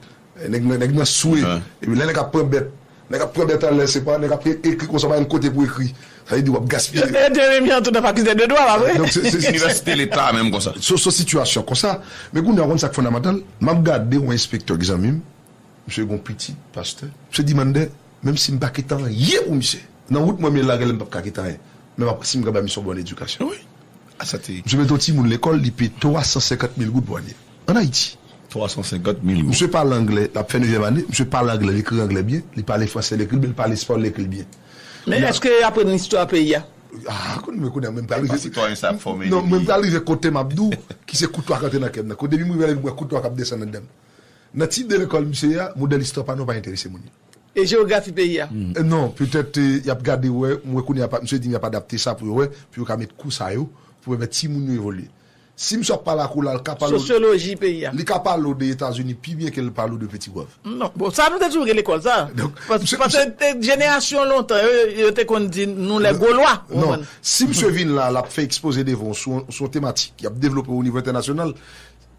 nèg, nèg nan swe. Epi lè nèg ap pran bèt, Nèg ap pran bèt anlè, se pa nèg ap e- ekri konsa, pa gen kote pou ekri. Sa vle di w ap gaspiye. E Jeremi an tou nan fakilte de dwa, pa vre? Donk, se, se, se, Inivèsite Leta menm konsa. Se, se sitiyasyon konsa. Men kounye a, w konn sa k fondamantal? M ap gade yon enspektè ki zanmi m, misye gen yon pitit pastè. Misye di, Mande, menm si m pa kite anyen pou misye, nan wout mwen, men lagè l, m p ap ka kite anyen. Men m ap, si m ka bay misye yon bòn edikasyon. Wi. A sa te. Misye mete yon timoun lekòl, li peye twa san senkant mil goud pou ane. Ann Ayiti. Twa san senkant mil goud. Misye pale anglè, l ap fè nevyèm ane, misye pale anglè, li ekri anglè byen, li pale fransè, li ekri l byen, li pale espayòl, li ekri l byen. Men èske y aprann istwa peyi a? Ah, kounye a, kounye a, mwen pral rive. Sitwayen sa ap fòme. Non, mwen pral rive kote m ap di w, ki se kouto a k antre nan kè m nan. Kote depi m rive la, m wè kouto a k ap desann anndan m. Nan tip de lekòl misye ye a, modèl istwa pa nou pa enterese moun yo. E jewografi peyi a? Eh, non, petèt, eh, y ap gade, wè, m wè kounye a, pa- misye di m y ap adapte sa pou yo wè, pou yo ka met kou sa yo, pou pèmèt timoun yo evolye. Si misye ap pale ak ou la, l ka pale w Sosyoloji peyi a. Li ka pale w de Etazini pi byen ke l pale w de Petit Goâve. Non, bon, sa nou te toujou gen lekòl sa. Donk, Pas- misye- Paske te- jenerasyon lontan, yo, yo te konn di nou lè Golwa, ou Non, konprann? Si misye vin la, l ap fè ekspoze devan w sou, sou yon tematik, y ap devlope o nivo entènasyonal,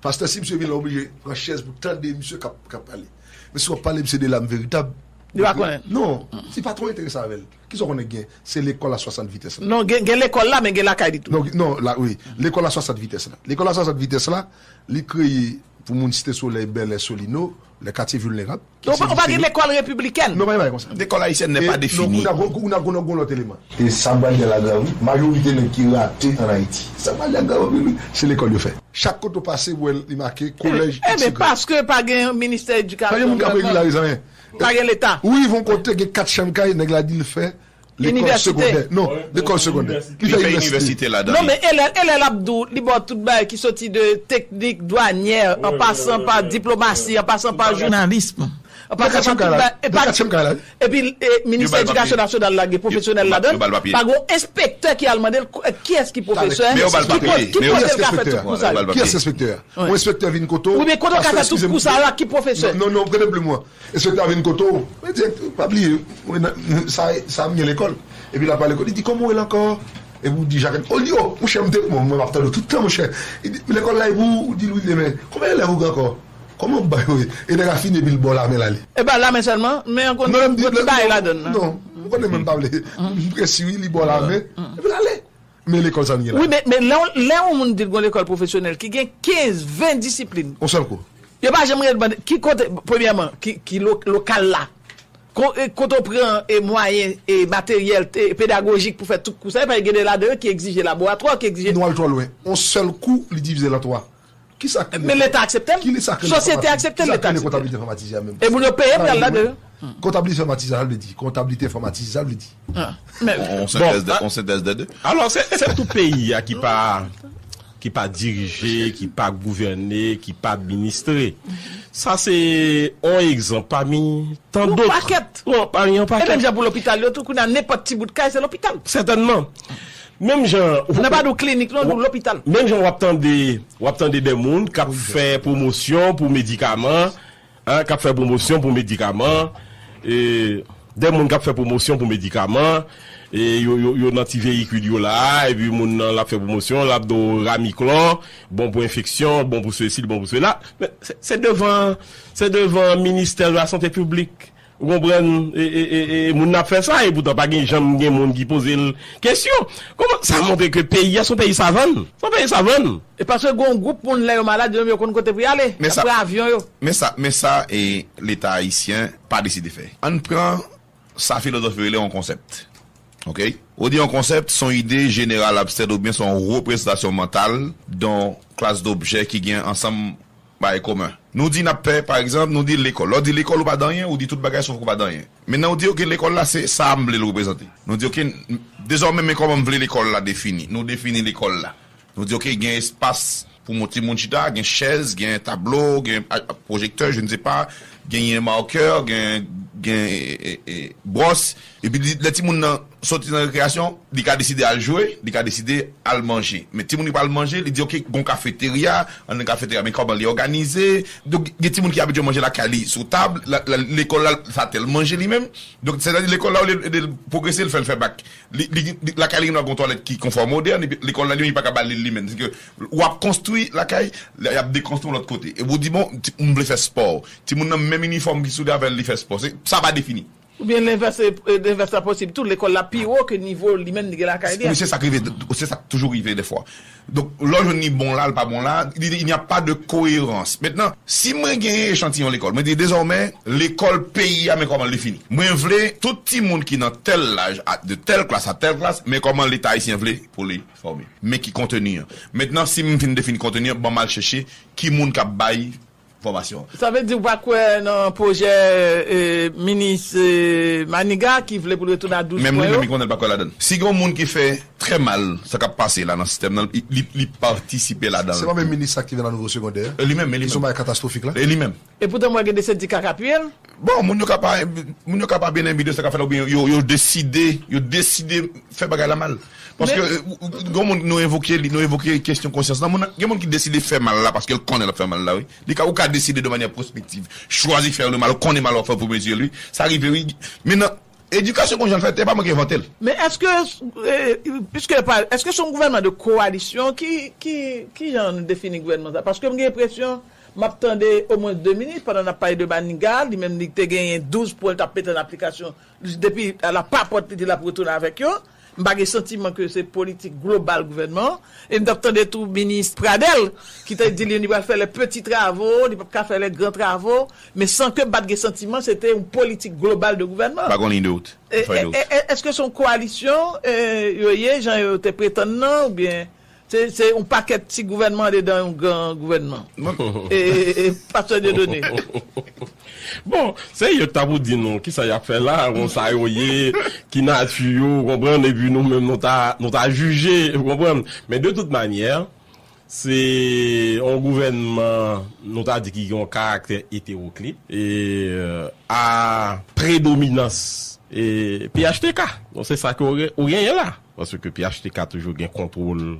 Pastè, si misye vin la, oblije pran chèz pou tande misye k ap, k ap pale. Men si w ap pale misye de lam veritab, Li pa konnen. Non, li pa twò enterese avè l. Kisa w konnen gen? Se lekòl a swasant vitès la. Non, gen, gen lekòl la, men gen lakay li tou. Non, non, la, wi. Lekòl a swasant vitès la. Lekòl a swasant vitès la, li kreye pou moun Site Solèy, Bèlè, Solino, lè katye vilnerab. Donk, ou pa, ou pa gen lekòl repiblikèn? Non, pa gen bagay konsa. L'école haïtienne n'est pas définie. Donk, ou nan, ou nan, ou nan, ou nan lòt eleman. E sa m pral di a la grav, wi. Majorite nèg ki rate ann Ayiti, sa m pral di a grav anpil, wi. Se lekòl yo fè. Chak kote w pase, w wè li make kolèj, etsetera. Ebyen, paske pa gen ministè edikasyon. Pa gen moun k ap regilarizan, anyen. Pa gen Leta. Ou rive yon kote, gen kat chanm kay, nèg la di l fè lekòl segondè. Non, lekòl segondè. Li fè inivèsite ladan. Non, men e lè, e lè l ap di w, li ba w tout bagay ki soti de teknik, dwanyè, an pasan pa diplomasi, an pasan pa jounalis, an pasan pa tout bagay. E pa kat chanm kay la. Epi, e, ministè edikasyon nasyonal la gen pwofesyonèl ladan l. Pa gen yon enspektè ki al mande l, kiyès ki pwofesè, ki kote l ka fè tout kou sa yo. Kiyès enspektè a? Yon enspektè vin kote w. Wi, men kote w ka fè tout kou sa yo ak ki pwofesè? Non, non, prete plim mwen. Enspektè a vin kote w. Mwen di, pa bliye, mwen nan, sa, sa m gen lekòl. Epi l ap pale kote, li di, "Kòman w rele ankò?" Epi w di, "Jakèt." O, li di, "O, monchè, m te, bon, mwen m ap tande w tout tan, monchè." Li di, "Lekòl la e pou ou?" Ou di l, "Wi, men kòman elèv ou gen ankò? Kòman w bay yo ye?" E nèg la fini, epi l ba w lamen l ale. E ba lamen sèlman, men an konn lòt bagay ladan l. Non, ou konnen mwen m pa vle. M presi, wi, li ba w lamen, epi l ale. Men lekòl sa nou gen la. Wi, men, men lè, lè yon moun di l gon lekòl pwofesyonèl ki gen kenz, ven disiplin. Yon sèl kou. Yo pa janm ret mande ki kote, premyèman, ki, ki lo-, lokal la. Ko-, e, kote w pran, e, mwayen, e, materyèl, e, pedagojik pou fè tout kou sa, e pa gen de ladan yo ki egzije laboratwa, ki egzije. Nou al twò lwen. Yon sèl kou, li divize l an twa. Kisa k rele Men Leta aksepte l. Sosyete aksepte l, Leta aksepte l. Kisa k rele kontabilite enfòmatize a menm? E moun yo peye pou y al ladan yo. Kontabilite enfòmatize, sa vle di. Kontabilite enfòmatize, sa vle di. Ah, men On, on synthèse de, on synthèse de deux. Alò, se, se tout peyi a ki pa, ki pa dirije, ki pa gouvène, ki pa administre. Sa se yon egzanp pami tan dòt. Yon pakèt. Non, pami yon pakèt. E menm jan pou lopital yo tou, kounye a nenpòt ti bout kay, se lopital. Sètènman. Menm jan. Nan pa di w klinik, non, di w lopital. Menm jan w ap tande, w ap tande de moun k ap fè pwomosyon pou medikaman, hein, k ap fè pwomosyon pou medikaman, e, de moun k ap fè pwomosyon pou medikaman, e yo, yo, yo nan ti veyikil yo la, epi moun nan l ap fè pwomosyon, l ap di w Ramiklon, bon pou enfeksyon, bon pou sesi, bon pou sela. Men se, se devan, se devan ministè de la sante piblik. Ou konprann? E, e, e, e moun nan ap fè sa, e poutan pa gen janm gen moun ki poze l kesyon. Kòman sa montre ke peyi a se yon peyi savann? Se yon peyi savann. E paske gen yon gwoup moun lè yo malad, yo menm yo konn kote pou y ale. Y ap pran avyon yo. Men sa, men sa, e Leta ayisyen pa deside fè. Ann pran sa filozof yo rele yon konsèp. Oke? Ou di yon konsèp, se yon ide jeneral abstrè oubyen se yon reprezantasyon mantal de yon klas dobjè ki gen ansanm bagay komen. Nou di n ap fè, pa egzanp, nou di lekòl. Lè w di lekòl, ou pa di anyen, ou di tout bagay sof ou pa di anyen. Mentnan, ou di, oke, lekòl la, se sa m vle l reprezante. Nou di, oke, dezòmè, men kòman m vle lekòl la defini. Nou defini lekòl la. Nou di, oke, gen espas pou moun, timoun chita, gen chèz, gen tablo, gen a, a, pwojektè, je ne sais pas, genyen makè, gen, gen, e, e, e, bwòs. Epi li, lè timoun nan soti nan rekreyasyon, li ka deside al jwe, li ka deside al manje. Men timoun ki pral manje, li di, oke, gon kafeterya, ann nan kafeterya, men kòman li òganize? Donk, gen timoun ki abitye manje lakay li sou tab, la, la, lekòl la, sa tèl manje li menm. Donk, sètadi lekòl la, olye de l pwogrese, l fè l fè bak. Li, li, li, lakay li gen dwa gon twalèt ki konfò modèn, epi lekòl la li menm, li pa ka ba li l li menm. Sèke w ap konstwi lakay, y ap dekonstwi yon lòt kote. Epi w di, bon, ti, m vle fè spò. Timoun nan menm inifòm ki soulye avè l, li fè spò. Se, sa pa defini. Oubyen lenvès, e, lenvès la posib tou, lekòl la pi wo ke nivo li menm li gen lakay li a. Se sa k rive, se sa k toujou rive defwa. Donk, lè w jwenn li bon la, li pa bon la, il n'y a pas de cohérence. Mentnan, si mwen gen echantiyon lekòl, mwen di dezòmè, lekòl peyi a, men kòman l defini. Mwen vle tout timoun ki nan tèl laj, de tèl klas a tèl klas, men kòman Leta ayisyen vle pou li fòme. Men ki konteni an. Mentnan, si m fin defini konteni an, ban m al chèche ki moun k ap bay fòmasyon. Sa vle di ou pa kwè nan pwojè e, minis e, Maniga ki vle pou l retounen a douz pwen yo? Menm li menm li konnen l pa kwè ladan l. Si gen yon moun ki fè trè mal sa k ap pase la nan sistèm nan, li, li, li patisipe ladan l. Se pa menm minis sa ki vin nan nouvo segondè? Li menm, li menm. Ki se yon bagay katastwofik la? E li menm. Epoutan mwen gen de sendika k apiye l. Bon, moun yo ka pa moun yo ka pa byen enbi de sa k ap fèt la oubyen yo, yo deside, yo deside fè bagay la mal. Paske gen moun nou evoke li, nou evoke kesyon konsyans nan. Moun gen moun ki deside fè mal la paske l konnen l ap fè mal la wi. Li ka ou ka deside de manyè pwospektiv, chwazi fè le mal, ou konnen mal w ap fè pou mezye li. Sa rive wi. Men nan edikasyon konjinal fèt, e pa mwen ki envante l. Men èske, e, piske pa, èske se yon gouvènman de kowalisyon ki, ki, ki jan nou defini gouvènman sa? Paske m gen enpresyon, m ap tande omwen de minis pandan n ap pale de Maniga, li menm li te genyen douz pwen l t ap mete an aplikasyon depi la papòt li di l ap retounen avèk yo. M pa gen santiman ke se politik global gouvènman an. E m t ap tande tou minis Pradel ki te di li li pral fè les petits travaux, li p ap ka fè les grands travaux, men san ke m pa t gen santiman se te yon politik global de gouvènman. Pa gen liy de wout. Èske se yon kowalisyon yo ye jan yo te pretann nan oubyen se se yon pakèt ti gouvènman andedan yon gran gouvènman? Pastè Dieudonné. Bon, se yo ki ta pou di nou kisa y ap fè la, konsa yo ye, ki nati yo, ou konprann, epi nou menm nou ta, nou ta jije, ou konprann. Men de tout manyè, se yon gouvènman, nou ta di ki gen yon karaktè eteroklit, e a predominans e P H T K. Donk se sa ke ou genyen la. Paske P H T K toujou gen kontwòl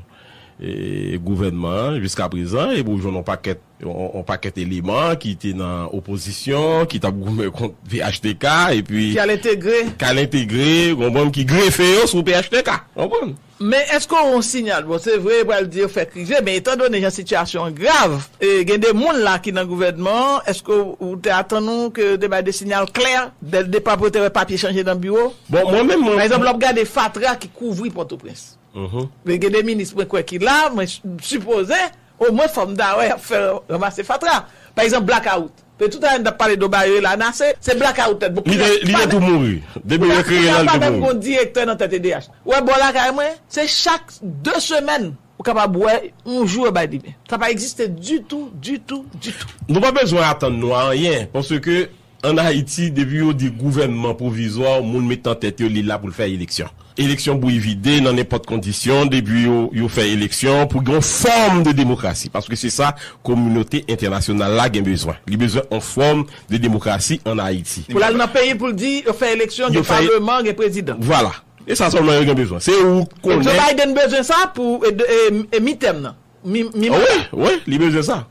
e, gouvènman an jiska prezan, epi ou jwenn yon pakèt yon pakèt eleman ki te nan opozisyon, ki t ap goumen kont P H T K, epi. Ki al entegre. Ki al entegre, konprann, ki grefe yo sou P H T K, konprann. Men èske w yon siyal? Bon, se vre, yo pral di yo fèk rive, men etan done jan sitiyasyon an grav, e, gen de moun la ki nan gouvènman an, èske w te atann ou ke yo te bay de siyal klè dè l depa pou yo te wè papye chanje nan biwo? Bon, mwen menm, mwen. Pa egzanp, lè w ap gade fatra ki kouvri Pòtoprens. Men gen de minis mwen kwè ki la, mwen sipoze, omwen fò m ta wè y ap fè ranmase fatra. Pa egzanp, blakawout. Pe tout ane n t ap pale de Bayo e Lana, se, se blakawout tèt bouke. Li te, li te tou mouri. Depi yo kreye l, li te mouri. Pa menm gon direktè nan tèt E D H. Ou wè bò lakay mwen, se chak de semèn ou kapab wè yon jou yo bay limen. Sa pa egziste ditou, ditou, ditou. Nou pa bezwen atann nou a anyen, paske Ann Ayiti, depi yo di gouvènman pwovizwa, moun met nan tèt yo li la pou l fè eleksyon. Eleksyon bouyi vide nan nenpòt kondisyon, depi yo, yo fè eleksyon pou gen yon fòm de demokrasi. Paske se sa kominote entènasyonal la gen bezwen. Li bezwen yon fòm de demokrasi ann Ayiti. Pou l al nan peyi pou l di yo fè eleksyon, gen palman, gen prezidan. Vwala. E sa sèlman yo gen bezwen. Se ou konnen. Joe Biden bezwen sa pou e, e, e, midterm nan. Mi, mi manda. Wi, wi, li bezwen sa.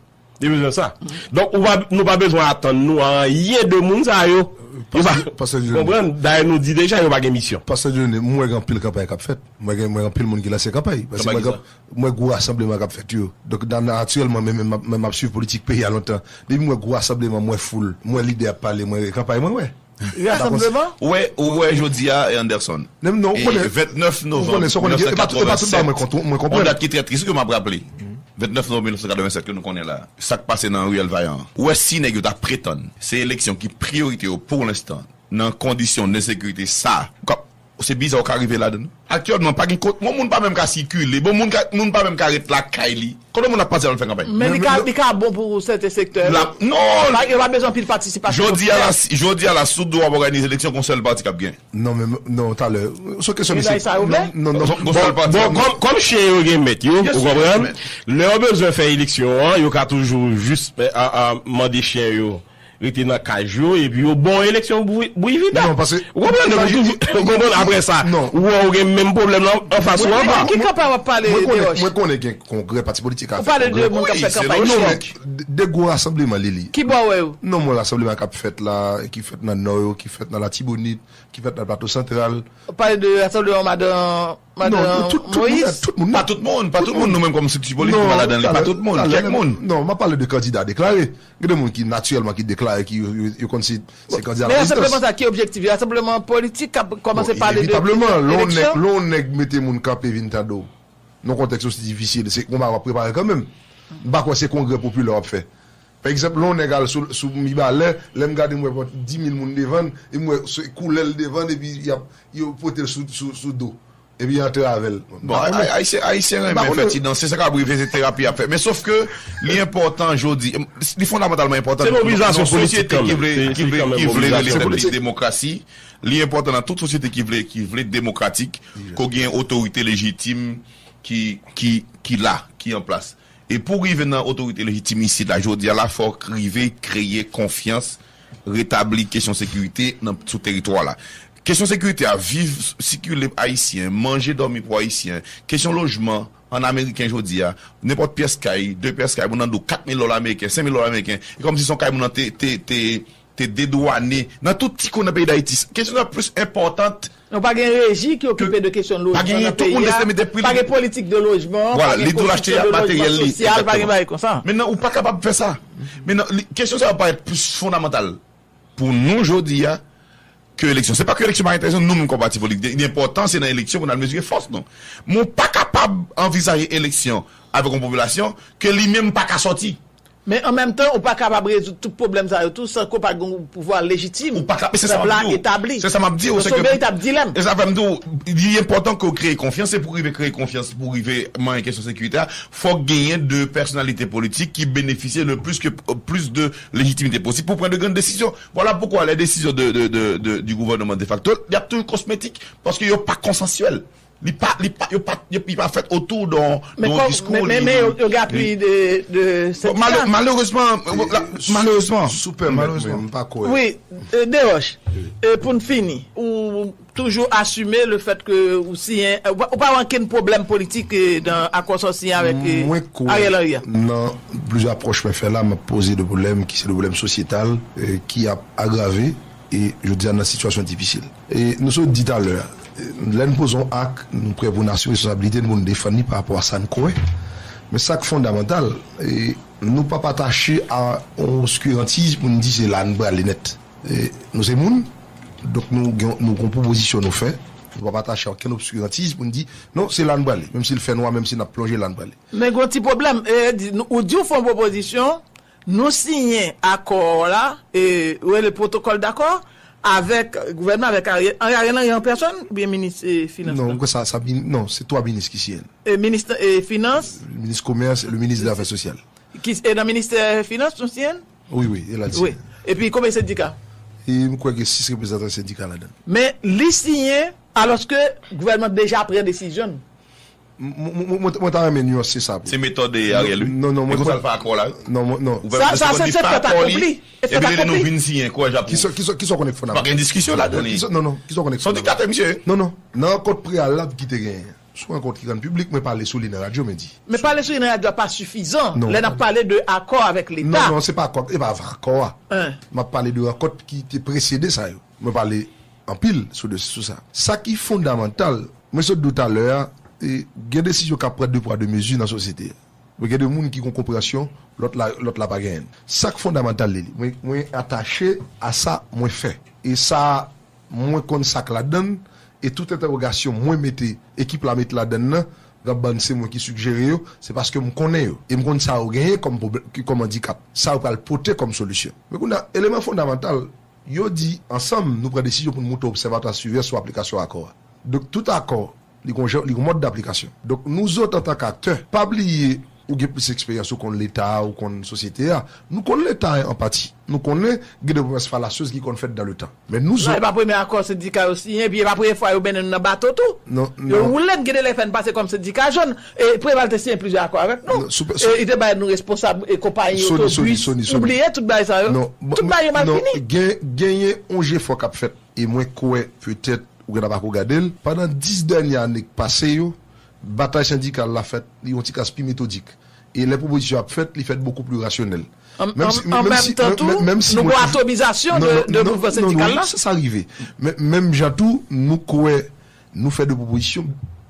Li bezwen sa. Donk, ou pa, nou pa bezwen atann nou a anyen de moun sa yo. Yo pa konprann. Dayè, nou di deja, yo pa gen misyon. Pastè Dieudonné, m wè gen anpil kanpay k ap fèt. M wè gen, m wè gen anpil moun ki lanse kanpay. Paske m wè, m wè gwo rasanbleman k ap fèt yo. Donk, natirèlman, men, men, men m ap swiv politik peyi a lontan. Depi m wè gwo rasanbleman, m wè foul, m wè lidè ap pale, m wè kanpay, mwen wè. Rasanbleman? Ou wè, ou wè jodi a, e Anderson. Menm non, ou konnen. Vennèf novanm mil nèf san katrevennsèt. Yon dat ki trè tris ke m ap raple. Vennèf novanm mil nèf san katrevennsèt ke nou konnen la. Sa k pase nan riyèl Vayan an. Ou wè si nèg yo ta pretann se eleksyon ki priyorite yo pou lenstan, nan kondisyon de ensekirite sa, se biza ou ka rive ladan. Aktyèlman, pa gen kot, bon, moun pa menm ka sikile, bon, moun ka, moun pa menm ka ret lakay li. Kote moun ap pase al fè kanpay? Men li ka, li ka bon pou sèten sektè. Non! Yo pa bezwen anpil patisipasyon. Jodi a la, jodi a la, sou do w ap òganize eleksyon, gon sèl pati k ap gen. Non, men, non, talè. Se yon kesyon, mesye. Non, non, non. Gon sèl pati k ap gen. Bon, kòm chen yo gen mèt yo, ou konprann? Lè yo bezwen fè eleksyon an, yo ka toujou jis mande chen yo rete nan kaj yo, epi yo ba w eleksyon bouyi vida. Ou konprann? Ou konprann? Apre sa, ou wè ou gen menm pwoblèm nan anfas ou anba. Ki kanpay w ap pale de Wòch? Mwen konnen gen kongrè pati politik a fèt. Ou pale de moun k ap fè kanpay. Non, men, de gwo rasanbleman li li. Ki bò w wè yo? Non, mwen rasanbleman k ap fèt la, ki fèt nan Nò yo, ki fèt nan Latibonit, ki fèt nan Plato Santral. Ou pale de rasanbleman madan Madan Moyiz? Tout moun, pa tout moun, pa tout moun, nou menm kòm strikti politik, nou pa ladan li, pa tout moun, kèk moun. Non, m ap pale de kandida deklare. Gen de moun ki natirèlman ki deklare, ki yo, yo, yo konn se, se kandida nan rezidan. Men rasanbleman sa ki objektif li? Rasanbleman politik k ap kòmanse pale de eleksyon? Inevitableman, lè yon nèg, lè yon nèg mete moun kanpe vin tande w nan yon kontèks osi difisil, se yon bagay w ap prepare kanmenm. M pa kwè se kongrè popilè w ap fè. Pa egzanp, lè yon nèg al sou, sou Mibalè, lè m gade m wè dis mil moun devan l, e m wè se koulè l devan l, epi y ap, yo pote l sou, sou, sou do. Epi y antre avè l. Bon, Ayisyen, Ayisyen renmen fè ti dans, se sa k ap rive, se terapi y ap fè. Men sof ke li enpòtan jodi, li fondamantalman enpòtan. Se mobilizasyon politik kanmenm. Ki vle, ki vle, ki vle li demokrasi, li enpòtan nan tout sosyete ki vle, ki vle demokratik, ke w gen otorite lejitim ki, ki, ki la, ki an plas. E pou w rive nan otorite lejitim isit la, jodi a la, fò w rive kreye konfyans, retabli kesyon sekirite nan, sou teritwa la. Kesyon sekirite a, viv, sikile Ayisyen, manje, dòmi pou Ayisyen, kesyon lojman, an Ameriken jodi a, nenpòt pyès kay, de pyès kay, moun nan di w kat mil dola ameriken, senk mil dola ameriken, e kòmsi se yon kay moun nan te, te, te, te dedwane nan tout ti kwen nan peyi Dayiti. Kesyon sa plis enpòtan. Non, pa gen reji ki okipe de kesyon lojman nan peyi a. Pa gen politik de lojman, pa gen politik de lojman sosyal, pa gen bagay konsa. Men nan, ou pa kapab fè sa. Men nan, kesyon sa yo parèt plis fondamantal pou nou jodi a ke eleksyon. Se pa ke eleksyon pa enterese nou, nou menm kòm pati politik. Li enpòtan, se nan eleksyon pou n al mezire fòs nou. Men w pa kapab anvizaje eleksyon avèk yon popilasyon ke li menm pa ka sòti. Men an menm tan, ou pa kapab rezoud tout pwoblèm sa yo tou san ke w pa gen yon pouvwa lejitim pèp la etabli. Se sa m ap di w. Se yon veritab dilèm. E sa fè m di w, li enpòtan ke w kreye konfyans, e pou w rive kreye konfyans, pou w rive manyen kesyon sekirite a, fòk genyen de pèsonalite politik ki benefisye le plis ke, plis de lejitimite posib pou pran de grann desizyon. Vwala poukwa les décisions de, de, de, de, du gouvernement de facto, y ap toujou kosmetik, paske yo pa konsansyèl. Li pa, li pa, yo pa, li pa fèt otou de yon diskou. Men, men, men yo, yo gen apui de, de sendika. Malerezman, malerezman. Si w pèmèt mwen, m pa kwè. Wi, Desroches, pou n fini, ou toujou asime le fèt ke ou siyen, ou pa wè ankenn pwoblèm politik nan akò sa w siyen avèk Ariel Henry a? Nan plizyè apwòch mwen fè la, m ap poze de pwoblèm ki se de pwoblèm sosyetal ki ap agrave e jodi a nan sitiyasyon difisil. E nou sot di talè a, lè n poze yon ak, nou prè pou n asime responsablite n pou n defann li pa rapò a sa n kwè. Men sa k fondamantal, e nou p ap atache a yon oskirantiz pou n di se la n prale nèt. E nou se moun, donk nou gen, nou gen yon pwopozisyon nou fè. Nou p ap atache a okenn oskirantiz pou n di non, se la n prale, menm si l fè nwa, menm si n ap plonje, la n prale. Men gen yon ti pwoblèm, e, di, ou di w fè yon pwopozisyon, Nou siyen akò la, e, yo rele protokòl dakò, avèk gouvènman, avèk Ariel, Ariel Henry an pèsòn, oubyen minis e, finans la? Non, mwen kwè sa, sa, non, se twa minis ki siyen l. E, minis e, finans? Minis komès, le minis de zafè sosyal. Ki, e nan ministè finans nou siyen l? Wi, wi, e la l siyen l. Epi konbyen sendika? E mwen kwè gen sis reprezantan sendika ladan l. Men li siyen, alòske gouvènman deja pran desizyon l. Mwen ta renmen nyanse sa pou. Se metòd Ariel wi. Non, non, mwen kwè. Sa l fè akò la wi. Non, non. Sa, sa se, se fèt akonpli. Epi li di nou vin siyen, kouraj la pou ou. Kisa, kisa, kisa w konnen k fondamantal? Pa gen diskisyon ladan li. Non, non, kisa w konnen k fondamantal? Se yon diktatè, misye. Non, non. Nan rankont preyalab ki te genyen, se yon rankont ki rann piblik, mwen pale sou li nan radyo, men di. Men pale sou li nan radyo a pa sifizan. Lè n ap pale de akò avèk Leta. Non, non, se pa akò, e pa akò a. M ap pale de rankont ki te presede sa yo. Mwen pale anpil sou de, sou sa. Sa ki fondamantal, mwen sot di w talè a, e, gen desizyon k ap pran de pwa de mezi nan sosyete a. Men gen de moun ki gen yon konpreyansyon, lòt la, lòt la pa genyen l. Sa k fondamantal li, li, mwen, mwen atache a sa mwen fè. E sa, mwen konn sa k ladan l, e tout entèwogasyon mwen mete, ekip la mete ladan l nan, Gabbann se mwen ki sigjere yo, se paske m konnen yo. E m konn sa yo genyen kòm pwoblè-, ki, kòm andikap. Sa yo pral pote kòm solisyon. Men kounye a, eleman fondamantal, yo di, ansanm, nou pran desizyon pou n moute obsèvatwa siveyans sou aplikasyon akò a. Donk, tout akò, li gon jan, li gon mòd daplikasyon. Donk, nou zòt, antanke aktè, pa bliye, ou gen plis eksperyans, ou konn Leta a, ou konn sosyete a. Nou konn Leta a an pati. Nou konnen gen de pwomès falasyez ki konn fèt dans le temps. Men nou zòt. Non, e pa premye akò sendika yo siyen, epi e pa premye fwa yo mennen nou nan bato tou. Non, non. Yo woule n, gen de lè fè n pase kòm sendika jòn. E Preval te siyen plizyè akò avèk nou. E li te bay nou responsab e konpayi otobis. Ou bliye tout bagay sa yo? Tout bagay yo mal fini. Non, gen, genyen yon jefò k ap fèt. E mwen kwè, petèt, ou gentan pako gade l. Pandan dis dènye ane k pase yo, batay sendikal la fèt yon ti kras pi metodik. E lè pwopozisyon ap fèt, li fèt bokou pli rasyonèl. An menm tan tou, nou gen atomizasyon de mouvman sendikal la. Sa rive. Men menm jan tou, nou kwè, nou fè de pwopozisyon,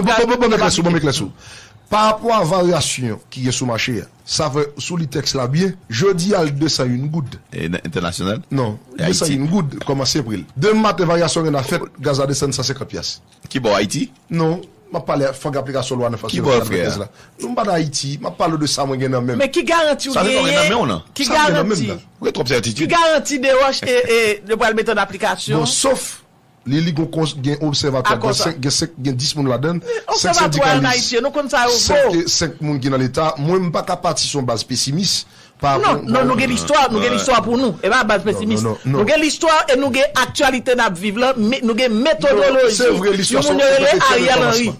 ap gade, bon, bon, bon, m eklèsi w, bon, m eklèsi w. Pa rapò a varyasyon ki gen sou mache a, sa fè si w li tèks la byen, jodi a l desann yon goud. E nan entènasyonal? Non, desann yon goud kòm ansyen pri l. Demen maten varyasyon gen a fèt, gaz la desann san senkant pyas. Ki bò, Ayiti? Non, m ap pale fòk aplikasyon lwa nan fason yo fè la. Non, m pa nan Ayiti, m ap pale w de sa mwen gen nan men m. Men ki garanti w genyen? Ki garanti? Ou gen twòp sètitid. Ki garanti de wòch e, e, yo pral mete an aplikasyon? Bon, sof li, li gon kons-, gen obsèvatwa, gen senk, gen senk, gen dis moun ladan l, senk sendikalis, senk, senk moun ki nan Leta. Mwen, m pa ka pati sou yon baz pesimis. Non, non, nou gen listwa, nou gen listwa pou nou. E pa baz pesimis. Nou gen listwa e nou gen aktyalite n ap viv lan, nou gen metodoloji. Yon moun yo rele Ariel Henry.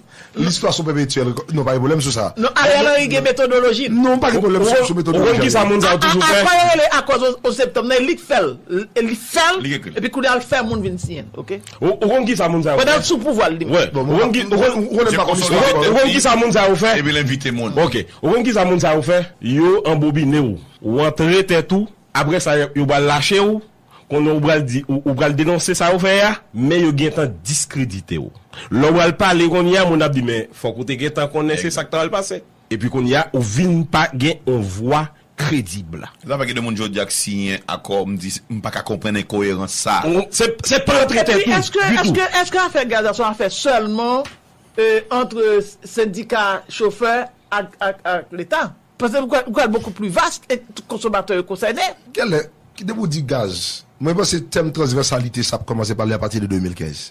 Listwa se yon pèpetyèl. Non, pa gen pwoblèm sou sa. Non, Ariel Henry gen metodoloji l. Non, pa gen pwoblèm sou, sou metodoloji. Ou konn ki sa moun sa yo toujou fè? Afè yo rele akòz onz septanm nan, li k fè l. Li fè l, epi kounye a l fè moun vin siyen l, oke? Ou, ou konn ki sa moun sa yo fè? Pandan l sou pouvwa l, li menm. Ou konn ki, ou konn, ou konn ki sa moun sa yo fè? Epi l envite moun. Oke. Ou konn ki sa moun sa yo fè? Yo anbobine w. Ou antre tèt ou. Apre sa, yo, yo pral lache w. Konnen ou pral di, ou, ou pral denonse sa yo fè a, men yo gentan diskredite w. Lè w pral pale kounye a, moun ap di, men fòk ou te gentan konnen se sa k ta pral pase. Epi kounye a, ou vin pa gen yon vwa kredib la. Sa fè gen de moun jodi a k siyen akò, m di, m pa ka konprann enkoyerans sa. Se, se pa antre tèt ou ditou. Epi, èske, èske, èske afè gaz la se yon afè sèlman, e, ant sendika chofè ak, ak, ak Leta? Paske nou kwè, nou kwè l beaucoup plus vaste e tout konsomatè yo konsène. Genlè, ki depi w di gaz, mwen panse tèm transvèsalite sa ap kòmanse pale apati de de mil kenz.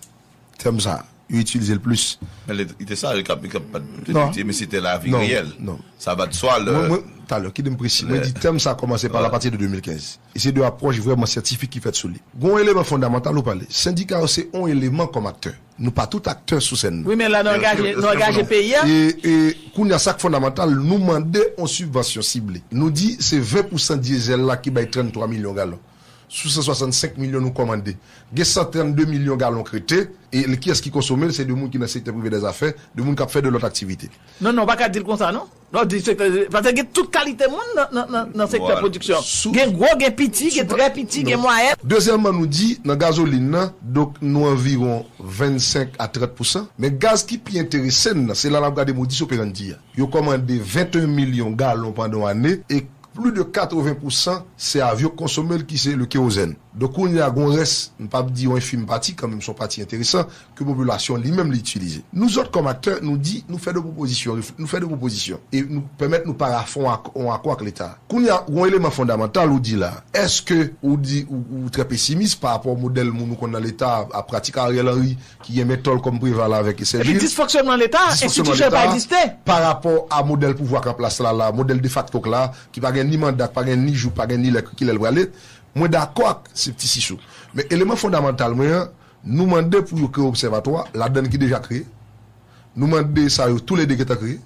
Tèm sa, yo itilize l plis. Men li te sa, li k ap, li k ap, men se te lavi reyèl. Non, non. Sa va de swa, lè. Mwen, mwen, talè, kite m presi. Mwen di tèm sa kòmanse pale apati de de mil kenz. E se de apwòch vrèman syantifik ki fèt sou li. Gon eleman fondamantal ou pale. Sendika yo se on eleman kòm aktè. Nou pa tout aktè sou sèn nan. Wi, men la nou angaje, nou angaje peyi a. E, e kounye a, sa k fondamantal, nou mande on sibvansyon sible. Nou di se ven pousan dyezèl la ki bay tranntwa milyon galon. Sou san swasannsenk milyon nou kòmande. Gen san trannde milyon galon k rete, e kiyès ki konsome l? Se de moun ki nan sektè prive dèzafè, de moun k ap fè de lòt aktivite. Non, non, w pa ka di l konsa, non. Non, di sektè, paske gen tout kalite moun nan, nan, nan, nan sektè pwodiksyon. Gen gwo, gen piti, gen trè piti, gen mwayèn. Dezyèmman, nou di, nan gazolin nan, donk, nou anviwon vennsenk a trant pousan. Men gaz ki pi enterese n nan, se la n ap gade modus operandi a. Yo kòmande venteyen milyon galon pandan yon ane, e plis de katreven pousan se avyon k konsome l, ki se le kewozèn. Donk, kounye a, gon rès, m p ap di yon enfim pati, kanmenm se yon pati enteresan, ke popilasyon li menm li itilize. Nou zòt kòm aktè, nou di, nou fè de pwopozisyon, nou fè de pwopozisyon, e nou pèmèt nou parafon ak, yon akò ak Leta. Kounye a, yon eleman fondamantal ou di la, èske ou di, ou, ou trè pesimis pa rapò modèl moun ou konn nan Leta a, pratik Ariel Henry, ki gen Mentol kòm Preval avèk Sergil. Epi disfonksyonman Leta, enstitisyon yo pa egziste. Pa rapò a modèl pouvwa k an plas la, la, modèl defakto k la, ki pa gen ni manda, ki pa gen ni jou, pa gen ni lè, kilè l prale, mwen dakò ak se pti sisou. Men eleman fondamantal mwen an, nou mande pou yo kreye obsèvatwa, ladann ki deja kreye. Nou mande sa yo toulede gentan kreye.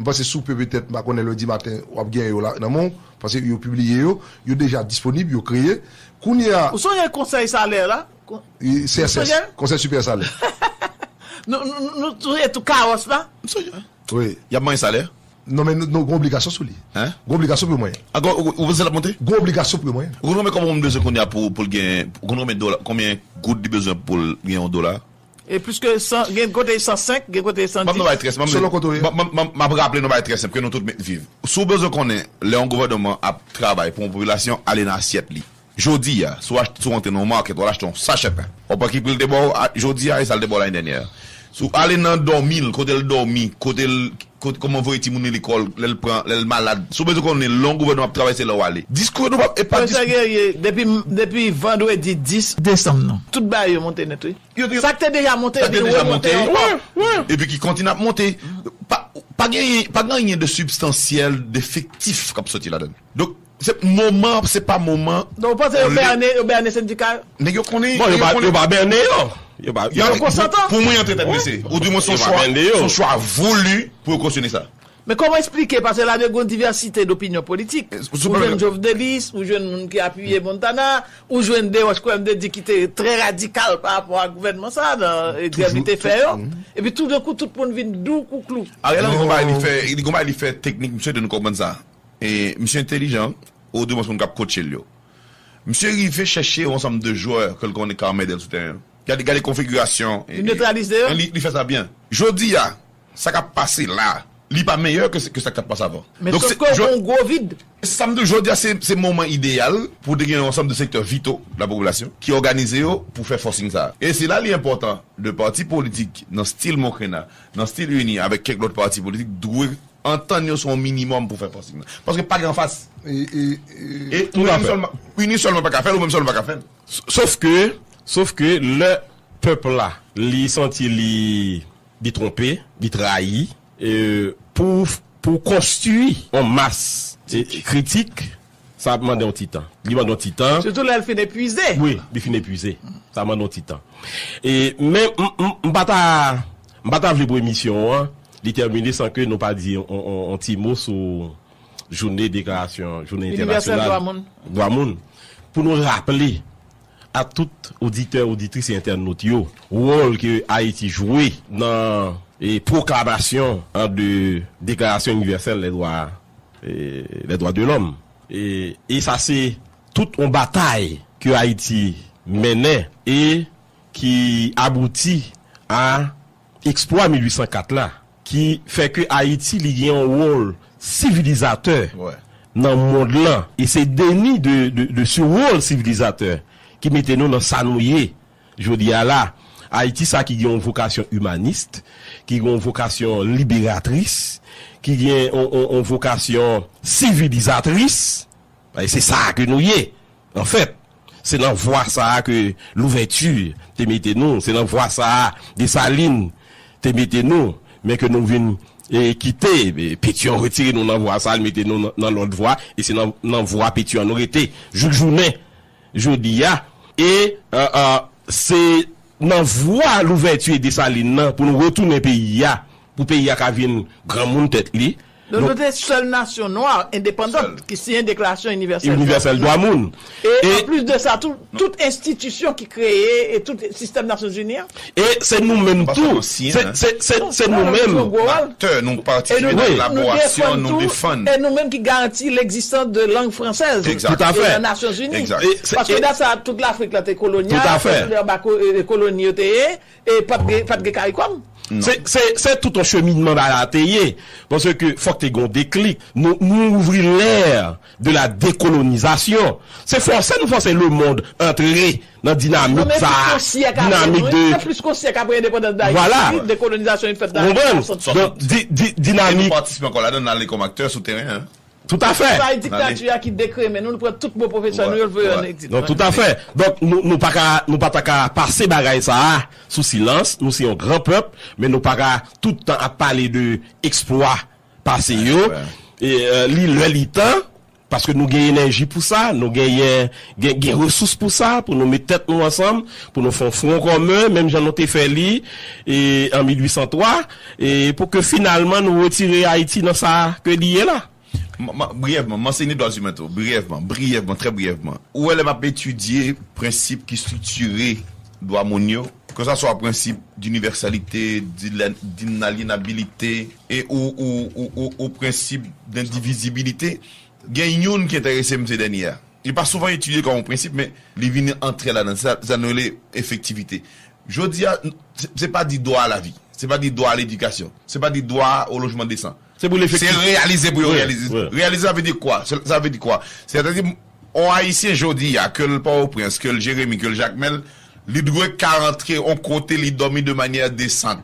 M panse si w pe petèt, m pa konnen, lendi maten, w ap gen yo la nan men w, paske yo pibliye yo, yo deja disponib, yo kreye. Kounye a, Ou sonje konsèy salè la? Kon- e, Ou C S S, sonje? Konsèy Sipè Salè. Nou, nou, nou, nou touye tou kawòs la? M sonje. Wi. Y ap manyen salè? Non, men nou, nou gen obligasyon sou li. Hein? Gen obligasyon pou yo manyen. Ankò, ou, ou panse l ap monte? Gen obligasyon pou yo manyen. Ou konn konbyen kòb yon moun bezwen kounye a pou, pou l gen, ou konn konbyen dola, konbyen goud li bezwen pou l gen yon dola? E plis ke san, gen kote san senk, gen kote san dis. M ap bay très, m ap, Selon kote w ye. M ap, m ap, m ap, m ap raple nou bagay très senp ke nou tout mèt viv. Si w bezwen konnen lè yon gouvènman ap travay pou yon popilasyon, ale nan asyèt li. Jodi a, si w achte, si w antre nan yon market, w al achte yon sachè pen. W ap wè ki pri l te ba w a, jodi a e sa l te ba w lane dènyè a. Si w ale nan dòmi l, kote l dòmi, kote l, kote, kòman voye timoun li lekòl, lè l pran, lè l malad. Si w bezwen konnen lè yon gouvènman ap travay, se la w ale. Diskou yo nou pa, e pa Pwofesè diskou. Guerrier, depi, depi vandredi dis desanm nan, tout bagay yo monte nèt, wi. Yo, yo, Sa k te deja monte, sa k te li deja remonte monte, ankò. Wi, wi. Epi ki kontinye ap monte. Pa, pa gen, pa gen anyen de sibstansyèl, de efektif k ap soti ladan l. Donk, se moman, se pa moman. Donk, ou panse yo bène, yo bène sendika yo? Nèg yo konnen, Bon, yo nèg yo pa, konnen. yo pa bène yo. Yo pa, Yo yo konsantan. Pou mwen, yo te tèt bese. Ou di mwen, se yon Yo pa chwa, bène yo. se yon chwa voulu pou yo kosyone sa. Men kòman eksplike, paske la gen yon divèsite dopinyon politik. Ou jwenn jovenelis, ou jwenn moun ki apiye Montana, ou jwenn Desroches, kwè m te di, ki te trè radikal pa rapò a gouvènman sa, nan, e, grèv li te fè yo. Epi toudenkou, tout moun vin dou kou klou. Ariel Henry gon bagay li fè, li gon bagay li fè teknik, misye te nou konprann sa. E misye entèlijan, ou di mwen moun k ap kotche l yo. Misye rive chèche yon ansanm de jwè ke l konnen ka anmède l sou teren an. Gade, gade konfigirasyon. Li netralize yo? Li, li fè sa byen. Jodi a, sa k ap pase la, li pa meyè ke, ke sa k t ap pase avan. Men Donk, sof se, ke jò- gon gwo vid. Sa m di w, jodi a, se, se moman ideyal pou te gen yon ansanm de sektè vito de la popilasyon ki òganize yo pou fè forcing sa. E se la li enpòtan de pati politik nan stil Mokrena, nan stil Ini, avèk kèk lòt pati politik, dwe antann yo sou yon minimòm pou fè forcing nan. Paske pa gen anfas. E, e, e, E ou menm sèlman, Ini sèlman pa ka fè l, ou menm sèlman pa ka fè l. S-, sof ke, sof ke lè pèp la, li santi li, li twonpe, li trayi, e, pou, pou konstwi yon mas, e, kritik, sa ap mande yon ti tan. Li mande yon ti tan. Sitou lè l fin epuize. Wi, li fin epuize. Sa mande yon ti tan. E, men, m, m, m pa ta, m pa ta vle pou emisyon an, li tèmine san ke nou pa di on, on, on ti mo sou jounen deklarasyon, jounen Inivèsèl entènasyonal dwa moun. dwa moun. Pou nou raple a tout oditè, oditris e entènot yo, wòl ke Ayiti jwe nan, e, pwoklamasyon an de Deklarasyon Inivèsèl lè dwa, e, lè dwa de lòm. E, e sa se tout yon batay ke Ayiti mennen e ki abouti a eksplwa mil uit san kat la, ki fè ke Ayiti, li gen yon wòl sivilizatè Wè. nan mond lan. E se deni de, de, de se wòl sivilizatè ki mete nou nan sa nou ye jodi a la. Ayiti sa ki gen yon vokasyon imanis, ki gen yon vokasyon liberatris, ki gen yon, yon, yon vokasyon sivilizatris. E se sa ke nou ye. Anfèt, se nan vwa sa a ke Louvèti te mete nou, se nan vwa sa a Desalin te mete nou, men ke nou vin, e, kite, e, Petyon retire nou nan vwa sa a, l mete nou nan, nan lòt vwa, e se nan, nan vwa Petyon an nou rete jouk jounen jodi a. E, e, e, se nan vwa Louvèti e Desalin nan pou nou retounen peyi a, pou peyi a ka vin granmoun tèt li. Donk, nou te sèl nasyon nwa endepandan ki siyen Deklarasyon Inivèsèl Inivèsèl Dwa Moun. E, e anplis de sa, tout, tout enstitisyon ki kreye e tout sistèm Nasyonzini an. E se nou menm tou. Se, se, se, se nou menm. Aktè, nou patisipe nan elaborasyon, nou defann. E nou menm ki garanti legzistans de lang fransèz Tout à fait. nan Nasyonzini. Paske dat sa, tout Lafrik la te kolonyal, tout anba koloni yo te ye. E pa t gen, pa t gen CARICOM. Se, se, se tout yon cheminman bagay la te ye. Paske fòk te gen yon deklik. Nou, nou ouvri lè de la dekolonizasyon. Se fòse nou fòse lemonn antre nan dinamik sa a. Dinamik de. Plis kon syèk apre endepandans Dayiti, dekolonizasyon fin fèt nan mil nèf san swasant. Donk, di, di, dinamik. E nou patisipe ankò ladan, n ale kòm aktè sou teren an. Toutafè. Sa e diktati a ki dekremen nou, nou pran tout mo pwofesè nou yo, l voye yo an egzil. Non, toutafè. Donk, nou, nou pa ka, nou pa ta ka pase bagay sa a sou silans. Nou se yon gran pèp, men nou pa ka tout tan ap pale de eksplwa pase yo. E, e, li lè, li tan Paske nou gen enèji pou sa, nou genyen, gen, gen resous pou sa, pou nou met tèt nou ansanm, pou nou fè yon fwon kòmen, menm jan nou te fè li, e, an mil uit san twa, e pou ke finalman nou retire Ayiti nan sa ke li ye la. M, m, briyèvman, m anseye dwa imen tou, briyèvman, briyèvman, trè briyèvman. Ou wè lè m ap etidye prensip ki estriktire dwa moun yo, ke sa swa prensip dinivèsalite, d'inalyenabilite, e ou, ou, ou, ou, ou prensip dendivizibilite, gen youn ki enterese m se dènye a. Li pa souvan etidye kòm yon prensip, men li vin antre ladan. Se sa, sa nou rele efektivite. Jodi a, se, se pa di dwa a lavi. Se pa di dwa a ledikasyon. Se pa di dwa o lojman desan. Se pou l efektif. Se reyalize pou yo reyalize. Reyalize, sa vle di kwa? Sa vle di kwa? Sètadi, yon Ayisyen jodi a, ke l Pòtoprens, ke l Jeremi, ke l Jakmèl, li dwe ka rantre yon kote, li dòmi de manyè desan.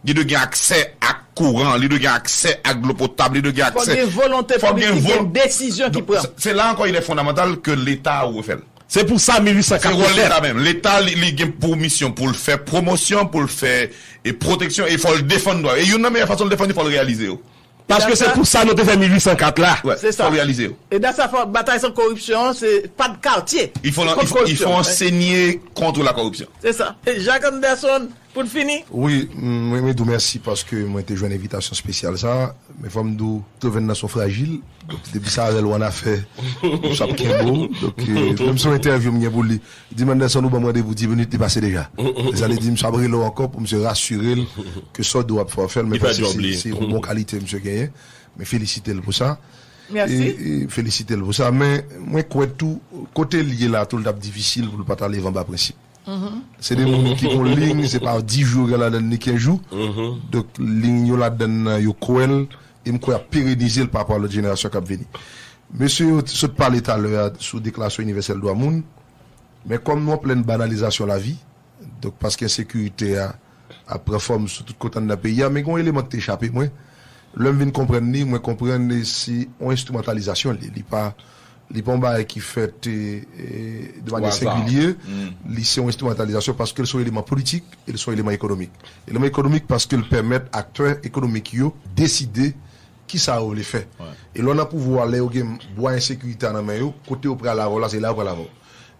Li dwe gen aksè ak kouran, li dwe gen aksè ak dlo potab, li dwe gen aksè. Fò gen volonte politik, gen desizyon ki pran. Se la ankò, il est fondamental ke Leta ou fè l. Se pou sa mil uit san kat te fèt. Se wòl Leta menm. Leta, li, li gen pou misyon pou l fè pwomosyon, pou l fè e pwoteksyon, e fò l defann dwa. E youn nan meyè fason l defann yo, fò l reyalize yo. Paske se pou sa nou te fè mil uit san kat la. Fò l reyalize yo. E dan sa, fò batay san koripsyon, se pa de katye. Il faut, il faut enseigner contre la corruption. Se sa. Jacques Anderson, pou n fini. Wi, mwen, mwen di w mèsi paske mwen te jwenn envitasyon espesyal sa. Men fò m di w, Tovèn nan se yon frajil. Donk, depi sa avè l ou annafè, misye ap kenbe w. Donk, menm si yon entèvyou m gen pou li, li di m, Anderson, ou ban m randevou dis minit, li pase deja. E sa vle di, misye ap rele w ankò pou misye rasire l ke sa w di w ap fè, w fè l. Men fò se, se yon bon kalite misye genyen. Men felisite l pou sa. Mèsi. E, e felisite l pou sa. Men mwen kwè tou, kote l ye la, tou l t ap difisil pou l pa t al leve anba prensip. Se de moun ki gon liy, se pa dis jou yo gen ladan ni kenz jou. Donk, liy yo ladan nan, yo kwè l, e m kwè ap perenize l pa rapò a lòt jenerasyon k ap vini. Mesye yo sot pale talè a sou Deklarasyon Inivèsèl Dwa Moun, men kòm nou an plèn banalizasyon lavi, donk paske ensekirite a ap pran fòm sou tout kote anndan peyi a, men gen yon eleman ki te chape mwen. Lè m vin konprann li, mwen konprann li se yon enstrimantalizasyon li. Li pa, li pa yon bagay ki fèt, e, e, de manyè sengilye. Li se yon enstrimantalizasyon paske l se yon eleman politik e l se yon eleman ekonomik. Eleman ekonomik paske l pèmèt aktè ekonomik yo deside kisa yo vle fè. E lè w nan pouvwa, lè yo gen bwa ensekirite a nan men yo, kote yo pral avè w la, se la yo pral avè w.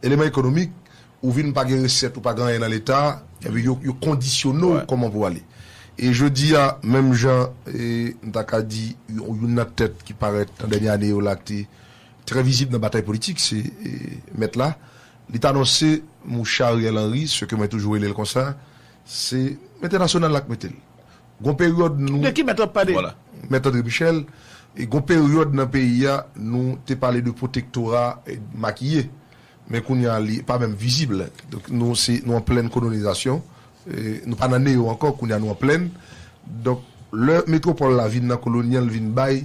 Eleman ekonomik, ou vin pa gen resèt, ou pa gen anyen nan Leta, epi yo, yo kondisyone w kòman pou w ale. E jodi a, menm jan, e, m ta ka di, yon, youn nan tèt ki parèt nan dènye ane yo la, ki te trè vizib nan batay politik, se, e, mèt la. Li t anonse mouche Ariel Henry, se ke mwen toujou rele l konsa, se entènasyonal la k mete l. Gon peryòd nou... De ki mèt w ap pale? Mèt André Michel, e gon peryòd nan peyi a, nou te pale de pwotektora, e, makiye. Men kounye a, li pa menm vizib. Donk, nou se, nou an plèn kolonizasyon. E, nou pa nan neo ankò, kounye a nou an plèn. Donk, lè metwopòl la vin nan kolonyal, vin bay,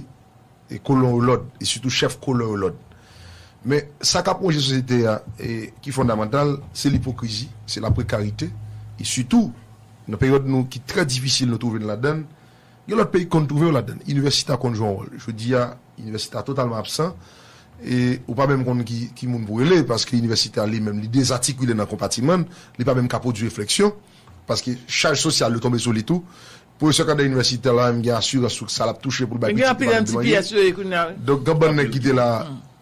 e, kolon yo lòd, e sitou chèf kolon yo lòd. Men, sa k ap wonje sosyete a, e, ki fondamantal, se lipokrizi, se laprekarite, e sitou, nan peryòd nou ki trè difisil nou twouve n ladan l, gen lòt peyi k konn twouve yo ladan l. Inivèsite a konn jwe yon wòl. Jodi a, inivèsite a totalman absan. E ou pa menm konn ki, ki moun pou rele, paske inivèsite a li menm, li dezatikile nan konpatiman l, li pa menm ka pwodui refleksyon, paske chaj sosyal yo tonbe sou li tou. Pwofesè k anndan inivèsite a la menm gen asirans sou sa l ap touche pou l bay pitit li pa nan de manje. Donk, gen bann nèg ki te la,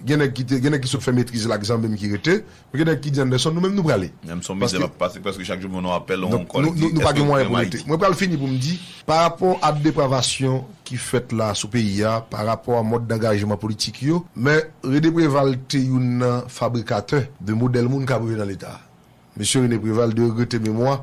gen nèg ki te, gen nèg ki sot fè metriz la, k zanmi m ki rete. Men gen nèg ki di, Anderson, nou menm nou prale. Menm si yon mizè m ap pase, paske chak jou m wè yon apèl, yon kòl ki, nou pa gen mwayen pou rete. Mwen pral fini pou m di, pa rapò a depravasyon ki fèt la sou peyi a, pa rapò a mòd dangajman politik yo, men René Préval te youn nan fabrikatè de modèl moun k ap rive nan Leta a. Mesye René Préval, de regrete memwa,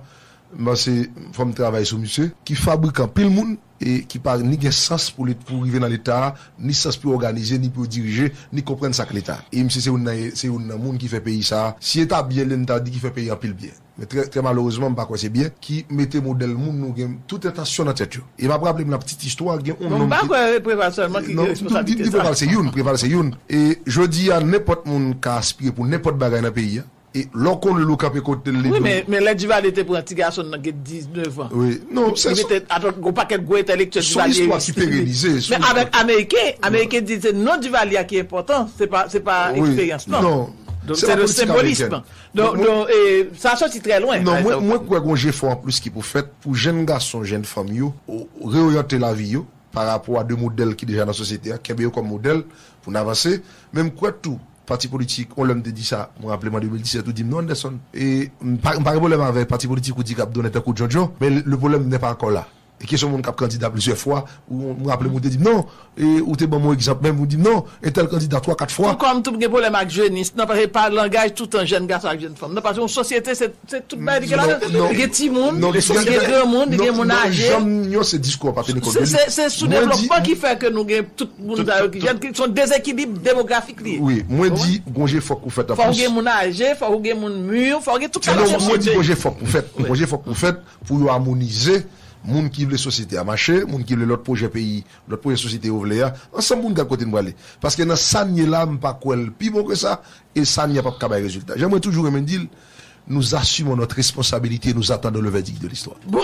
m panse fò m travay sou misye, ki fabrik anpil moun, e ki pa ni gen sans pou li, pou rive nan Leta a, ni sans pou yo òganize, ni pou yo dirije, ni konprann sa k Leta. E misye se youn nan, se youn nan moun ki fè peyi sa a, si e ta byen li, n ta di ki fè peyi anpil byen. Men trè, trè malerezman, m pa kwè se byen, ki mete modèl moun nou gen tout entansyon nan tèt yo. E m ap raple m nan ti istwa, gen yon nonm ki... Bon, m pa kwè Préval sèlman ki gen responsablite sa. Non, m di, m di Préval se youn, Préval se youn. E jodi a, nenpòt moun ka aspire pou nenpòt bagay nan peyi a. E lè w konnen lè w kanpe kote l, li... Wi, men, men lè Duvalier te pran ti gason nan gen diznèf an. Wi, non, se... Li mete atò, gon pakèt gwo entèlektyèl Duvalier yo. Se yon istwa ki perenize. Men avèk Ameriken, Ameriken di se non Duvalier a ki enpòtan, se pa, se pa eksperyans lan. Non, se la politik amerikèn. Donk, donk, e, sa soti trè lwen. Non, mwen, mwen kwè gon jefò anplis ki pou fèt pou jèn gason, jèn fanm yo, o, reoryante lavi yo, pa rapò a de modèl ki deja nan sosyete a, kenbe yo kòm modèl pou n avanse. Men m kwè tou, pati politik, yon lè m te di sa, mwen raple m an de mil disèt, ou di m non, Anderson. E m pa, m pa gen pwoblèm avè pati politik ou di k ap donnen tankou djondjon, men le problème n'est pas encore là. E kesyon moun k ap kandida plizyè fwa, ou, m raple m ou te di m non, e ou te ban m yon egzanp menm, ou di m non, entèl kandida twa, kat fwa. Tou kòm tou gen pwoblèm ak jenis, nan, paske pa langaj toutan jèn gason ak jèn fanm. Nan, paske yon sosyete, se, se tout bagay li gen ladan. Non, non, gen timoun, non, gen granmoun, non, gen moun non, aje. Janm yo se diskou a pa teni kont de li. Se, se, se soudevlopman ki fè ke nou gen tout moun sa yo ki jèn, ki se yon dezekilib demografik li ye. Wi, mwen di, gon jefò k pou fèt an plis. Fò w gen moun aje, fò w gen moun mi, fò w gen tout kalite moun. Non, mwen di, gon jefò k pou fèt. Gon jefò k pou fèt pou yo amonize moun ki vle sosyete a mache, moun ki vle lòt pwojè peyi, lòt pwojè sosyete yo vle a, ansanm pou n gad kote n prale. Paske nan sa n ye la, m pa kwè l pi bon ke sa, e sa n ye a p ap ka bay rezilta. Jan mwen toujou renmen di l, nous assumons notre responsabilité, nous attendons le verdict de l'histoire. Bon,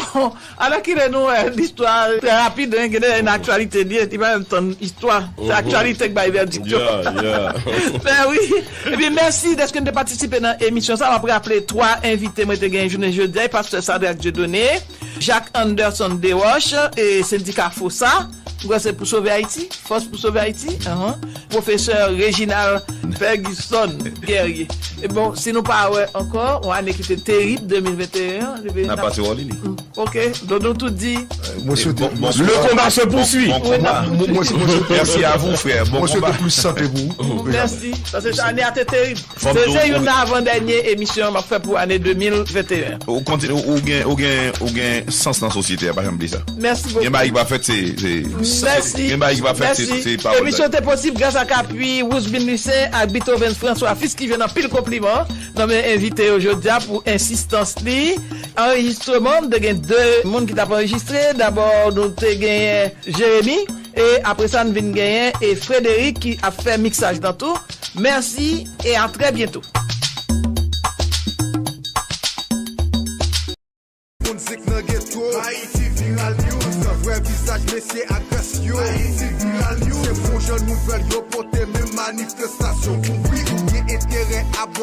alèkile nou wè listwa trè rapid, hein, gen de yon aktyalite li, li pa menm tann istwa. Se aktyalite k bay vèdik yo. Yeah, yeah. Ben wi. Epi mèsi dèske n te patisipe nan emisyon sa. M ap raple twa envite mwen te gen jounen jodi a, pastè Sadrac Dieudonné, Jacques Anderson Desroches, e sendika fosa. M kwè se pou sove Ayiti, fòs pou sove Ayiti, ahan. Pwofesè Reginald Ferguson Guerrier. E bon, si nou pa wè ankò, yon ane ki te terib, de mil venteyen an, n ap pase wòl li. Ok, donk nou tout di, mwen swete, bon, bon, le combat se poursuit. Bon, bon combat. Mwen, mwen, mwen swete, merci à vous, frère. Bon combat. Mwen swete plis sante pou ou. Mèsi, paske ane a te terib. Se, se youn nan avan dènye emisyon m ap fè pou ane de mil venteyen. Ou kontinye, ou, ou gen, ou gen, ou gen sans nan sosyete a, pa janm bliye sa. Mèsi bokou. Gen bagay ki pa fèt, se, se, gen bagay ki pa fèt, se, se pawòl. Emisyon te posib gras ak apui Roosevelt Lucien ak Beethoven François Fils ki jwenn anpil konpliman nan men envite yo jodi a pou ensistans li. Anrejistreman, m te gen de moun ki t ap anrejistre. Dabò, nou te genyen Jeremi, e apre sa, n vin genyen e Frédéric ki ap fè miksaj lan tou. Mèsi e a trè byento. Moun zik nan geto. Ayiti Viral News. Vrè vizaj mesye ak gras yo. Ayiti Viral News. Se bon jan nouvèl yo pote, men manifestasyon kouvri. Ou gen enterè abòne.